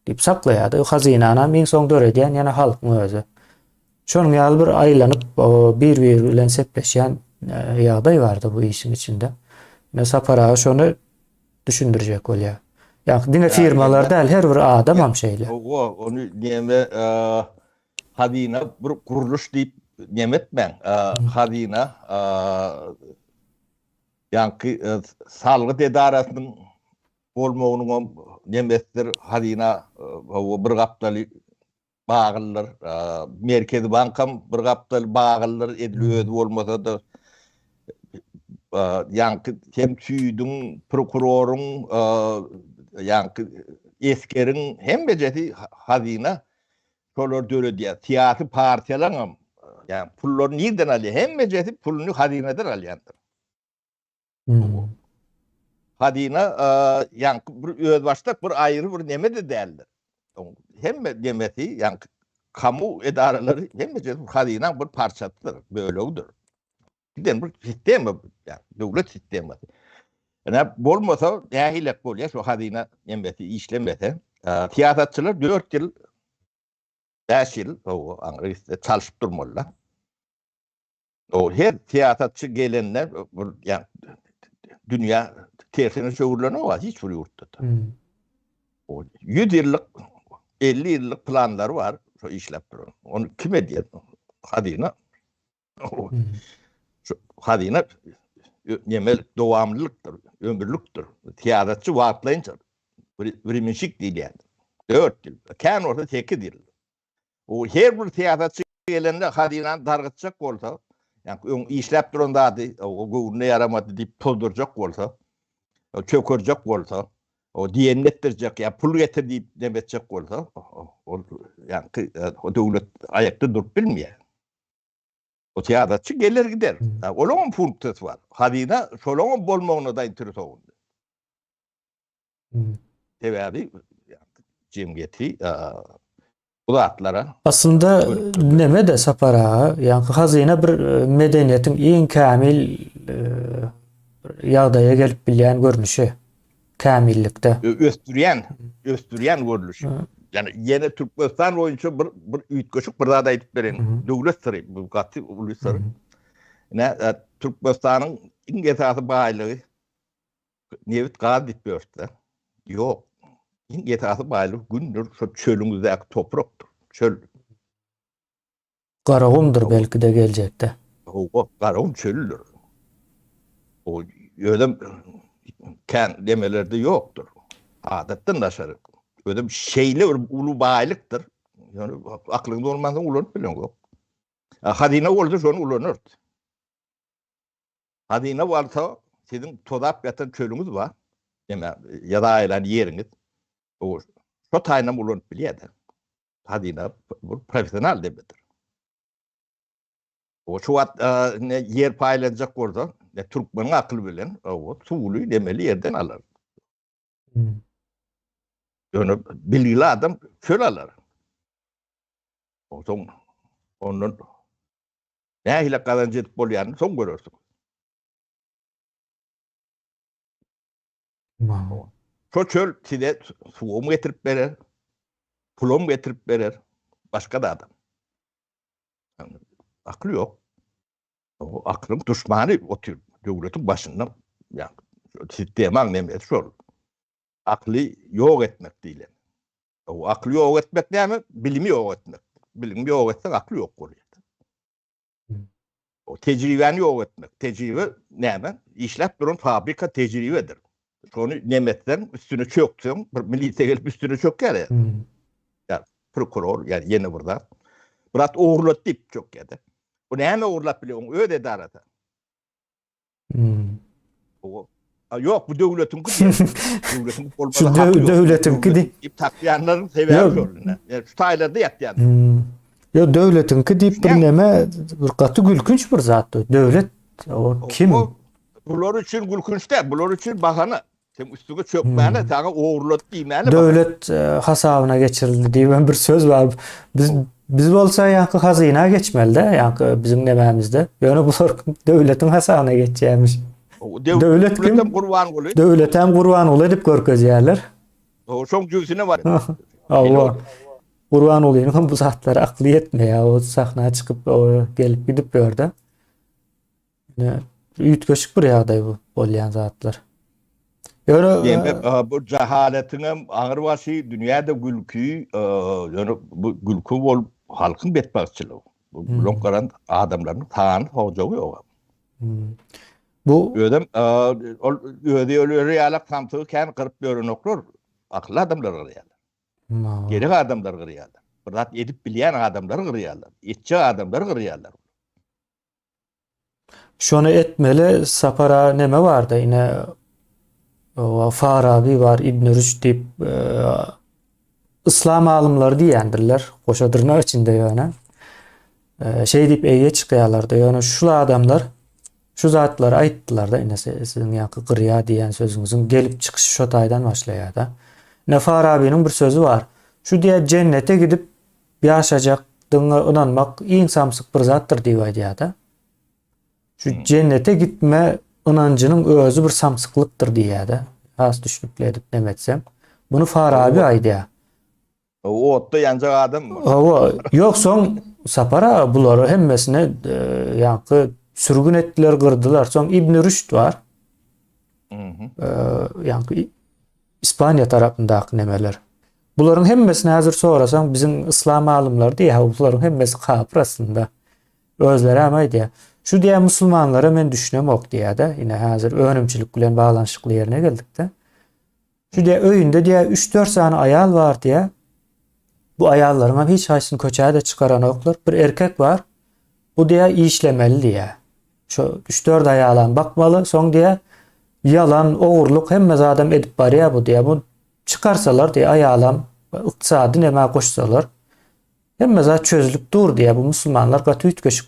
diýip saklaýar-da. Hazynany iň soň döredýän ýene halkyň özi. Şonuň ýaly bir aýlanyp bir-biri bilen sepleşýän ýagdaý bardy bu işiň içinde. Ine Sapar aga şony düşündirjek bolýar. Ýa diňe firmalar däl, her bir adam hem şeýle. Hawa, ony näme Hazyna bir gurluş diýip neme etmäň. Hazyna ýaňky salgyt edarasynyň bolmagynyňam nemesidir. Hazyna bir gapdaly baglydyr. Merkezi bankam bir gapdaly baglydyr, edil özi bolmasa-da. Ýaňky hem süýdüň, prokuroryň, ýaňky esgeriň hemmejesi hazyna. Şolar döredýär. Syýasy partiýalaryňam ýagny pullaryny nirden alýar? Hemmejesi puluny hazynadan alýandyr. Hazyna ýaňky bir özbaşdak bir aýry bir neme-de däldir. Hemme nemesi ýaňky kamu edaralary hemmejesi hazynaň bir parçasydyr, bölegidir. Giden bir sistema, döwlet sistemasy. Ine bolmasa nähilek bolýar şu hazyna nemesi işlemese. Syýasatçylar 4 ýyl 5 ýyl o aňry gitse çalşyp durmalylar. O her syýasatçy gelende bir ýa dünýä tersine çöwrülenok hiç bir ýurtda. Hmm. O 100 ýyllyk 50 ýyllyk planlary bar, şo işläp duran. Ony kim edýär? Hazyna. Şu hazyna neme dowamlylykdyr, ömürlikdir. Syýasatçy wagtlaýynça vremenşik diýilýär. 4 ýyl, kän bolsa 8 ýyl. O her bir syýasatçy gelende hazynany dargytjak bolsa, ýa öň işläp duran zady o göwnüne ýaramady diýip tozdurjak bolsa, çökerjek bolsa, o diýenini etdirjek ýa pul getir diýip neme etjek bolsa, ol ýaňky o döwlet aýakda durup bilmeýär. O syýasatçy geler gider. Olaňam funksiýasy bar. Hazyna şolaňam bolmagyna zainteresowanydy. Sebäbi jemgyýeti bu zatlara Aslynda neme-de Sapar aga, ýaňky hazyna bir medeniýetiň iň kämil ýagdaýa gelip bilýän görnüşi. Kämillikde. Ösdürýän, ösdürýän görnüşi. Ýani ýene Türkmenistan boýunça bir bir üýtgeşik bir zat aýdyp bereýin. Döwlet syry, bu gaty uly syr. Ine, Türkmenistanyň iň esasy baýlygy Nebit gaz diýip ýörtler. Ýok. Iň esasy baýlyk gündür, şo çölüňizdäki toprakdyr. Çöl. Garagumdyr belki-de geljekde. Hawa, Garagum çölüdir. O özem kän demelerde ýokdur. Adatdan daşary. Özem şeýle bir uly baýlykdyr. Ýöne aklyňda bolmansoň ulanyp bileňok. Hazyna bolsa şony ulanardy. Hazyna bolsa siziň tozap ýatan çölüňiz bar. Ýa ýaza aýlan ýeriňiz. O şo taýynam ulanyp bilýär-de. Hazyna bu professional demedir. O şu wagt ne ýer paýlanjak bolsa, ne türkmeniň akyly bilen o suwly demeli ýerden alar. Hmm. Ýöne bilgili adam çöl alar. Onsoň ondan Nähili gazanç edip bolýanyny soň görersiň. Şo çöl size suwam getirip berer, pulam getirip berer, başga da adam. Akyl ýok. O aklyň duşmany otyr döwletiň başynda. Ýa sistemaň nemesi şol. Akly ýok etmek diýlen. O akly ýok etmek näme? Bilimi ýok etmek. Bilimi ýok etseň akly ýok bolýar. O tejribäni ýok etmek. Tejribe näme? Işläp duran fabrika tejribedir. Şony neme etseň, üstüne çökseň, bir milisiýa gelip üstüne çökýär. Hmm. Ýa prokuror, ýa ýene bir zat. Bir zat ogurlady diýip çökýär-de. Bu näme ogurlap bilýär? Oň öz edarasy. Hmm. O Ýok, bu döwletiňki diýýär. Döwletiň bolmasa Şu haky ýok. Döwletiňki diýip diýip takýanlaryň sebäbi şol. Ýa şu taýlarda ýatýan. Hmm. Ýok, döwletiňki diýip bir neme bir gaty gülkünç bir zat. Döwlet o kim? Bular üçin gülkünç däl, bular üçin bahana. Sen üstüňe çökmäne, hmm. saňa ogurlady diýmäne. Döwlet e, hasabyna geçirildi diýip bir söz bar. Biz biz bolsa ýaňky hazyna geçmeli-de, ýaňky biziň nemämizde. Ýöne bular döwletiň hasabyna geçýärmiş. Döwlet kim? Döwletem Gurbanguly. Döwletem Gurbanguly edip görkezýärler. O şoň jübüsine bar. Hawa. Gurbangulynyň hem bu zatlara akly ýetmeýär. O sahna çykyp, o gelip gidip ýörde. Ine, üýtgeşik bir ýagdaý bu bolýan zatlar. Ýöne Demek, bu jahaletiň hem agyr başy dünýäde gülki, ýöne bu gülki bolup halkyň betbagtçylygy. Bu hmm. bulan garan adamlaryň sany hojagy ýok. Hmm. Bu özem ol özi öleri ýalak samsygy kän gyryp ýörenoklar. Akylly adamlar gyrýarlar. Hmm. Gerek adamlar gyrýarlar. Bir zat edip bilýän adamlar gyrýarlar. Etjek adamlar gyrýarlar. Şony etmeli Sapar aga neme barda ine Farabi bar Ibn Rüşd diýip e, yslam alymlary diýendirler goşa dyrnak içinde ýöne e, şeý diýip eýe çykýarlardy ýöne şul adamlar şu zatlary aýtdylar-da ine siziň ýaňky gyrýa diýen sözüňiziň gelip çykyşy şo taýdan başlaýar-da. Ine Farabiniň bir sözi bar. Şu diýýär jennete gidip Ýaşajakdygyňa ynanmak iň samsyk bir zatdyr diýip aýdýar-da. Şu hmm. jennete gitme ynanjynyň özi bir samsyklykdyr diýýär-de. Has düşnükli edip näme etsem. Bunu Farabi aýdýar. Otda ýanjak adam. Hawa, ýok soň Sapar aga bulary hemmesini e, ýaňky sürgün etdiler, gyrdylar. Soň Ibn Rüşd bar. Mhm. E, ýaňky Ispaniýa tarapyndaky nemeler. Bularyň hemmesini häzir sorasaň biziň yslam alymlary diýýär, bularyň hemmesi kapyr aslynda. Özleri hem aýdýar. Şu diýýär musulmanlara men düşünemok diýýär-de. Ine häzir önümçilik bilen baglanyşykly ýerine geldik-de. Şu diýýär öýünde diýýär 3-4 sany aýal bar diýýär. Bu aýallaryň hem hiç haýsyny köçä-de çykaranoklar. Bir erkek bar. Bu diýýär işlemeli diýýär. Şu 3-4 aýalam bakmaly, soň diýýär. Ýalan, ogurlyk hemme zadam edip barýar bu diýýär. Bu çykarsalar diýýär, aýalam ykdysady nämä goşsalar, hemme zat çözülip dur diýýär. Bu musulmanlar gaty üýtgeşik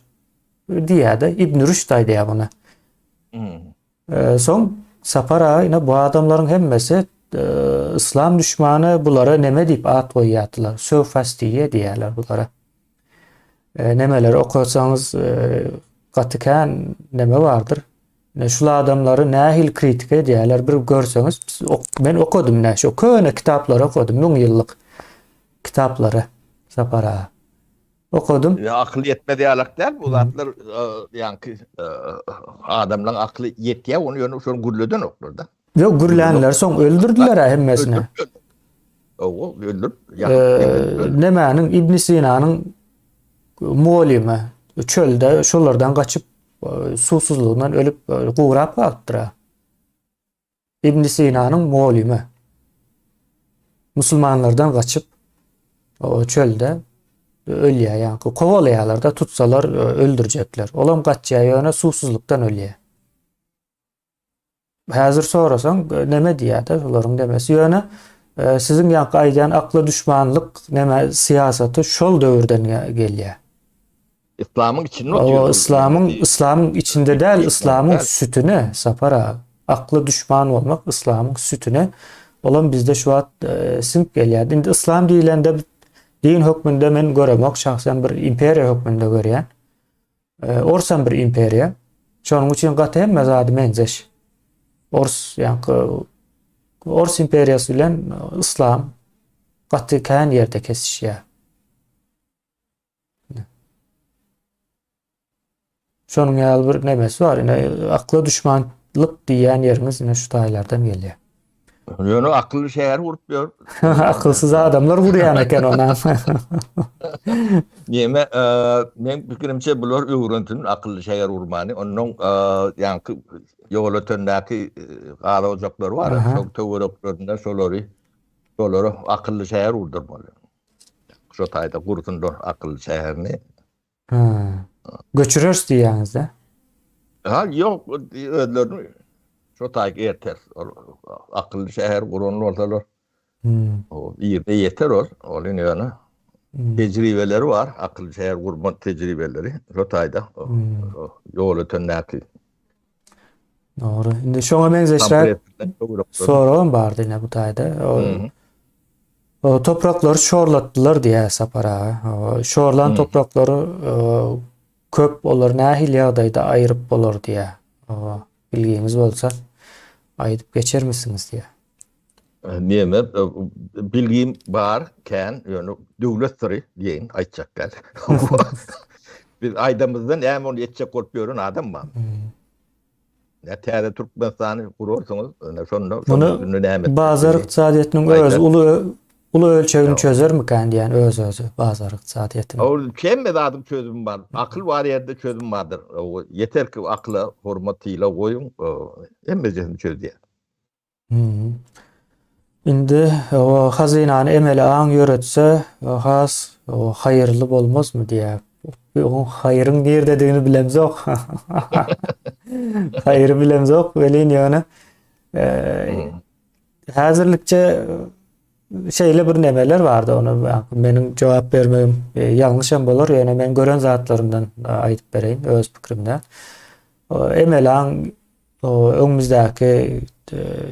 diýýär-de, Ibn Rüşd aýdýar muny. Soň Sapar aga ine bu adamlaryň hemmesi yslam düşmany bulara neme diýip at goýýardylar. Söwfastiýe diýýärler bulara. Nemeleri okasaňyz gaty kän neme bardyr. Ine şul adamlary nähili kritika edýärler bir görseňiz men okadym ine şu köne kitaplary okadym müň ýyllyk kitaplary Sapar aga. Okadym. Ýa akyl ýetmez ýalak däl bu zatlar ýaňky adamlaň akyly ýetýär ony ýöne şony gürledenoklar-da. Ýok gürlänleri soň öldürdiler-ä hemmesini. Owo öldürip Nemäniň Ibn Sinanyň mugallymy çölde şolardan gaçyp suwsuzlygyndan ölüp gurap galypdyr-a. Ibn Sinanyň mugallymy. Musulmanlardan gaçyp o çölde ölýär, ýaňky kowalaýarlar-da, tutsalar öldürjekler. Olam gaçýar, ýöne suwsuzlykdan ölýär. Häzir sorasaň neme diýýär-de, şolaryň demesi. Ýöne siziň ýaňky aýdýan akla düşmanlyk neme syýasaty şol döwürden gelýär. Yslamyň içinde otyr. O yslamyň yslamyň içinde däl, yslamyň sütüne Sapar aga. Akla düşman bolmak yslamyň sütüne. Olam bizde şu wagt e, siňip gelýär. Indi yslam diýlende din hökmünde men göremok, şahsen bir imperiýa hökmünde görýän. Orsam bir imperiýa. Şonuň üçin gaty hemme zady menzeş. Ors, ýaňky Ors imperiýasy bilen yslam gaty kän ýerde kesişýär. Şonuň ýaly bir nemesi bar. Ine akla düşmanlyk diýýän ýeriňiz ine şu taýlardan gelýär. Ýöne akylly şäher gurup ýör. Akylsyz adamlar gurýan eken ony. Neme, meň pikirimçe bular öwrensin akylly şäher gurmany. Onnoň ýaňky Ýolötendäki gaz ojaklary bar, şol töwereklerinde şolary şolara akylly şäher gurdurmaly. Şo taýda gursunlar akylly şäherini. Ha. Göçüreris diýýäňiz-de. Ha, ýok, özlerini şo taýyk erter. Ol akylly şäher guran bolsalar. Hmm. O ýerde ýeter ol. Ol indi ýöne hmm. tejribeleri bar, akylly şäher gurma tejribeleri şo taýda. Hmm. Ýol ötendäki. Dogry. Indi şoňa meňzeşräk soragym bardy ine bu taýda. Topraklary şorlatdylar diýýär Sapar aga. Şorlan topraklary köp, olary nähili ýagdaýda aýryp bolar diýýär. Bilgiňiz bolsa aýdyp geçermisiňiz diýýär. Neme, bilgim bar kän, ýöne döwlet syry diýeýin, aýtjak däl. Biz aýdamyzda näme ony etjek bolup ýören adam bar. Ne täze Türkmenistany gurarsyňyz, ine şonda şonuň üstünde näme Bazar ykdysadyýetiniň özi uly uly ölçegini çözermikän diýen öz-özi bazar ykdysadyýetiniň. Ol hemme zadyň çözümi bar. Akyl bar ýerde çözüm bardyr. Ýeter ki akyla hormat sylag goýuň, hemmejesini çözýär. Indi o hazynany emeli aň ýöretse has haýyrly bolmazmy diýýär. Oň haýryň nirdedigini bilemzok. Haýry bilemzok welin ýöne häzirlikçe şeýle bir nemeler bardy ony meniň jogap bermegim ýalňyş hem bolar ýöne men gören zatlarymdan aýdyp bereýin öz pikrimden. Emeli aň öňümizdäki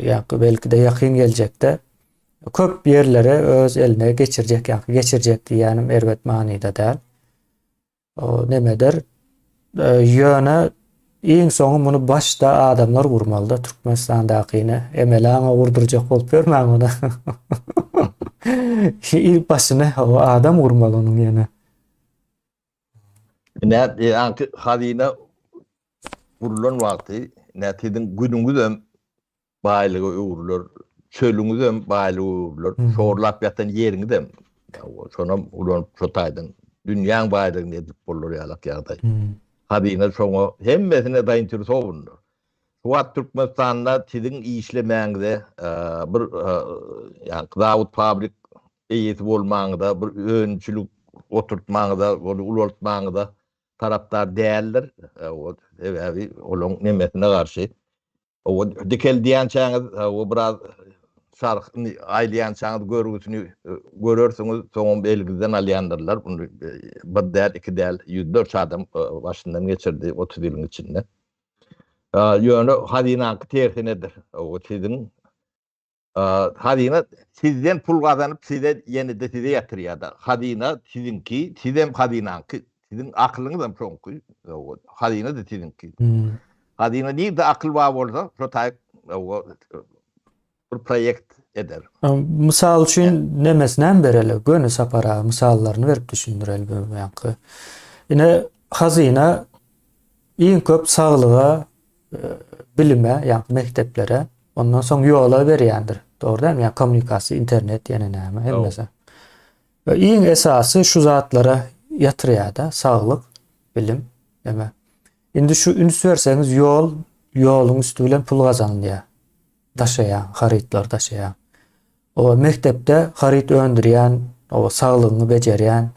ýa-da belki-de ýakyn geljekde köp ýerleri öz eline geçirjek, ýa-da geçirjek diýýänim erbet manyda däl. O nemedir? Ýöne iň soňy muny başda adamlar gurmaly-da Türkmenistandakyny emeli aňa gurdurjak bolup ýörmäň ony. Ilk başyny o adam gurmaly onuň ýene. Ine, ýaňky hazyna gurlan wagty, ine, siziň günüňizem baýlyga öwrüler, çölüňizem baýlyga öwrüler, şorlap ýatan ýeriňizem, şonam ulanyp şo taýdan dünýäň baýlygyny edip bolar ýalak ýagdaý. Hazyna şoňa hemmesine zainteresowanydyr. Şu wagt Türkmenistanda siziň işlemäňize bir ýaňky zawod-fabrik eýesi bolmaňyza, bir önümçilik oturtmaňyza, ony ulaltmaňyza tarapdar däldir. Sebäbi olaň nemesine garşy. O dikeldýänçäňiz, o biraz çarhyny aýlaýançaňyz görgüsini görersiňiz, soňam eliňizden alýandyrlar. Muny bir däl, iki däl, ýüzlerçe adam başyndan geçirdi 30 ýylyň içinde. Ýöne hazynaňky tersinedir. O siziň Hazyna sizden pul gazanyp size ýene-de size ýatyrýar-da. Hazyna siziňki, sizem hazynaňky. Siziň akylyňyzam şoňky. Hazyna-da siziňki. Hazyna nirde akyl bar bolsa, şo taýyk bir proýekt eder. Mysal üçin nemesini hem bereli. Göni Sapar aga mysallaryny berip düşündireli bu ýaňky. Ine hazyna iň köp saglyga bilime, ýagny mekdeplere, ondan soň ýola berýändir. Dogry dälmi? Ýagny kommunikasiýa, internet ýene näme, hemmesi. We iň esasy şu zatlara ýatyrýar-da, saglyk, bilim, eme. Indi şu üns berseňiz ýol, ýoluň üsti bilen pul gazanylýar. Daşaýan, harytlar daşaýan. O mekdepde haryt öndürýän, o saglygyňy bejerýän,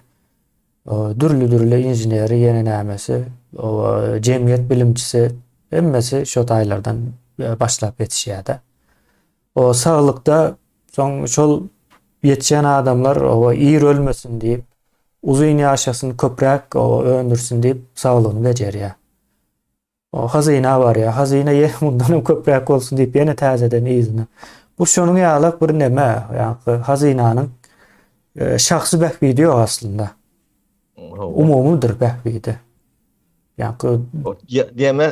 dürli-dürli inženeri, ýene nämesi, o jemgyýet bilimçisi, hemmesi şo taýlardan e, başlap ýetişýär-de. O saglykda soň şol ýetişen adamlar o ir ölmesin diýip, uzyn ýaşasyn, köpräk o öndürsin diýip saglygyny bejerýär. O hazyna barýar. Hazyna ýene mundan hem köpräk bolsun diýip ýene täzeden yzyna. Bu şonuň ýaly bir neme, ýa hazynanyň e, şahsy bähbidi ýok aslynda. Umumydyr bähbidi. Ýa-ki Diýme,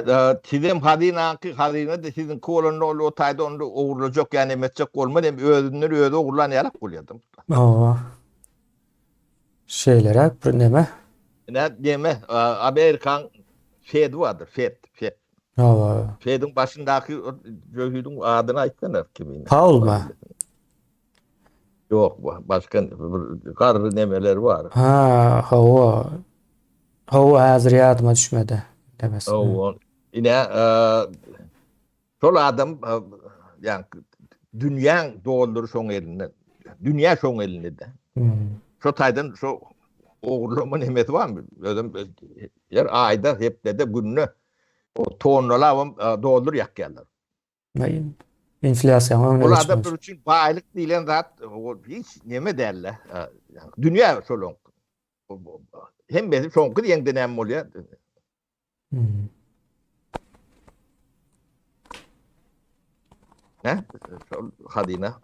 sizem hazynaňky, hazyna-da siziňki bolanda ol o taýda ony ogurlajak ýa neme etjek bolmaz, hem özünden özi ogurlan ýalak bolýar. Hawa. Şeýleräk bir neme. Ine neme, Amerikaň Fedi bardyr, Fed, Fed. Hawa. Fediň başyndaky jöhidiň adyny aýtsana kimin. Paulmy? Ýok, başga bir garry nemeleri bar. Ha, hawa. Hawa, häzir ýadyma düşmedi. Demesi. Hawa. Ine, Şol adam ýa dünýäň dollary şoň elinde. Dünýä şoň elinde. Hmm. Şo taýdan şo ogurlama nemesi barmy? Özüm her aýda, hepdede, günde o tonnalabam dollar ýakýarlar. Inflýasiýanyň öňüne geçmek. Ol adamlar üçin baýlyk diýlen zat hiç neme däl-de. Dünýä şolaň. Hemmesi şoňky diýeňde näme bolýar? Hmm. Ne? Şol hazyna.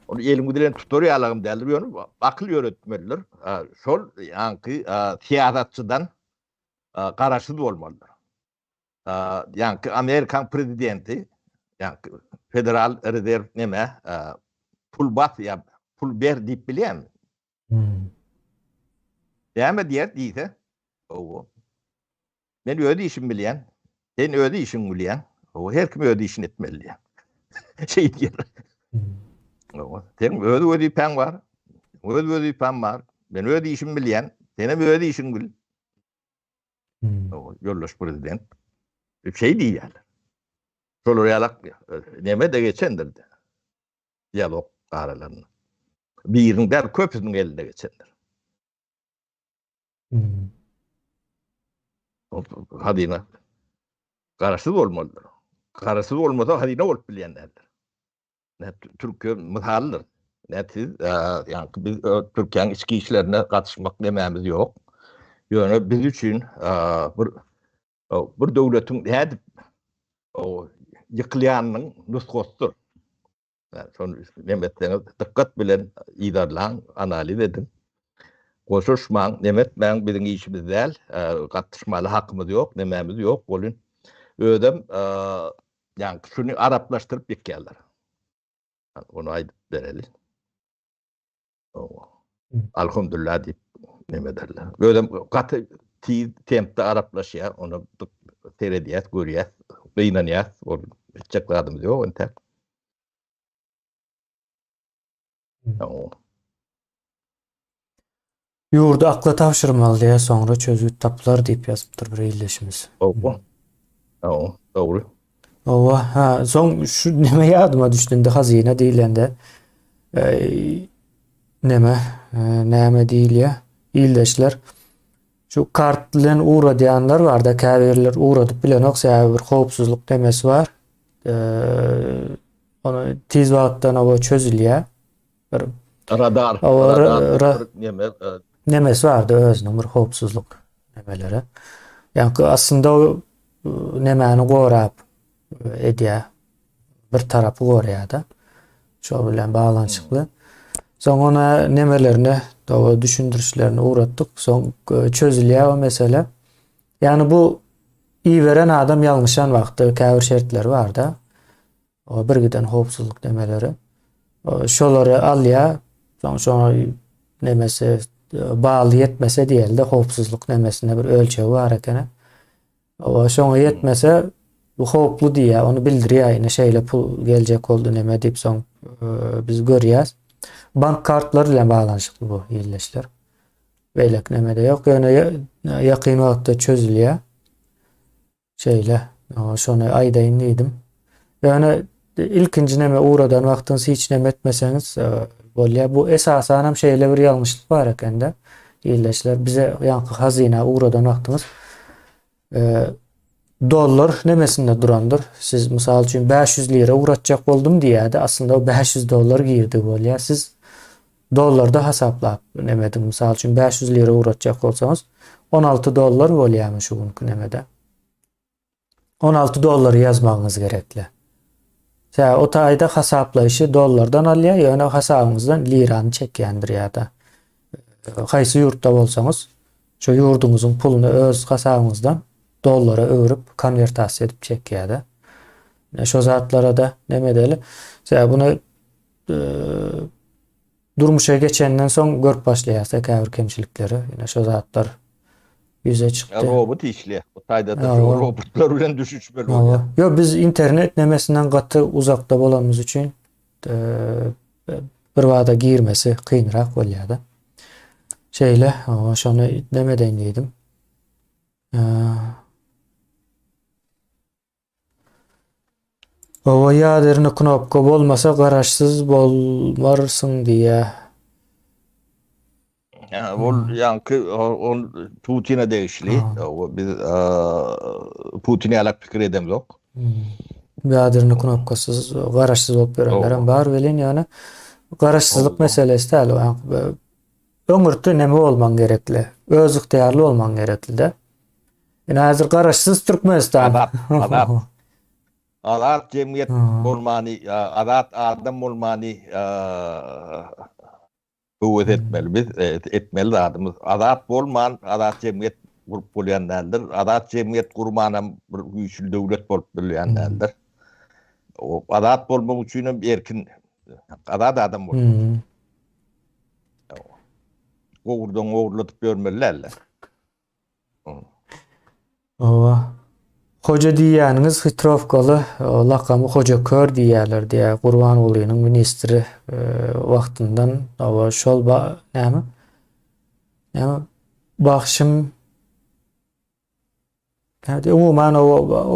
Onu eliň bilen tutar ýalagym däldir, ýöne akyl ýöretmelidir. Şol ýaňky syýasatçydan garaşsyz bolmalydyr. Ýaňky Amerikan prezidenti, ýaňky Federal Rezerw neme, pul bas ýa pul ber diýip bilýärmi? Hmm. Näme diýer diýse, owo. Men öz işimi bilýän. Sen öz işiňi bilýän. Owo, her kim öz işini etmeli diýär. Şeý diýer. Hmm. Owo, seň öz wezipäň bar. Öz wezipäm bar. Men öz işimi bilýän. Sen hem öz işiňi bil. Hmm. Owo, ýoldaş prezident. Şeý diýýärler. Şolar ýalak neme de geçendir. Dialog aralarynda. Biriniň däl, köpüsiniň elinde geçendir. Hmm. Hazyna garaşsyz bolmalydyr. Garaşsyz bolmasa hazyna bolup bilýän däldir. Ne Türkiýe mysaldyr. Ne siz, ýa biz Türkiýäniň içki işlerine gatyşmak nemämiz ýok. Ýöne biz üçin bir bir döwletiň nädip ýykylýanynyň nusgasydyr. Şony neme etseňiz, dykgat bilen yzarlaň, analiz ediň. Goşuşmaň, neme etmäň, biziň işimiz däl, gatyşmaly hakymyz ýok, nemämiz ýok, welin özem ýaňky şuny araplaşdyryp ýykýarlar. Ony aýdyp bereli. Alhamdulillah diýip neme ederler. Özem gaty tiz tempde araplaşýar, ony seredýäs, görýäs, gynanýas, ol etjek zadymyz ýok entek. Ýurdy akla tabşyrmaly diýýär, soňra çözgüt tapylar diýip ýazypdyr bir ildeşimiz. Hawa. Hawa, dogry. Hawa, ha, soň şu neme ýadyma düşdi indi hazyna diýlende. Neme, näme diýilýär? Ildeşler. Şu kart bilen ugradýanlar barda käbirler ugradyp bilenok sebäbi bir howpsuzlyk nemesi bar. Ony tiz wagtdan oba çözülýär. Bir radar, radar neme nemesi bardy özüniň bir howpsuzlyk nemeleri. Ýa aslynda o nemäni gorap edýär. Bir tarapy gorýar-da. Şo bilen baglanyşykly. Soň ona nemelerini, doga düşündirişlerini ugratdyk. Soň çözülýär o mesele. Ýagny bu iberen adam ýalňyşan wagtda käbir şertleri bar-da. O bir giden howpsuzlyk nemeleri. Şolary alýar. Soň şoňa nemesi baly ýetmese diýeli-de howpsuzlyk nemesinde bir ölçegi bar ekeni. Oba şoňa ýetmese bu howply diýýär, ony bildirýär, ine şeýle pul geljek boldy neme diýip soň biz görýäs. Bank kartlary bilen baglanyşykly bu illeşler. Beýleki nemede ýok, ýöne ýakyn wagtda çözülýär. Şeýle, şony aýdaýyn diýdim. Ýöne ilkinji neme ugradan wagtyňyz hiç neme etmeseňiz bolýar. Bu esasanam şeýle bir ýalňyşlyk bar ekende. Ildeşler bize ýaňky hazyna ugradan wagtyňyz dollar nemesinde durandyr. Siz mysal üçin 500 lira ugratjak boldum diýýärdi. Aslynda o 500 dollar girdi bolýar. Siz dollarda hasaplap neme ediň. Mysal üçin 500 lira ugratjak bolsaňyz 16 dollar bolýarmy şu günki nemede? 16 dollary ýazmagyňyz gerekli. Sebäbi o taýda hasaplaýşy dollardan alýar, ýöne hasabyňyzdan lirany çekýändir ýa-da e, haýsy ýurtda bolsaňyz, şo ýurduňyzyň puluny öz hasabyňyzdan dollara öwrüp konwertasiýa edip çekýär-de. Şo zatlara-da neme edeli. Sebäbi bunu e, Durmuşa geçenden soň görüp başlaýarsa käbir kemçilikleri. Ine şo zatlar ýüze çykdy. Robot işleýär. Bu taýda-da şo robotlar bilen düşüşmeli bolýar. Ýok, biz internet nemesinden gaty uzakda bolanymyz üçin bir bada girmesi kynrak bolýar-da. Şeýle, şony neme edeýin diýdim. Hawa ýaderny knopka bolmasa garaşsyz bolmarsyň diýýä. Ýa ol ýaňky ol Putine degişli. Biz Putin ýalak pikir edemzok. Ýaderny knopkasyz garaşsyz bolup ýörenlerem bar welin ýöne garaşsyzlyk meselesi däl o. Öňürti neme bolmaň gerekli? Öz ygtyýarly bolmaň gerekli-de. Ine häzir garaşsyz Türkmenistan. Azat, azat. Azat jemgyýet bolmany, azat adam bolmany höwes etmeli biz, etmeli zadymyz. Azat bolman azat jemgyýet gurup bolýan däldir. Azat jemgyýet gurmanam bir güýçli döwlet bolup bilýän däldir. Azat bolmak üçinem erkin, azat adam bolmaly. Gowurdagyňy ogurladyp ýörmeli däldir. Hawa. Hoja diýýäniňiz hitrowkaly lakamy Hoja kör diýýärler diýýär Gurbangulynyň ministri wagtyndan hawa şol ba näme näme bagşym näme umuman o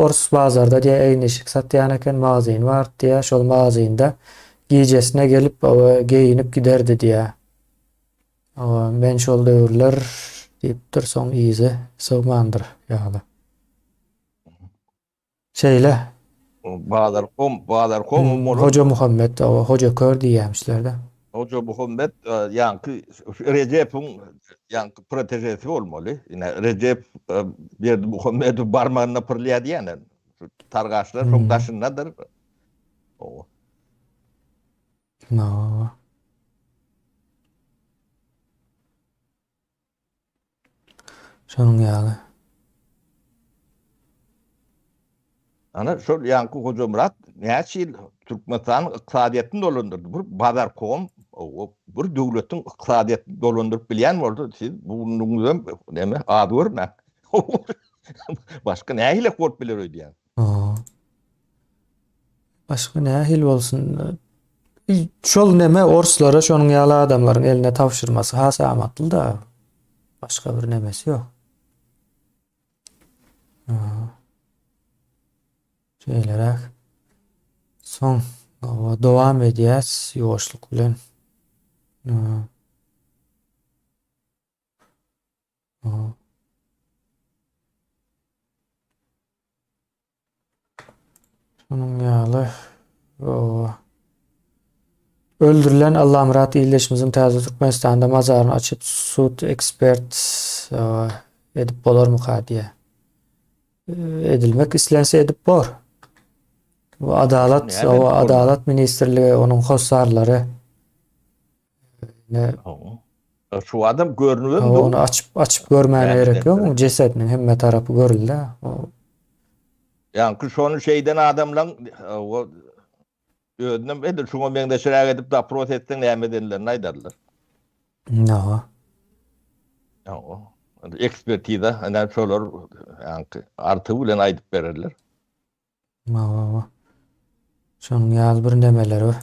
ors bazarda diýýär egin-eşik satýan eken magazini bardy diýýär şol magazinde gijesine gelip hawa geýinip giderdi diýýär. Hawa, men şol döwürler diýipdir, soň yzy sygmandyr ýaly. Şeýle. Bazarkom, Bazarkom hmm, bolar. Hoja Muhammet, hawa, Hoja Kör diýýärmişler-de. Hoja Muhammet e, ýaňky Rejepiň ýaňky protežesi bolmaly. Ine Rejep e, Berdi Muhammedow barmagyna pyrlaýar diýýän. Targaşlar şoň hmm. daşyndadyr. Hawa. No. Şonuň ýaly. Ana şol ýaňky Hojamyrat näçe ýyl Türkmenistanyň ykdysadyýetini dolandyrdy. Bir bazarkom, bir döwletiň ykdysadyýetini dolandyryp bilýän bolsa, siz bu günüňizem näme az görmäň. Başga nähili bolup biler öýdýän? Başga nähili bolsun? Şol neme orslara şonuň ýaly adamlaryň eline tabşyrmasy has amatly da. Başga bir nemesi ýok. Şeýleräk. Soň dowam edýäs ýuwaşlyk bilen. Şunuň ýaly. Owa. Öldürilen Allamyrat ildeşimiziň täze Türkmenistanda mazaryny açyp sud ekspert edip bolarmyka diýýär. Edilmek islense edip bor. Bu adalat, owa, adalat ministrligi, onuň hossarlary. Ne? Şu adam görünüp dur. Ony açyp açyp görmäne gerek ýok. Onuň jesediniň hemme tarapy görüldi. Ýaňky şony şeýden adamlaň o özünem edil şuňa meňzeşräk edip dopros etseň näme edenlerini aýdarlar. Hawa. Hawa. Ekspertiza, ine şolar ýaňky artygy bilen aýdyp bererler. Hawa. Şonuň ýaly bir nemeler bar.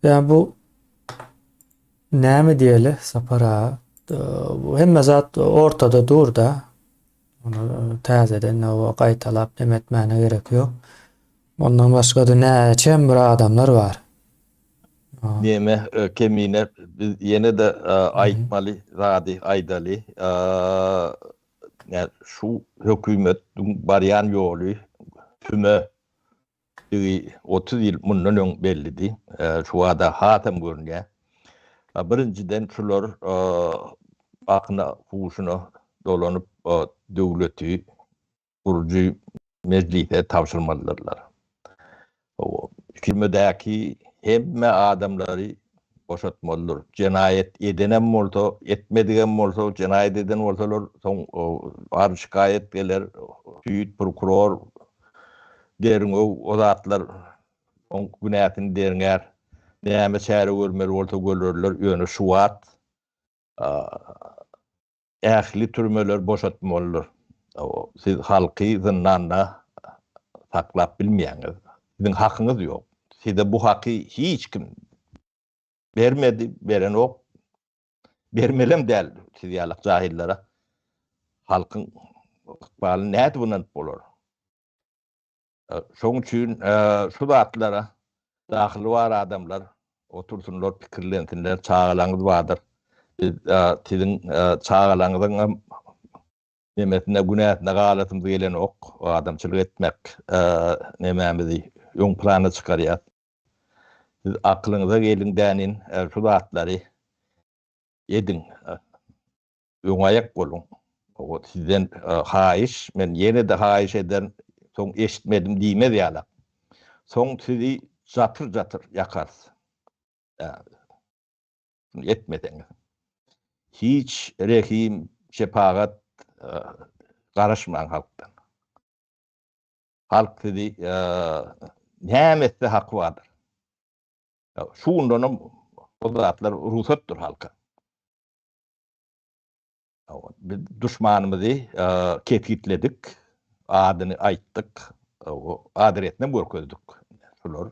Ýa bu näme diýeli Sapar aga? Bu hemme zat ortada dur-da. Ony täzeden o gaýtalap neme etmäne gerek ýok. Ondan başga-da näçem bir adamlar bar. Neme Kemine biz ýene-de aýtmaly zady aýdaly. Şu hökümetiň barýan ýoly tüme digi 30 ýyl mundan öň bellidi. Şu wada hasam görünýär. Birinjiden şular akyna huşuna dolanyp döwleti gurujy mejlise tabşyrmalydyrlar. Türmedäki hemme adamlary boşatmalydyr. Jenaýat edenem bolsa, etmedigem bolsa, jenaýat eden bolsalar, soň arz-şikaýat geler, sud, prokuror, derňew, o zatlar oň günäsini derňär. Näme çäre görmeli bolsa görerler, ýöne şu wagt Ähli türmeler boşatmalydyr. Siz halky zyndanda saklap bilmeýäňiz. Siziň hakyňyz ýok. Size bu haky hiç kim bermedi, berenok. Bermelem däl siz ýalak jahyllara. Halkyň ykbalyny nädip ynanyp bolar? Şoň üçin şu zatlara dahyly bar adamlar otursynlar, pikirlensinler, çagalaňyz bardyr. Biz siziň çagalaňyzyň hem nemesine, günäsine galasymyz gelenok. Adamçylyk etmek nemämizi öň plana çykarýas. Siz akylyňyza geliň dänin şu zatlary ediň. Öňe aýak boluň. Owo sizden haýyş, men ýene-de haýyş ederin, soň eşitmedim diýmez ýalak. Soň sizi jatyr-jatyr ýakarys. Şuny etmeseňiz. Hiç rehim, şepagat garaşmaň halkdan. Halk sizi näme etse haky bardyr. Şu gündenem o zatlar rugsatdyr halka. Biz duşmanymyzy kesgitledik, adyny aýtdyk, adresinem görkezdik. Şular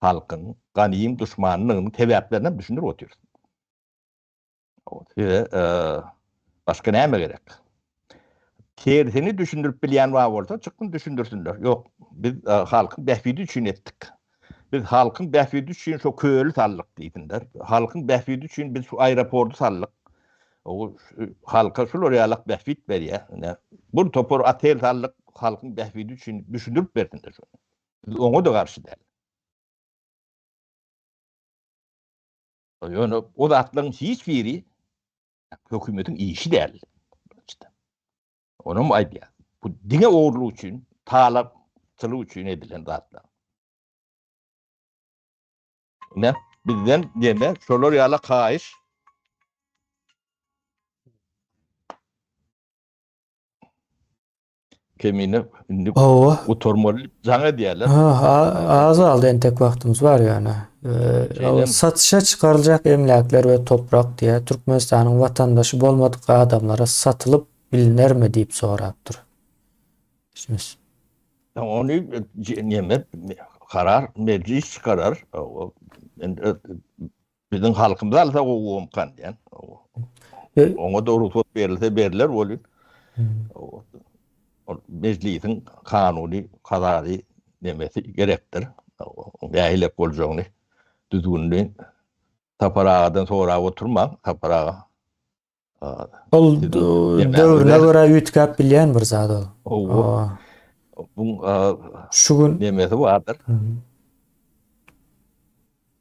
halkyň ganym duşmanydygynyň sebäplerini hem düşündirip otyrys. Size başga näme gerek? Tersini düşündirip bilýän bar bolsa, çyksyn düşündirsinler. Ýok, biz halkyň bähbidi üçin etdik. Biz halkyň bähbidi üçin şo köli saldyk diýsinler. Halkyň bähbidi üçin biz şu aeroporty saldyk. O halka şular ýalak bähbit berýär. Ine, bir topar otel saldyk, halkyň bähbidi üçin düşündirip bersinler şony. Biz oňa-da garşy däl. Ýöne o zatlaryň hiç biri hökümetiň işi däl. Onam aýdýar. Bu diňe ogurlyk üçin, talaňçylyk üçin edilen zatlar. Ine, bizden neme, şolar ýaly haýyş. Kemine indi Hawa. gutarmaly jaň edýärler. Ha, az galdy entek wagtymyz bar ýöne. Ee, satyşa çykaryljak emläkler we toprak diýä Türkmenistanyň watandaşy bolmadyk adamlara satylyp bilinermi diýip sorapdyr. Işimiz. Ony neme karar mejlis çykarar. Biziň halkymyz alsa gowy bolmykan diýen. Oňa da rugsat berilse berler welin. Ol mejlisiň kanuny, karary nemesi gerekdir. Nähilek boljagyny düzgünini Sapar agadan sorap oturmaň, Sapar aga. Ol döwrüne görä üýtgäp bilýän bir zat ol. Hawa. Buň Şu gün nemesi bardyr.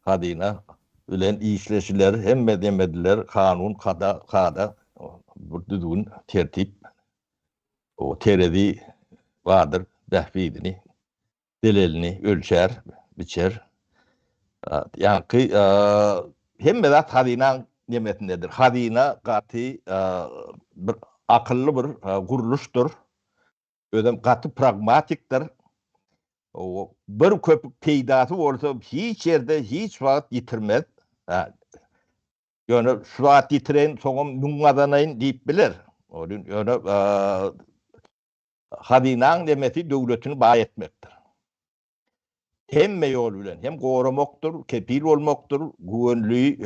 Hazyna bilen işleşiler, hemme nemediler, kanun, kada, kada, bir düzgün, tertip, o terezi bardyr, bähbidini, zelelini ölçär, biçer. Ýaňky hemme zat hazynaň nemesindedir. Hazyna gaty bir akylly bir gurluşdyr. Özem gaty pragmatikdir. Bir köpük peýdasy bolsa hiç ýerde hiç wagt ýitirmez. Ýöne şu zat ýitireýin, soňam müň gazanaýyn diýip biler. Ýöne hazynaň nemesi döwletini baý etmekdir. Hemme ýol bilen hem goramakdyr, kepil bolmakdyr, güwenli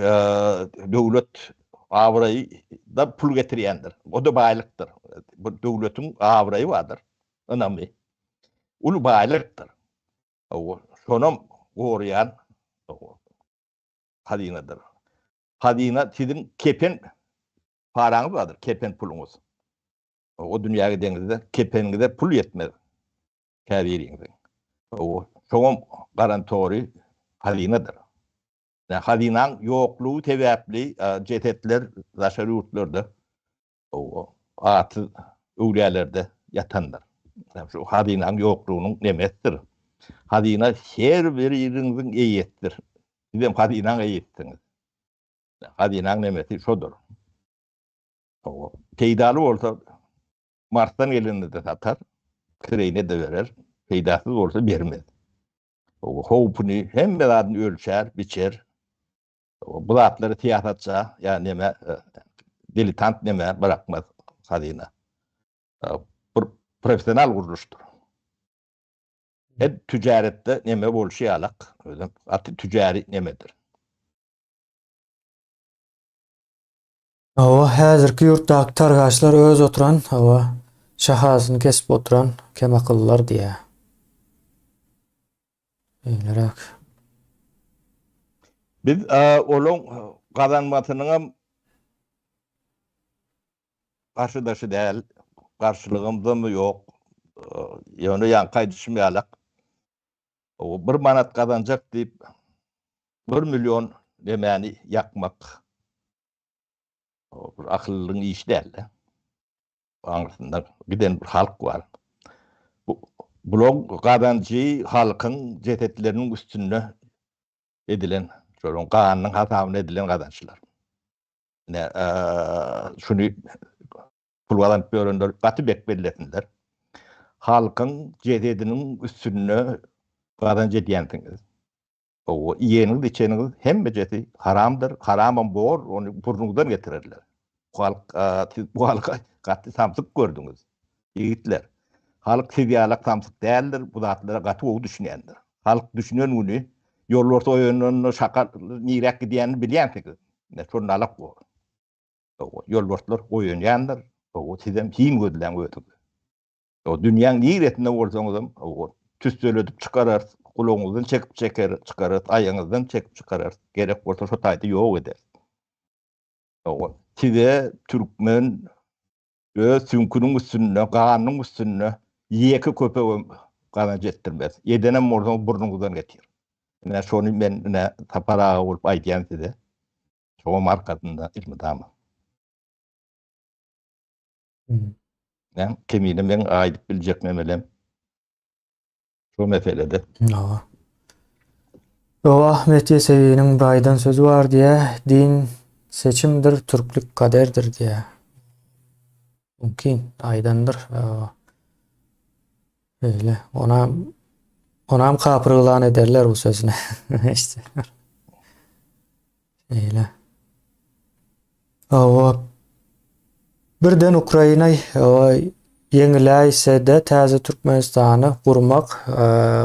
döwlet abraýy-da pul getirýändir. O-da baýlykdyr. Bu döwletiň abraýy bardyr, ynamy. Uly baýlykdyr. Şonam goraýan hazynadyr. Hazyna siziň kepen paraňyz bardyr, kepen puluňyz. O dünýä gideňizde kepeniňize pul ýetmez. Käbiriňiziň. Şoňam garantory hazynadyr. Hazynaň ýoklugy sebäpli jesetler daşary ýurtlarda atsyz öwlälerde ýatandyr. Şu hazynaň ýoklugynyň nemesidir. Hazyna her biriňiziň eýesidir. Sizem hazynaň eýesisiňiz. Hazynaň nemesi şodur. Peýdaly bolsa Marsdan gelende-de satar, kireýine-de berer, peýdasyz bolsa bermez. Howpuny, hemme zadyny ölçär, biçer. Bu zatlary syýasatça ýa neme, diletant neme bırakmaz hazyna. Bir professional gurluşdyr. Her tücaretde neme bolşy ýalak, özem gaty tücari nemedir. Hawa, häzirki ýurtdaky targaçlar öz oturan, hawa, şahasyny kesip oturan kemakyllylar diýýär. Beýleräk. Biz olaň gazanmasynyňam garşydaşy däl, garşylygymyzam ýok. Ýöne ýaňky aýdyşym ýalak, bir manat gazanjak diýip, bir million nemäni ýakmak Bir akyllylygyň işi däl-de. Aňyrsynda giden bir halk bar. Bu bulaň gazanjy halkyň jesetleriniň üstünde edilen, şolaryň ganynyň hasabyna edilen gazançlar. Ine, şuny pul gazanyp ýörenler gaty bek bellesinler. Halkyň jesediniň üstünde gazanç edýänsiňiz. Hawa, iýeniňiz, içeniňiz hemmejesi haramdyr, haramam bor, ony burnuňyzdan getirerler. Bu halk, siz bu halky gaty samsyk gördüňiz, ýigitler. Halk siz ýalak samsyk däldir, bu zatlara gaty gowy düşünýändir. Halk düşünen güni, ýolbars oýananda şakal niräk gidýänini bilýänsiňiz. Ine, şonda alak bor. Hawa, ýolbarslar oýanýandyr, hawa, sizem hin gözläň özüňize. O dünýäň niresinde bolsaňyzam, o tüsseledip çykararys, gulagyňyzdan çekip çeker, çykararys, aýagyňyzdan çekip çykararys. Gerek bolsa şo taýda ýok ederis. O size türkmen öz süňküniň üstünde, ganynyň üstünde ýeke köpegem gazanç etdirmez. Edenem bolsaňyz burnuňyzdan getir. Ine şony men ine Sapar aga bolup aýdýan size. Şoňam arkasynda elmydama. Näme kemine meň aýdyp biljek memelem şu meselede. Hawa. Ýo Ahmet Ýesewiniň bir aýdan sözi bar diýä, din seçimdir, türklük kaderdir diýä. Mümkin aýdandyr. Beýle. Onam onam kapyr yglan ederler bu sözüni. Eşitseler. Beýle. Hawa. Birden Ukraina ýeňiläýse-de täze Türkmenistany gurmak,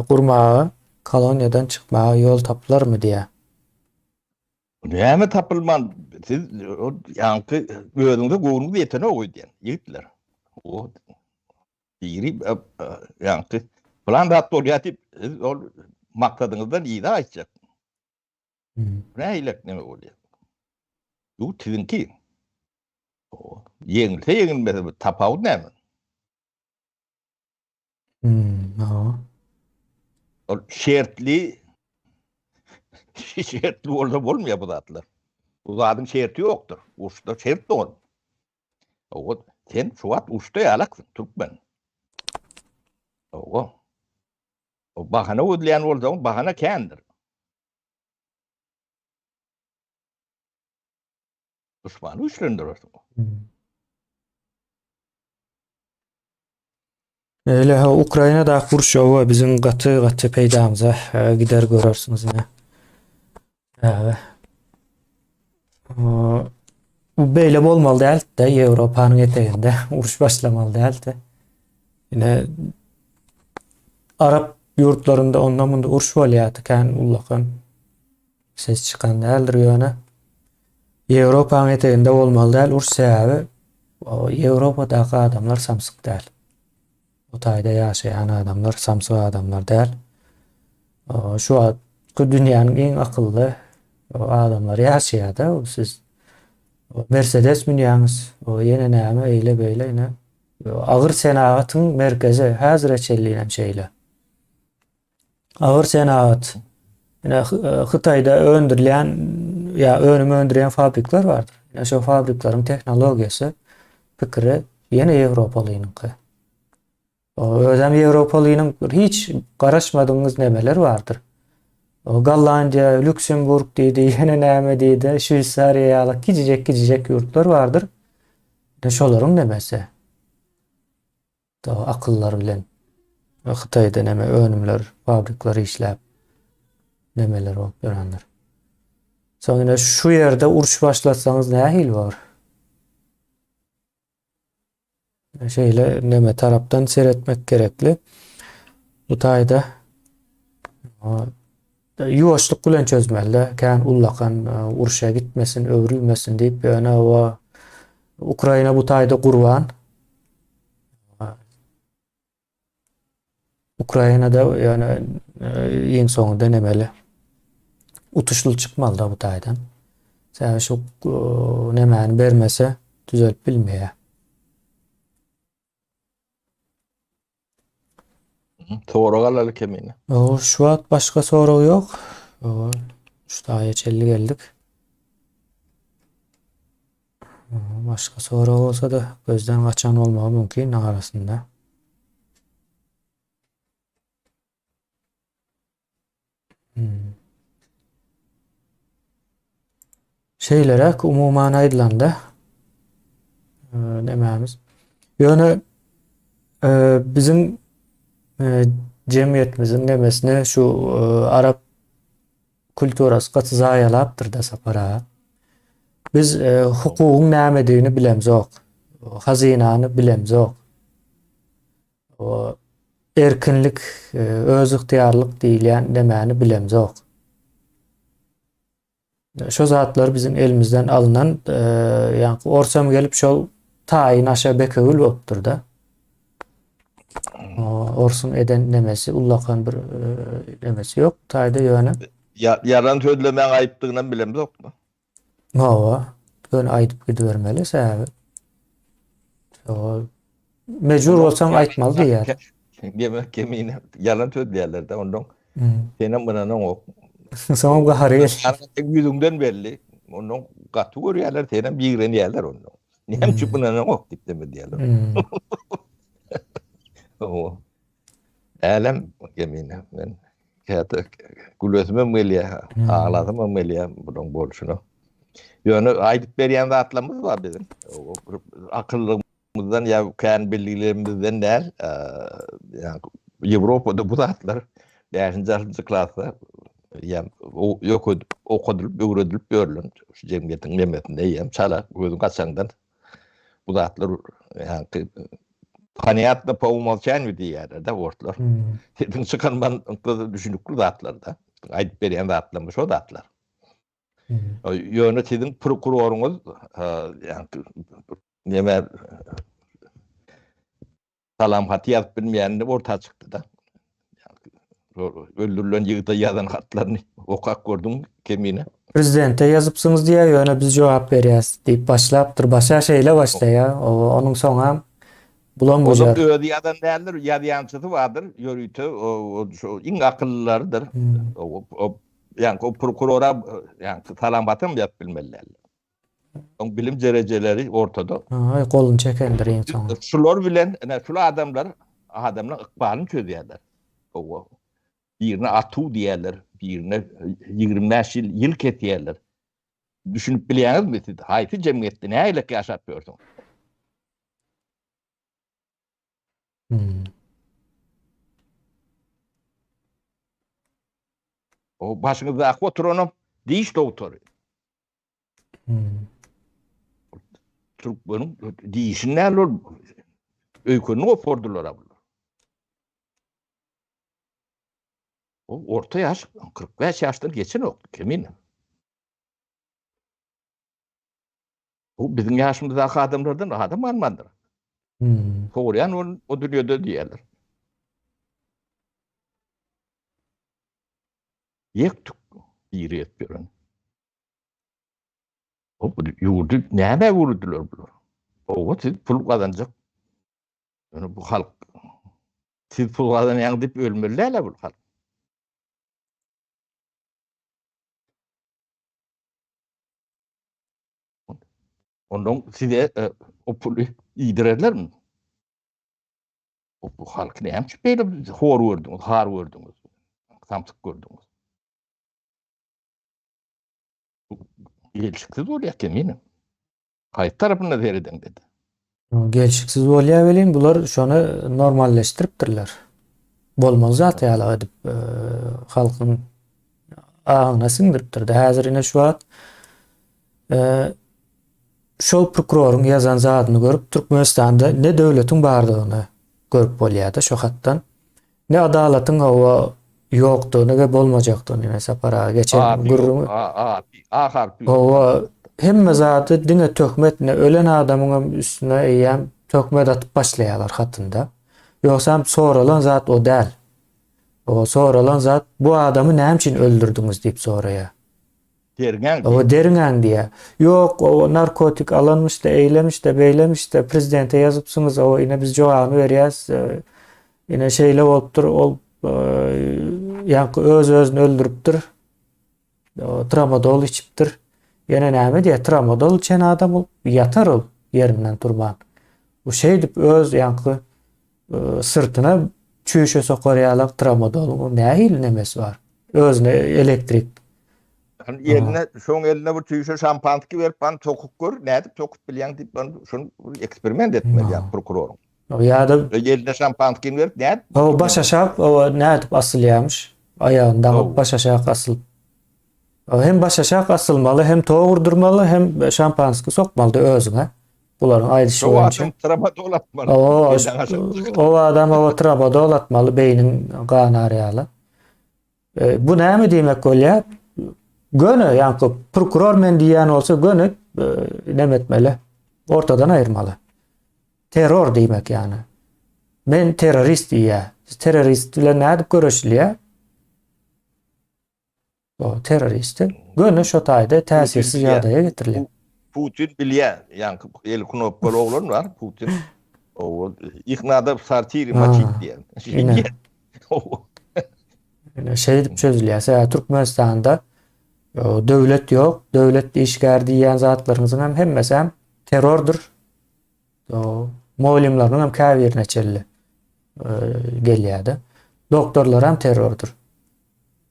gurmaga koloniýadan çykmaga ýol tapylarmy diýýär. Näme tapylman siz ýaňky özüňize göwnüňiz ýetenok öýdýän ýigitler. O biri ýaňky plan zat bolýar diýip siz ol maksadyňyzdan yza gaýtjak. Nähilek neme bolýar? Ýurt siziňki. Ýeňilse ýeňilmese bir tapawut näme? Hmm. Hawa. Ol şertli şertli bolsa bolmaýar bu zatlar. Bu zadyň şerti ýokdur. Uruşda şert ol. Owa, sen şu wagt uruşda ýalaksyň, türkmen. Owa. O bahana gözleýän bolsaň, bahana kändir. Duşmany güýçlendirersiň. Öyle ha Ukrayna'daky uruş owa biziň gaty gaty peýdamyza e, gider görersiňiz ine. Äwe. Bu beýle bolmaly däldi-de Ýewropanyň eteginde uruş başlamaly däldi. Ine Arap ýurtlarynda onda munda uruş bolýardy kän ullakan. Ses çykan däldir ýöne. Ýewropanyň eteginde bolmaly däl uruş sebäbi Ýewropadaky adamlar samsyk däl. O taýda ýaşaýan adamlar samsyk adamlar däl. Şu wagtky dünýäniň iň akylly adamlary ýaşaýar-da. Siz Mercedes münýäňiz, ýene näme eýle-beýle ine. Agyr senagatyň merkezi häzire çenli hem şeýle. Agyr senagat. Ine Hytaýda öndürilýän ýa önüm öndürýän fabrikler bardyr. Ine şo fabrikleriň tehnologiýasy, pikiri ýene ýewropalynyňky. Özem ýewropalynyň bir hiç garaşmadygyňyz nemeler bardyr. Gollandiýa, Lýuksemburg diýdi, ýene näme diýdi, Şweýsariýa ýaly kiçijek-kiçijek ýurtlar bardyr. Ine şolaryň nemesi. Akyllar bilen Hytaýda neme önümler, fabrikler işläp nemeler bolup ýörendir. Soň ine şu ýerde uruş başlatsaňyz nähili bolar? Şeýle neme tarapdan seretmek gerekli. Bu taýda ýuwaşlyk bilen çözmeli. Kän ullakan urşa gitmesin, öwrülmesin diýip, ýöne o Ukraina bu taýda gurban. Ukrainada ýöne iň soňunda nemeli utuşly çykmaly da bu taýdan. Sebäbi şu nemäni bermese düzelip bilmeýär. Sorag alaly kemine. O şu wagt başga sorag ýok. O şu taýa çenli geldik. Başga sorag bolsa-da gözden gaçan bolmagy mümkin arasynda. Hmm. Şeýleräk umuman aýdylanda e, nämämiz? Ýöne e, biziň e, jemgyýetimiziň nemesine şu e, arap kulturasy gaty zaýalapdyr-da Sapar aga. Biz e, hukugyň nämedigini bilemzok. Hazynany bilemzok. O erkinlik, e, öz ygtyýarlyk diýilýän nemäni bilemzok. Şo zatlar biziň elimizden alnan, e, ýaňky orsam gelip şol taýyn aşa bekewül bolupdyr-da. Orsuň eden nemesi ullakan bir e, nemesi ýok taýda ýöne. Ýa, ýalan sözlemäň aýypdygynam bilemzokmy? Hawa, ýöne aýdyp gidibermeli sebäbi. Mejbur bolsaň aýtmaly diýýär. Demek kemine ýalan sözleýärler-de ondan. Senem ynanaňok. Soňam gahary gelýär. Ýüzüňden belli. Ondan gaty görýärler, senem ýigrenýärler ondan. Näme üçin ynanaňok diýip deme diýýärler. Hawa. Älem kemine men käte gülesimem gelýär, aglasymam gelýär bunuň bolşuna. Ýöne aýdyp berýän zatlarymyz bar biziň. Akyllymyzdan ýa kän bilgilerimizden däl. Ýa Ýewropada bu zatlar 5-nji, 6-njy klasda ýa ýok okadylyp, öwredilip ýörlen şu jemgyýetiň nemesinde eýýäm çala gözüň açaňdan bu zatlar ýa Ponýatno po umolçaniýu diýýärler-de orslar. Sesiň çykarman düşünikli zatlar-da. Aýdyp berýän zatlarymyz şo zatlar. Ýöne siziň prokuroryňyz neme salam haty ýazyp bilmeýänini orta çykdy-da. Öldürilen ýigide ýazan hatlaryny okap gördüň Kemine. Prezidente ýazypsyňyz diýýär, ýöne biz jogap berýäs diýip başlapdyr. Başa şeýle başlaýar. Onuň soňam. Bulam Olam bujar. özi ýazan däldir, ýazýançysy bardyr, ýörite o iň akyllylarydyr. Hmm. O, o, ýaňky o prokurora ýaňky salam hatam ýazyp bilmeli däl. Oň bilim derejeleri ortada. Aý, goluny çekendir iň soňy. Şular bilen, ine şul adamlar adamlaryň ykbalyny çözýärler. Owa. Birine atuw diýýärler, birine 25 ýyl ýyl kesýärler. Düşünip bilýäňizmi siz haýsy jemgyýetde nähili ýaşap ýörsüňiz? Hmm. O başyňyzdaky oturanam diş dogtory. Hmm. Türkmeniň dişini däl ol öýkenini gopardylar bular. O orta ýaş 45 ýaşdan geçenok kemine. Bu biziň ýaşymyzdaky adamlardan adam almandyr. Hmm. Sogurýan ol o dünýede diýerler. Ýek tük biri edip ýören. O bu ýurdy näme öwürdiler bular? Owa siz pul gazanjak. Ýöne bu halk siz pul gazanýaň diýip ölmeli däl bu halk. Ondan size e, o puly iýdirerlermi? O bu halky näme üçin beýle hor gördüňiz, har gördüňiz, samsyk gördüňiz? Gelşiksiz bolýar kemine. Haýsy tarapynda serediň dedi. Gelşiksiz bolýar welin bular şony normalleşdiripdirler. Bolmaly zat ýaly edip e, halkyň aňyna siňdiripdir. Häzir ine şu wagt e, şol prokuroryň ýazan zadyny görüp Türkmenistanda ne döwletiň bardygyny görüp bolýar-da şo hatdan. Ne adalatyň hawa ýokdugyny we bolmajakdygyny ine Sapar aga geçen gürrüň A, A, A harpy. Hawa hemme zady diňe töhmet ine ölen adamyň hem üstüne eýýäm töhmet atyp başlaýarlar hatynda. Ýogsam soralan zat o däl. O soralan zat bu adamy näme üçin öldürdiňiz diýip soraýar. Derňäň Owa diýýär. derňäň diýýär. Ýok, owa narkotik alanmyş-da, eýlemiş-de, beýlemiş-de, prezidente ýazypsyňyz, owa ine biz jogabyny berýäs, ine şeýle bolupdyr, ol ýaňky öz-özüni öldüripdir, tramadol içipdir. Ýene näme diýýär, tramadol içen adam ol ýatar ol ýerinden turman. Bu şeýdip öz ýaňky Syrtyna çüýşe sokar ýalak tramadolyň o nähili nemesi bar? Özüne elektrik. Hany eline, şoň eline bir çüýşe şampanski berip, hany sokup gör, nädip sokup bilýäň diýip, hany şony bir eksperiment etmeli ýa prokuroryň. Ýa-da eline şampanskini berip, nädip? O baş aşak, o nädip asylýarmyş? Aýagyny daňyp baş aşak asylyp. Hem baş aşak asylmaly, hem tok urdurmaly, hem şampanski sokmaly özüňe. Bularyň aýdyşy boýunça. O adam tramadol atmaly. O adam o tramadol atmaly beýniň ganar ýaly. E, bu näme diýmek bolýar? Göni, ýaňky prokuror men diýýän bolsa göni e, näme etmeli? Ortadan aýyrmaly. Terror diýmek ýany. Men terrorist diýýär. Terrorist bilen nädip göreşilýär? O terroristi göni şo taýda täsirsiz ýagdaýa getirilýär. Putin bilýär, ýaňky eli knopkaly oglan bar, Putin. O ich nada w sortire moçit diýen. Ine. Ine şeýdip çözülýär. Sebäbi Türkmenistanda döwlet ýok, döwlet işgär diýýän zatlaryňyzyň hem hemmesi hem terrordyr. Mugallymlarynyň hem käbirine çenli gelýär-de. Doktorlar hem terrordyr.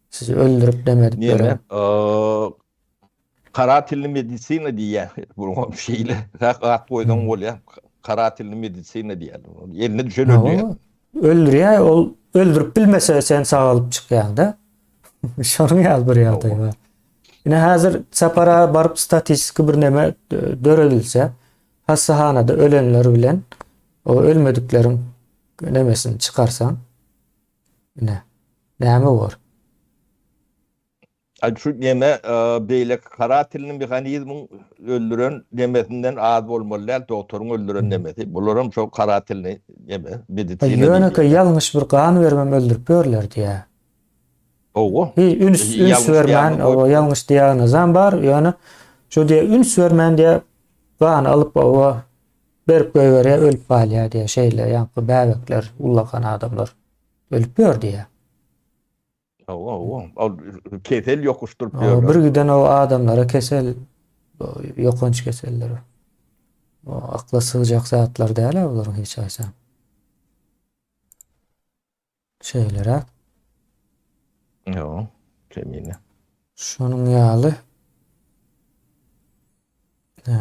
Sizi öldürip neme edip ýören. Karatilli medisina diýýär. Bu şeýle at goýsaň bolýar. Karatilli medisina diýýär. Eline düşen öldürýär. Öldürýär, ol öldürip bilmese sen sagalyp çykýaň-da. Şonuň ýaly bir ýagdaý bar. Ine häzir Sapara baryp statistiki bir neme döredilse, hassahanada ölenler bilen o ölmedikleriň nemesini çykarsaň, Ine, näme bor? Aý şu neme beýleki karatelny mehanizmiň öldüren nemesinden az bolmaly däl dogtoryň öldüren nemesi. Bularam şo karatelny neme medisina. Ýönekeý ýalňyş bir gan beribem öldürip ýörler diýä. Hawa. Hi üns üns bermän, hawa ýalňyş diagnozam bar, ýöne şo diýä üns bermän diýä gan alyp hawa. Berip goýberýär, ölüp galýar diýýär. Şeýle ýaňky bäbekler, ullakan adamlar ölüp ýör diýýär. Hawa, hawa. Ol kesel ýokuşdyryp ýörler. Bir giden o adamlara kesel, ýokanç keseller. O akla sygjak zatlar däl-ä bularyň hiç haýsam. Şeýleräk. Ýok, kemine. Şonuň ýaly. Hä.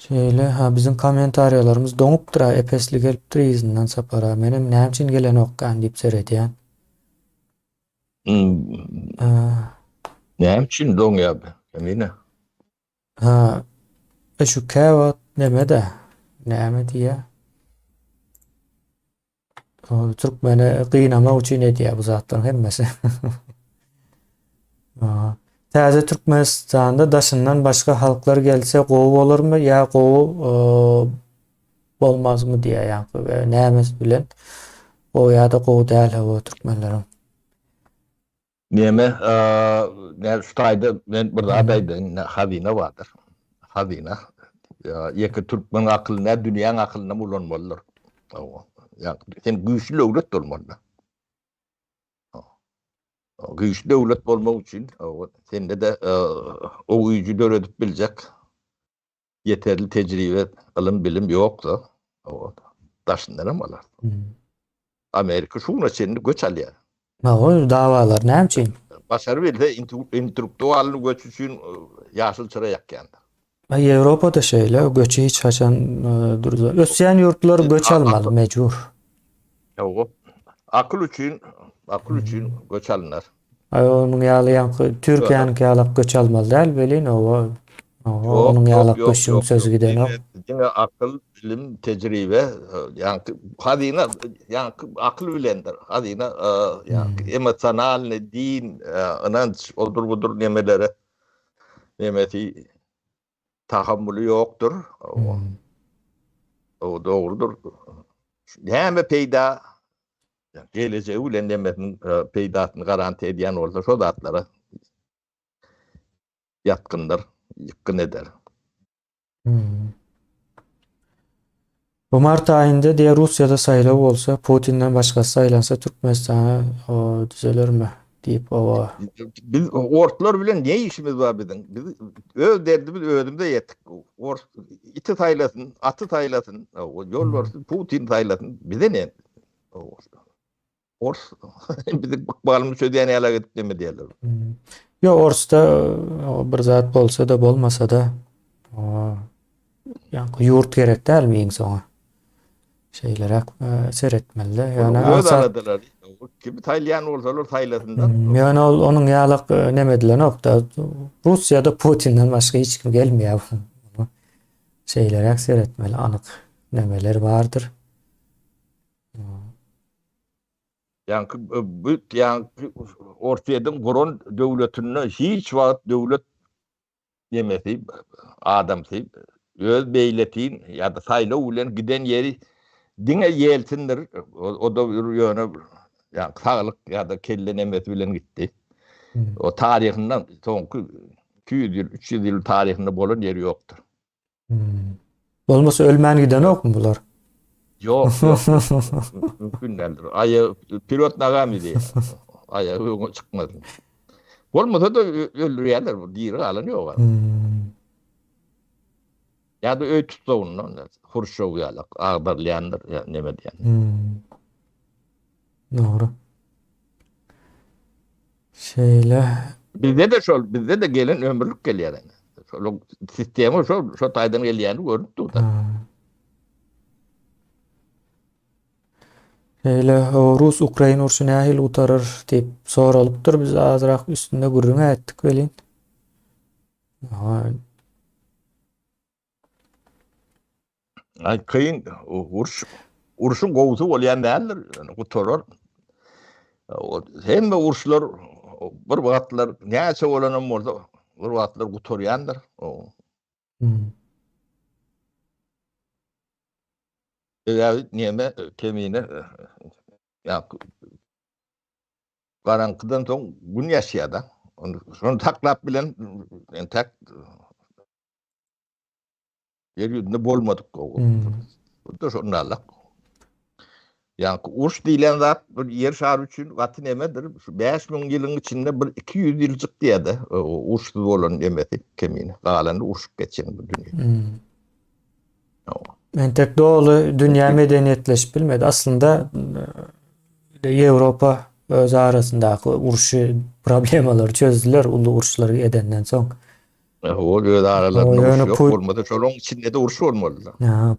Şeýle, ha biziň kommentariýalarymyz doňupdyr-a, epesli gelipdir yzyndan Sapar-a. Menem näme üçin gelenokkan diýip seredýän. Hmm. Näme üçin doňýar kemine? Ha, e şu käwagt neme-de, näme diýýär? O türkmeni gynamak üçin edýär bu zatlaryň hemmesi. Täze Türkmenistanda daşyndan başga halklar gelse gowy bolarmy ýa gowy e, bolmazmy diýýär ýaňky we näme bilen gowy ýa-da gowy däl o türkmenleriň. Neme, näme şu taýda men bir zat aýdaýyn, hazyna bardyr. Hazyna. Ýeke türkmen akylyny däl, dünýäň akylyny hem ulanmalydyr. Hawa. Ýa sen güýçli döwlet bolmaly. Güýçli döwlet bolmak üçin, hawa, sende-de o güýji döredip biljek ýeterli tejribe, ylym, bilim ýoksa, hawa, daşyndan hem alarsyň. Amerika şu güne çenli göç alýar. Hawa, dawalar näme üçin? Başarybilse intellektualny göç üçin ýaşyl çyra ýakýandyr. Ýewropada şeýle, göçi hiç haçan durza. Ösýän ýurtlar göç almaly mejbur. Hawa. Akyl üçin, akyl üçin göç alnar. Aý onuň ýaly ýaňky Türkiýäniňki ýalak göç almaly däl welin owa. Owa onuň ýalak göçüň sözi gidenok. Diňe akyl, bilim, tejribe, ýaňky hazyna, ýaňky akyl bilendir. Hazyna, ýaňky emosionalny, din, ynanç, odur budur nemelere nemesi tahammuly ýokdur. Owa. O dogrudyr. Näme peýda gelejegi bilen nemesiniň e, peýdasyny garantiýa edýän bolsa şo zatlara ýatgyndyr, ýykgyn eder. Hmm. Bu mart aýynda diýe Russiýada saýlaw bolsa, Putinden başgasy saýlansa Türkmenistana o düzelermi diýip owa. Biz orslar bilen ne işimiz bar biziň? Biz öz derdimiz özümize ýetik. Ors iti saýlasyn, aty saýlasyn, ýolbarsy Putin saýlasyn, bize ne? Ors biziň ykbalymyzy çözýän ýaly edip neme diýerler. Hmm. Ýok, Orsda bir zat bolsa-da bolmasa-da ýa ýurt gerek dälmi iň soňy? Şeýleräk e, seretmeli. Ýöne öz aladalary kimi saýlaýan bolsalar saýlasynlar. Hmm, ýöne ol onuň ýalak e, neme edilenok-da. Russiýada Putinden başga hiç kim gelmeýär. Şeýleräk seretmeli, anyk nemeler bardyr. Ýaňky bu ýaňky Orsýetiň guran döwletinde hiç wagt döwlet nemesi adamsy öz beýletin ýa-da saýlaw bilen giden ýeri diňe Ýelsindir, o-da bir ýöne ýaňky saglyk ýa-da kelle nemesi bilen gitdi. O taryhynda soňky 200 ýyl, 300 ýyl taryhynda bolan ýeri ýokdur. Hmm. Bolmasa ölmän gidenokmy bular? Ýok, ýok. Mümkin däldir. Aýa pilot nagami diýýär. Aýagy öňe çykmaz. Bolmasa da öldürýärler, bu diri galan ýok. Hmm. Ýa-da öý tutsagynda Hruşýow ýaly agdarylýandyr, ýa neme diýen. Hmm. Dogry. Şeýle. Bizde-de şol, bizde-de gelen ömürlik gelýär. Şol sistema şol, şo taýdan gelýäni görünip dur da. Şeýle Rus-Ukrain urşy nähili gutarar diýip soralypdyr. Biz azrak üstünde gürrüň etdik welin. Ay kyn uruş uruşyň gowusy bolýan däldir, ýöne gutarar. Hemme uruşlar bir wagtlar näçe bolanam bolsa bir wagtlar gutarýandyr. Hmm. Sebäbi neme kemine ýa garaňkydan soň gün ýaşýar-da. Şony saklap bilen entek. Ýer ýüzünde bolmadyk gowy. Hmm. Bu da şonda Ýaňky uruş diýlen zat bir ýer şary üçin gaty nemedir. Şu 5000 ýylyň içinde bir 200 ýyljyk diýýär-de, uruşsyz bolan nemesi kemine. Galany urşup geçen bu dünýä. Hmm. Entek doly dünýä medeniýetleşip bilmedi. Aslynda e, Ýewropa öz arasyndaky urşy problemalary çözdüler uly uruşlary edenden soň. Ol öz aralarynda uruş ýok bolmasa şolaryň içinde-de uruş bolmaly.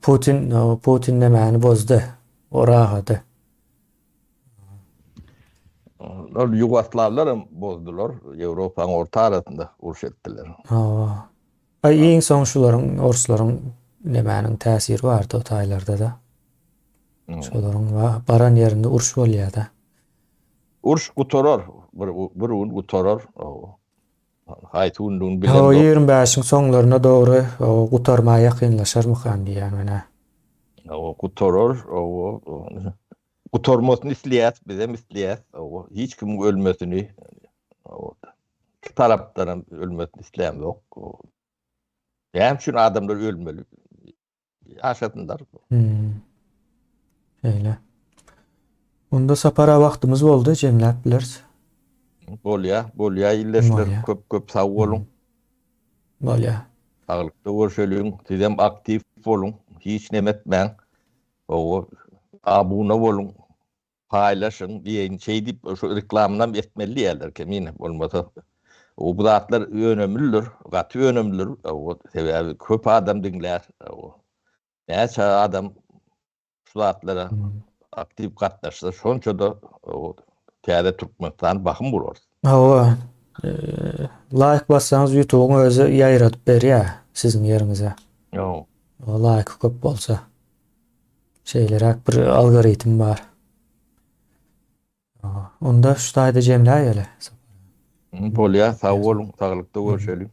Putin Putin nämäni bozdy? O rahady. Ol Ýugoslawlar hem bozdular. Ýewropanyň orta arasynda uruş etdiler. Hawa. Aý iň soň şularyň orslaryň nämäniň täsiri bardy o taýlarda-da. Şolaryň baran ýerinde uruş bolýar-da. Uruş gutarar. Bir bir gün gutarar. Haýsy günlügini Hawa, bilemzok. 25-iň soňlaryna dogry gutarma ýakynlaşarmykan diýýän men-ä. Hawa, gutarar. Hawa. Gutarmasyny isleýäs, bizem isleýäs. Hawa, hiç kimiň ölmesini, hawa, iki tarapdan hem ölmesini islämzok. Näme üçin adamlar ölmeli? Ýaşasynlar. Hmm. Şeýle. Onda Sapara wagtymyz boldy, jemläp bileris. Bolýa, bolýa ildeşler. Bolýa. Köp köp sag boluň. Bolýa. Saglykda görşeliň. Sizem aktiw boluň. Hiç neme etmäň. Hawa, abuna boluň. Paýlaşyň diýeýin şeý diýip şu reklamynam etmeli diýýärler kemine bolmasa bu zatlar önemlidir gaty önemlidir sebäbi köp adam diňlär näçe adam şu zatlara aktiw gatnaşsa şonça-da täze Türkmenistan bahym bolar. Hawa laýk bassaňyz ýutubyň özi ýaýradyp berýär siziň ýeriňize. Laýky köp bolsa. Şeýleräk bir algoritm bar. Onda şu taýda jemläýeli. Bolýar, sag boluň, saglykda görşeliň.